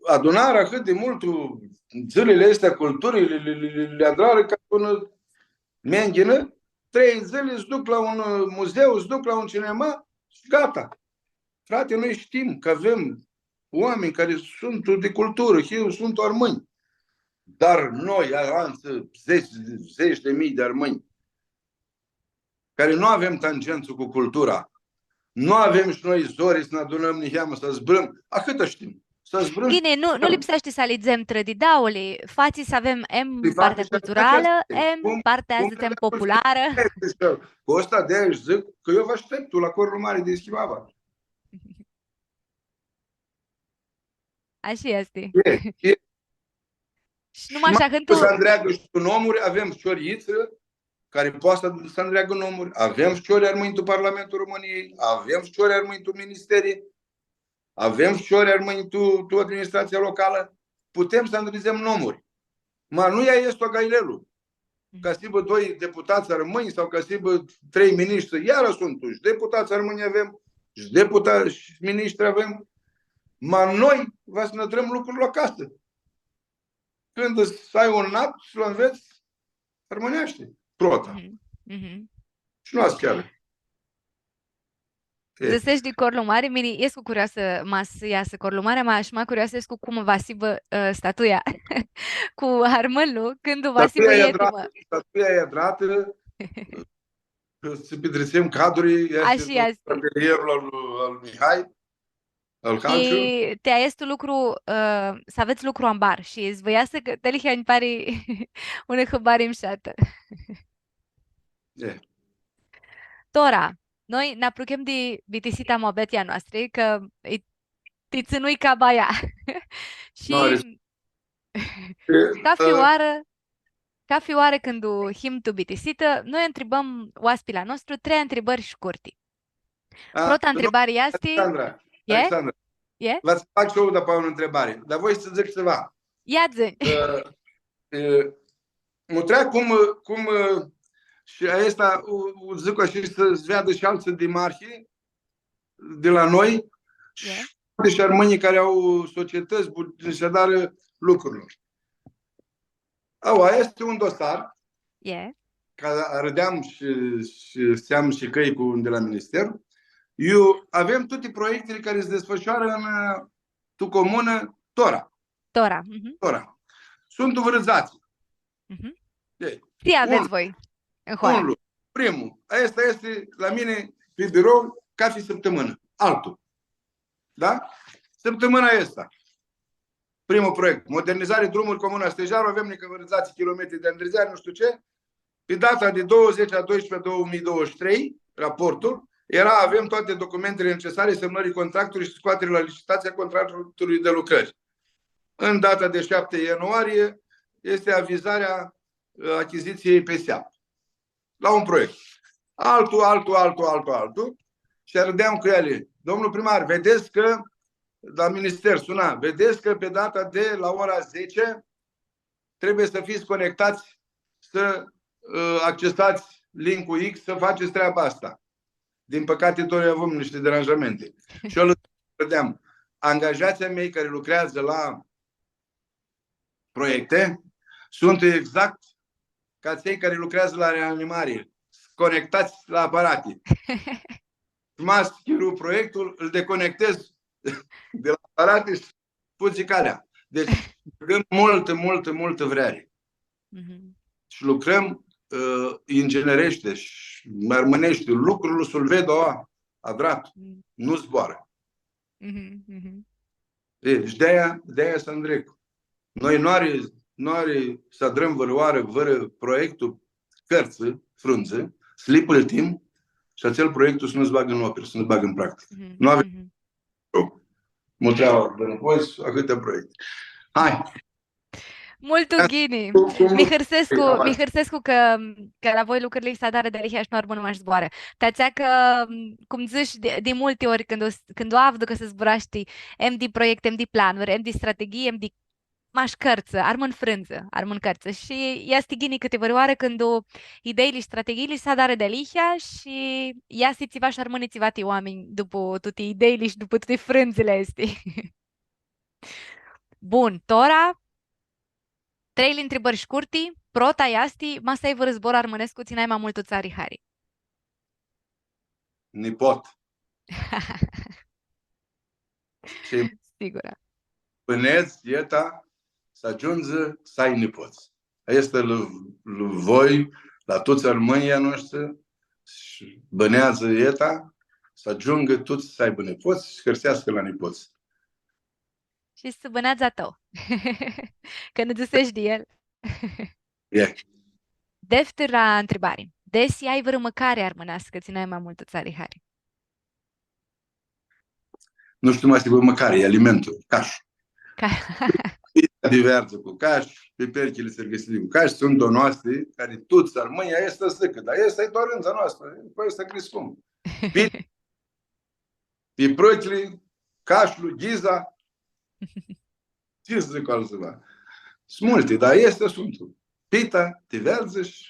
adunarã ahãt di multu, dzãlili aesti a culturii, li, li, li, li, li adrarã ca unã menghinã, trei dzãli s-duc la un, ã, muzeu, s-duc la un cinema shi gata. Frate, noi shtim cã avem oaminj cari suntu di culturã, cã suntu armãnj. Dar noi, alantsã dzãts, dzãts di mii di armãnj, cari nu avem tangentsã cu cultura, nu avem shi noi zori s-nã adunãm niheamã, s-zburãm, ahãtã shtim. S-zburãm. Ghini, nu, nu lipseashti s-alidzem trã di dauli, fatsi s-avem em partea culturalã, em partea, dzãtsem, popularã. Cu aestã di-aia dzãc cã eu vã ashteptu la corlu mari di Schivava. Ashi easti. E, e. Shi numai shi ahãntu. S-andreagã shi tu nomuri, avem ficiori itsi, cari poati s-andreagã nomuri, avem ficiori armãnj tu Parlamentul României, avem ficiori armãnj tu ministeri, avem ficiori armãnj tu, tu administratsia localã, putem s-andridzem nomuri. Ma nu ea easti agailelu. ca s-hibã doi deputats armãnj sau ca s-hibã trei ministri, iarã suntu, shi deputats armãnj avem, shi deputa-, shi ministri avem, ma noi va s-nã adrãm lucrurli acasã. Cãndu s-ai un nap, s-lu anvets armãneashti, prota. Mhm, mhm. Shi nu aschiarã. E. Dzãsesh di corlu mari, mini escu curioasã ma s-easã corlu mari, ma shi ma curioasã escu cum va s-hibã, ã, statuia cu armãnlu, cãndu va s-hibã etimã. Statuia e adratã, s-pitritsem caduri, easti atelierlu al, al Mihai, al Hanciu. Ti aestu lucru, ã, s-avets lucru ambar shi s-vã easã cã dealihea nji pari unã hãbari mshatã. E. Tora, noi nã apruchem di bitisita muabetea a noastrã, cã ti tsãnui ca baia. Shi cafi oarã, cafi oarã cãndu him tu bitisitã, noi ntribãm oaspili a nostru trei ntribãri shcurti. A, prota ntribari easti... Alexandra, Alexandra, va tsã fac shi eu dupã unã ntribari, dar voi s-dzãc tsiva. Ia dzã-nj. Ã, ã, mutrea cum, cum, ã, shi aestã u, u dzãc ashi s-veadã shi altsã dimarhi di la noi shi armãnjlji cari au societãts, bu-, s-adarã lucrurli. Aua, easti un dosar, ca arãdeam shi, shi s-am shi cãlj cu di la minister. Iu avem tuti proiectili cari s-desfãshoarã tu comunã tora. Tora, mhm. Tora. Suntu vãrã dzatsi. Mhm. Tsi avets voi tu hoarã? Un lucru. Primul, aestã easti la mini pi birou, cafi sãptãmãnã. Altu. Da? Sãptãmãna aestã. Primul proiect, modernizare drumuri, comuna Stejaru, avem nicã vãrã dzatsi kilometri di andridzeari, nu shtiu tsi. Pe data de douăzeci a doisprezece două mii douăzeci și trei, raportul, era, avem toate documentele necesare, semnării contractului și scoaterea la licitație a contractului de lucrări. În data de șapte ianuarie este avizarea, ă, achiziției pe seap. La un proiect. Altu, altu, altu, altu, altu. Shi arãdeam cu eali. Domnul primar, vedeți că, la minister suna, vedeți că pe data de la ora zece trebuie să fiți conectați, să, ă, accesați linkul X, să faceți treaba asta. Din păcate, noi avem niște deranjamente. Shi eu le spuneam, angajații mei care lucrează la proiecte sunt exact ca cei care lucrează la reanimare, conectați la aparate. Maschiru proiectul, îl deconectez de la aparate și fudzi calea. Deci, băgăm multă, multă, multă vrere. Mhm. Shi lucrãm, ã, inginerește shi armãnește, lucrul s-lu ved, o, adrat, nu zboarã. Mhm, mhm. E, shi di-aia, di-aia s-andreg. Noi nu ari, nu ari s-adrãm vãrãoarã, vãrã proiectu, cãrtsã, frãndzã, s-li pãltim shi atsel proiectu s-nu s-bagã tu operã, s-nu s-bagã tu practicã. Mhm, nu avem. Mhm. Multu, dar nu pots, ahãtea proiecte. Hai! Multu ghini. Mi hãrsescu, mi hãrsescu cã, cã la voi lucrurli s-adarã dealihea shi nu armãn mash zboarã. Ti atsea cã, cum dzãsh di, di multi ori cãndu, cãndu avdu cã s-zburashti, em di proiecti, em di planuri, em di strateghii, em di mash cãrtsã, armãn frãndzã, armãn cãrtsã. Shi easti ghini cãtivãrãoarã cãndu ideili shi strateghiili s-adarã dealihea shi easti tsiva shi armãni tsiva ti oaminj dupu tuti ideili shi dupu tuti frãndzãli aesti. Bun, tora, treili ntribãri shcurti, prota easti, ma s-ai vãrã zbor armãnescu tsi nai ma multu tsã ari hari. Nipot. Shi sigura. Bãneadz eta s-agiundzi s-ai nipots. Aestã lu, lu voi la tuts armãnjlji a noshtri, shi bãneadzã eta s-agiungã tuts s-aibã nipots shi s-hãrseascã la nipots. Shi s-bãneadzã a tãu. Cã nã dzãsesh di el. E. Deftira ntribari. Desi ai vãrã mãcari armãneascã tsi nai ma multu tsã ari hari? Nu shtiu, ma sigur, mãcari, e alimentul, cash. Ca- Pizza di veardzã cu cash, piperchili sãrgãsili cu cash, suntu a noastri, cari tuts armãnjlji, aestã s-dzãcã, dar aestã e doar rãndza noastrã, cu aestã criscum. Pi-, piperchili, cashlu, ghiza, tsi s-dzãc altutsiva? Suntu multi, dar aesti suntu. pita, tiveardzã shi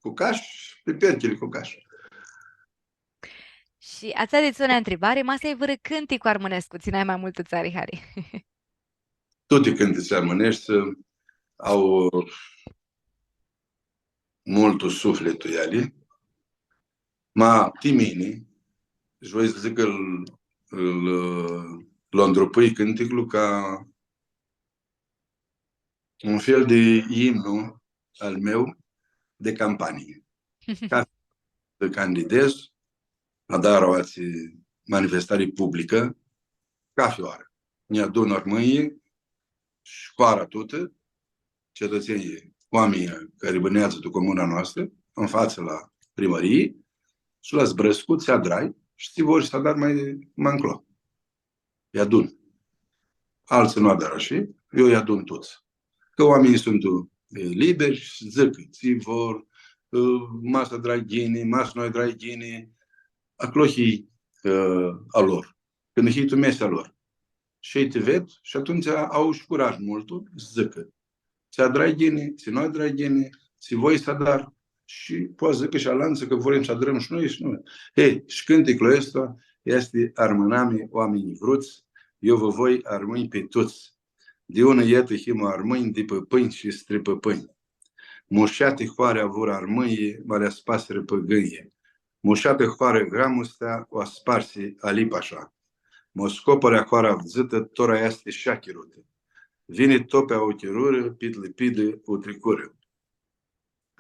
cucash, piperchili cucash. Shi atsea di tsi unã ntribari, ma s-ai vãrã cãnticu armãnescu, tsi nai ma multu tsã ari hari? Tuti cãntitsli armãneshti au multu suflitu eali, ma ti mini, shi voi s-dzãc cã lu, lu, lu andrupãi cãnticlu ca un fel di imnu al meu di campanii. Ca s-candidez, adar aoatsi manifestari publicã, cafi oarã. Nã adunã armãnjlji shi hoara tutã, cetãtsenjlji, oaminjlji cari bãneadzã tu comuna noastrã, tu fatsã la primãrii, shi lã zburãscu tsi adrai shi tsi vor s-adar ma, ma nclo. Lj-adun. Altsã nu adarã ashi, eu lj-adun tuts. Cã oaminjlji suntu, e, liberi shi dzãc tsi vor, e, ma s-adrai ghini, ma s-nu adrai ghini, aclo hii, e, a lor. Cãndu hii tu mesia lor. Shi elj ti ved shi atumtsea au shi curaj multu s-dzãcã tsi adrai ghini, tsi nu adrai ghini, tsi voi s-adar. Shi poati s-dzãcã shi alantsã cã vrem s-adrãm shi noi, shi noi. E, shi cãnticlu aestu easti: Armãnami, oaminj vruts, eu vã voi armãnj pi tuts. Di unã etã him armãnj, di pãpãnj shi strãpãpãnj. Mushati hoari avurã armãnjlji, ma li aspasirã pãgãnjlji. Mushatã hoarã gramustea u asparsi Ali Pasha. Moscopolea hoara avdzãtã, tora easti shi achirutã. Vini topea u chirurã, pit lipidã u tricurã.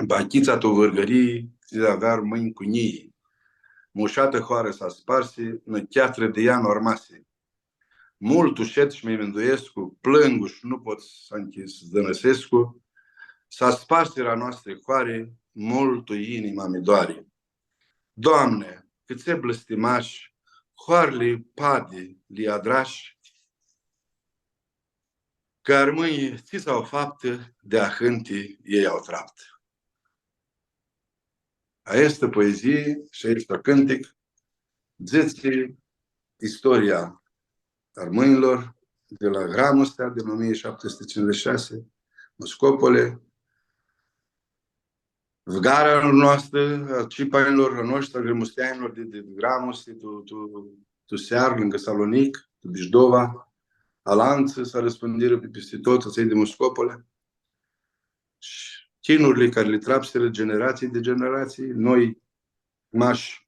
Bachitsa tu Vãrgãrii, tsi avea armãnj cu njii. Mushatã hoarã s-asparsi, nã cheatrã di ea nu armasi. Multu shed shi mi minduescu, plãngu shi nu pot s-anchi-, s-dãnãsescu, s-asparsirã a noastri hoari, multu inima mi doari. Doamne, cãtse blãstimash, hoarli padi li adrash, cã armãnjlji tsi s-au faptã, di ahãnti elj au traptã. Aestã poezii shi aestu cãntic dzãtsi istoria armãnjlor di la Gramustea din o mie șapte sute cincizeci și șase, Moscopole, vgara noastrã, a cipanjlor, a noshtri, a grãmusteanjlor di, di Gramusti, tu, tu, tu Sear, lãngã Salonic, tu Bijdova, alantsã s-arãspãndirã pi pisti tot, atselj di Moscopole. Shi chinurli cari li trapsirã generatsii di generatsii, noi, mash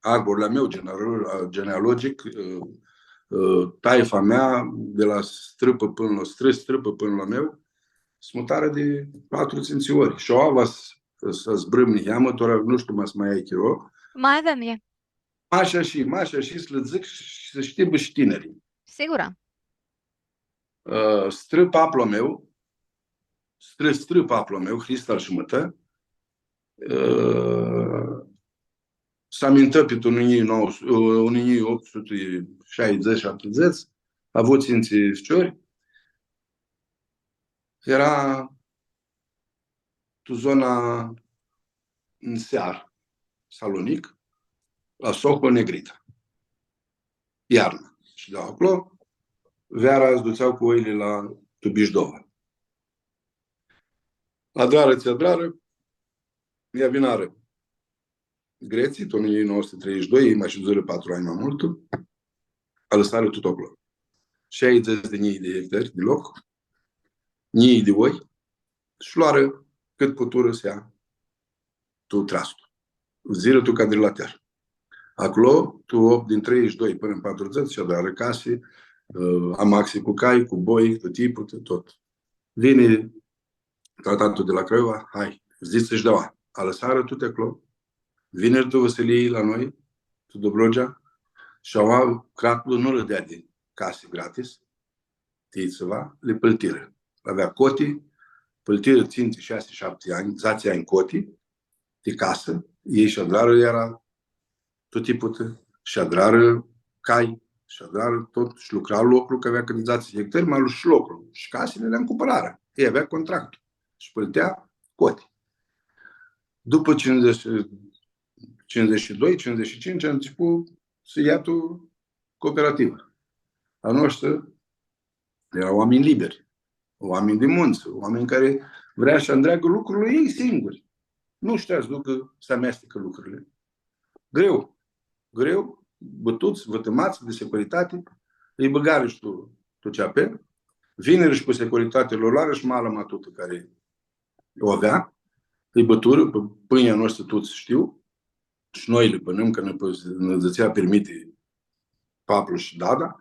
arborli a meu genero-, genealogic, ã, ã, taifa mea, di la strãpãpãnlu, strãstrãpãpãnlu a meu, s-mutarã di patru, tsintsi ori. Shi aoa va s-, s-zburãm niheamã, tora nu shtiu ma s-ma ai chiro. Ma avem, e. Mash ashi, mash ashi s-lã dzãc shi s-shtibã shi tinirlji. Sigura. Ã, strãpaplu a meu, strã-, strãpaplu a meu, Hristal shi mã-ta, ã, s-amintã pi tu unã njilji nauã su-, ã, unã njilji optu suti shaidzãts, shaptidzãts, avu tsintsi ficiori, eara tu zona Sear, Salonic, la Soho Negrita. Iarna. Shi di aclo, veara s-dutsea cu oili la, tu Bijdova. Adrarã tsi adrarã, lj-avinarã gretslji, tu unã njilji nauã suti treidzãts shi doi, elj ma shidzurã patru anj ma multu, alãsarã tut aclo. Shaidzãts di njilji di hectari di loc, njilji di oi, shi loarã cãt puturã s-lja tu Trastu. Fudzirã tu Cadrilater. Aclo, tu op-, din treidzãts shi doi pãnã tu patrudzãts, shi adrarã casi, ã, amaxi cu cai, cu boi, cu tiputã, tot. Vini tratatul di la Craiova, hai, dzãtsi shi di aoa. Alãsarã tuti aclo, vinirã tu vãsilii la noi, tu Dobrogea, shi aoa cratlu nu lã deadi casi gratis, ti tsiva, li pãltirã. Avea coti, pãltirã tsintsi, shasi, shapti anj, dzatsi anj coti, ti casã, elj shi adrarã, eara tu tiputã, shi adrarã cai, shi adrarã tot, shi lucra loclu, cã avea cãndu dzatsi hectari, ma lu-, shi loclu, shi casili li acumpãrarã. Elj avea contractul shi pãltea coti. Dupã cincizeci, cincizeci și doi, cincizeci și cinci, am început să ia tu cooperativă. A noastră eara oaminj liberi, oaminj di muntsã, oaminj cari vrea s-andreagã lucrurli elj singuri. Nu shtea s-ducã, s-ameastecã lucrurli. Greu. Greu, bãtuts, vãtãmats di securitati, lji bãgarã shi tu, tu C A P, vinirã shi cu securitati, lã loarã shi malama tutã cari u avea, lji bãturã, pã-, pãnjlji a noshtri tuts shtiu, shi noi li bãnãm, cã nã, nã dzãtsea pirmiti paplu shi dada,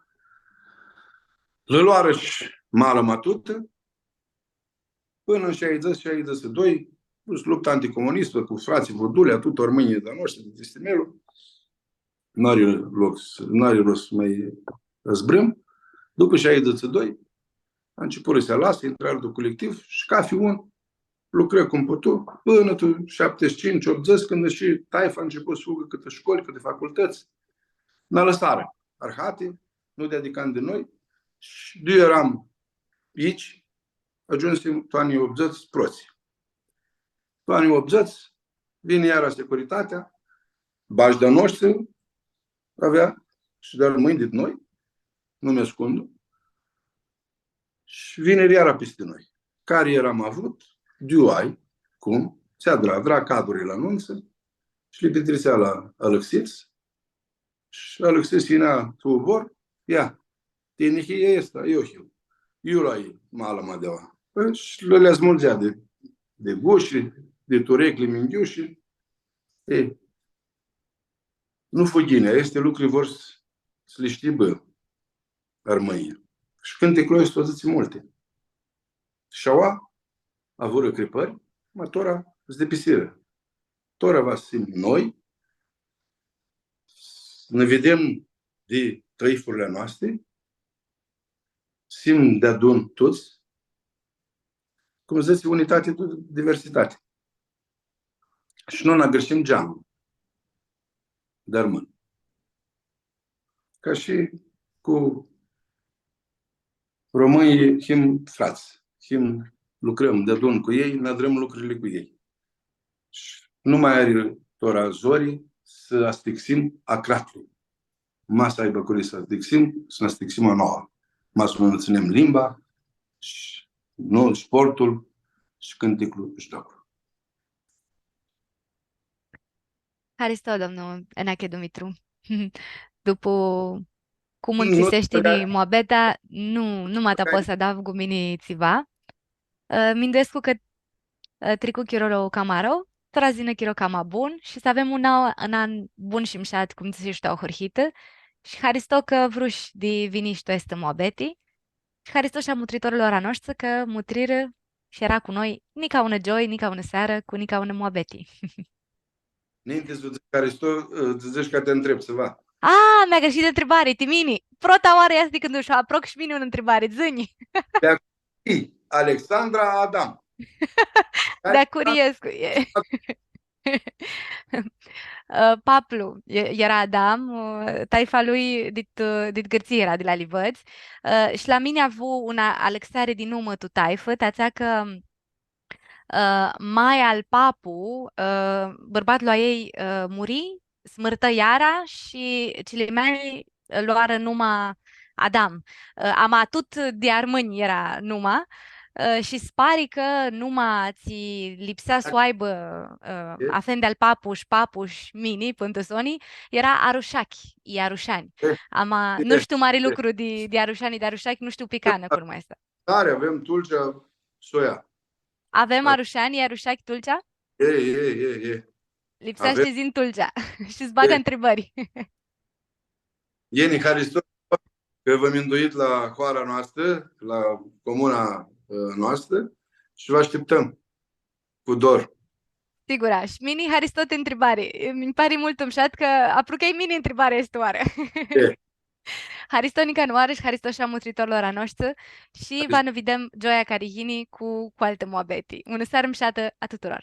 lã loarã shi malama tutã, pãnã tu shaidzãts, shaidzãts shi doi, plus lupta anticomunistã cu fratslji Vurdulea, tuts armãnjlji di-a noshtri, di Distimelu, nu ari loc s-, nu ari rost s-ma zburãm. Dupã shaidzãts shi doi, a început s-alasã, intrarã tu colectiv shi cathi un lucrã cum putu, pãnã tu shaptizeci și cinci, optzeci, cãndu shi taifa a început s-fugã cãtã shcoli, cãtã facultãts. Nã alãsarã arhati, nu deadicam di noi, shi di earam aici, agiumsim tu anjlji optzeci protsi. Tu anjlji optzeci, vini iara securitatea, bash di-a noshtri avea shi di armãnj dit noi, nu mi ascundu, shi vinirã iara pisti noi. Cari earam avut, di iu ai, cum, tsi adra, adra caduri la nuntsã shi li pitritsea la alãxits, shi alãxits yinea tu ubor, ia, tini hii aestã, eu hiu. Iu la ei, malama di-aua. Pãi, shi li, li azmuldzea di, di gushi, di tu ureclji minghiushi. Ei, nu fu ghini, aesti lucri vor s-, s-li shtibã armãnjlji. Shi cãnticlu aestu dzãtsi multi. Shi aua, avurã cripãri, ma tora s-dipisirã. Tora va s-him noi, s-nã videm di tãifurli a noasti, s-him deadun tuts, cum dzãtsi, unitate tu diversitate. Shi nu nã agãrshim geanlu di armãn. Ca shi cu romãnjlji him frats, him, lucrãm deadun cu elj, nã adrãm lucrili cu elj. Shi nu ma ari tora zori s-astixim a cratlu. Ma s-aibã curi s-astixim, s-nã astixim a noauã. Ma s-nã tsãnem limba, shi nu, sportul, shi cãnticlu, shi doclu. Haristo, domnu Enache Dumitru. Dupu cum nu, ãnchiseashini muabetea, nu, nu ma ta pot s-adavgu mini tsiva. Ã, minduescu cã, ã, tricu chirolu cama arãu, tora s-yinã chiro cama bun shi s-avem un an, un an bun shi mushat, cum dzãsish tu ahurhitã. Shi haristo cã vrush di vinish tu aestã muabeti. Shi haristo shi a mutritorlor a noshtri cã mutrirã shi eara cu noi, nica unã gioi, nica unã searã, cu nica unã muabeti. Ninti s-dzãc haristo, dzãc cã ti ntreb tsiva. A, mi agãrshii di ntribari, ti mini. Prota oarã easti cãndu sh-aproc shi mini unã ntribari, dzã-nj. Di a cui Alexandra Adam? Di a cui escu, e. Ã, paplu e-, eara Adam, ã, taifa lui dit, ã, dit Gãrtsii eara, di la Livãdz. Ã, shi la mini avu unã alãxeari di numã tu taifã, ti atsea cã, ã, maia al papu, ã, bãrbatlu a ljei, ã, muri, s-mãrtã iara shi cilimeanjlji loarã numa Adam. Ã, ama tut di armãnj eara numa, ã, shi s-pari cã numa tsi lipsea s-u aibã, ã, afendi al papu shi papu shi mini, pãn tu soni, eara Arushachi, i Arushanj. Ama nu shtiu mari lucru di, di Arushanj, di Arushachi, nu shtiu pi canã cum easti. Tari, avem Tulcea, soia. Avem Arushanj, i Arushachi, Tulcea? E, e, e, e. Lipseashti s-dzãts Tulcea shi s-bagã ntribãri. Yini, haristo cã vã minduit la hoara noastrã, la comuna, ã, noastrã shi vã ashtiptãm cu dor. Sigura. Shi mini, haristo ti ntribari. Nji pari multu mushat cã aprucheai mini ntribarea aestã oarã. E. Haristo nica nã oarã shi haristo shi a mutritorlor a noshtri shi va nã videm gioia cari yini cu, cu altã muabeti. Unã searã mushatã a tuturor!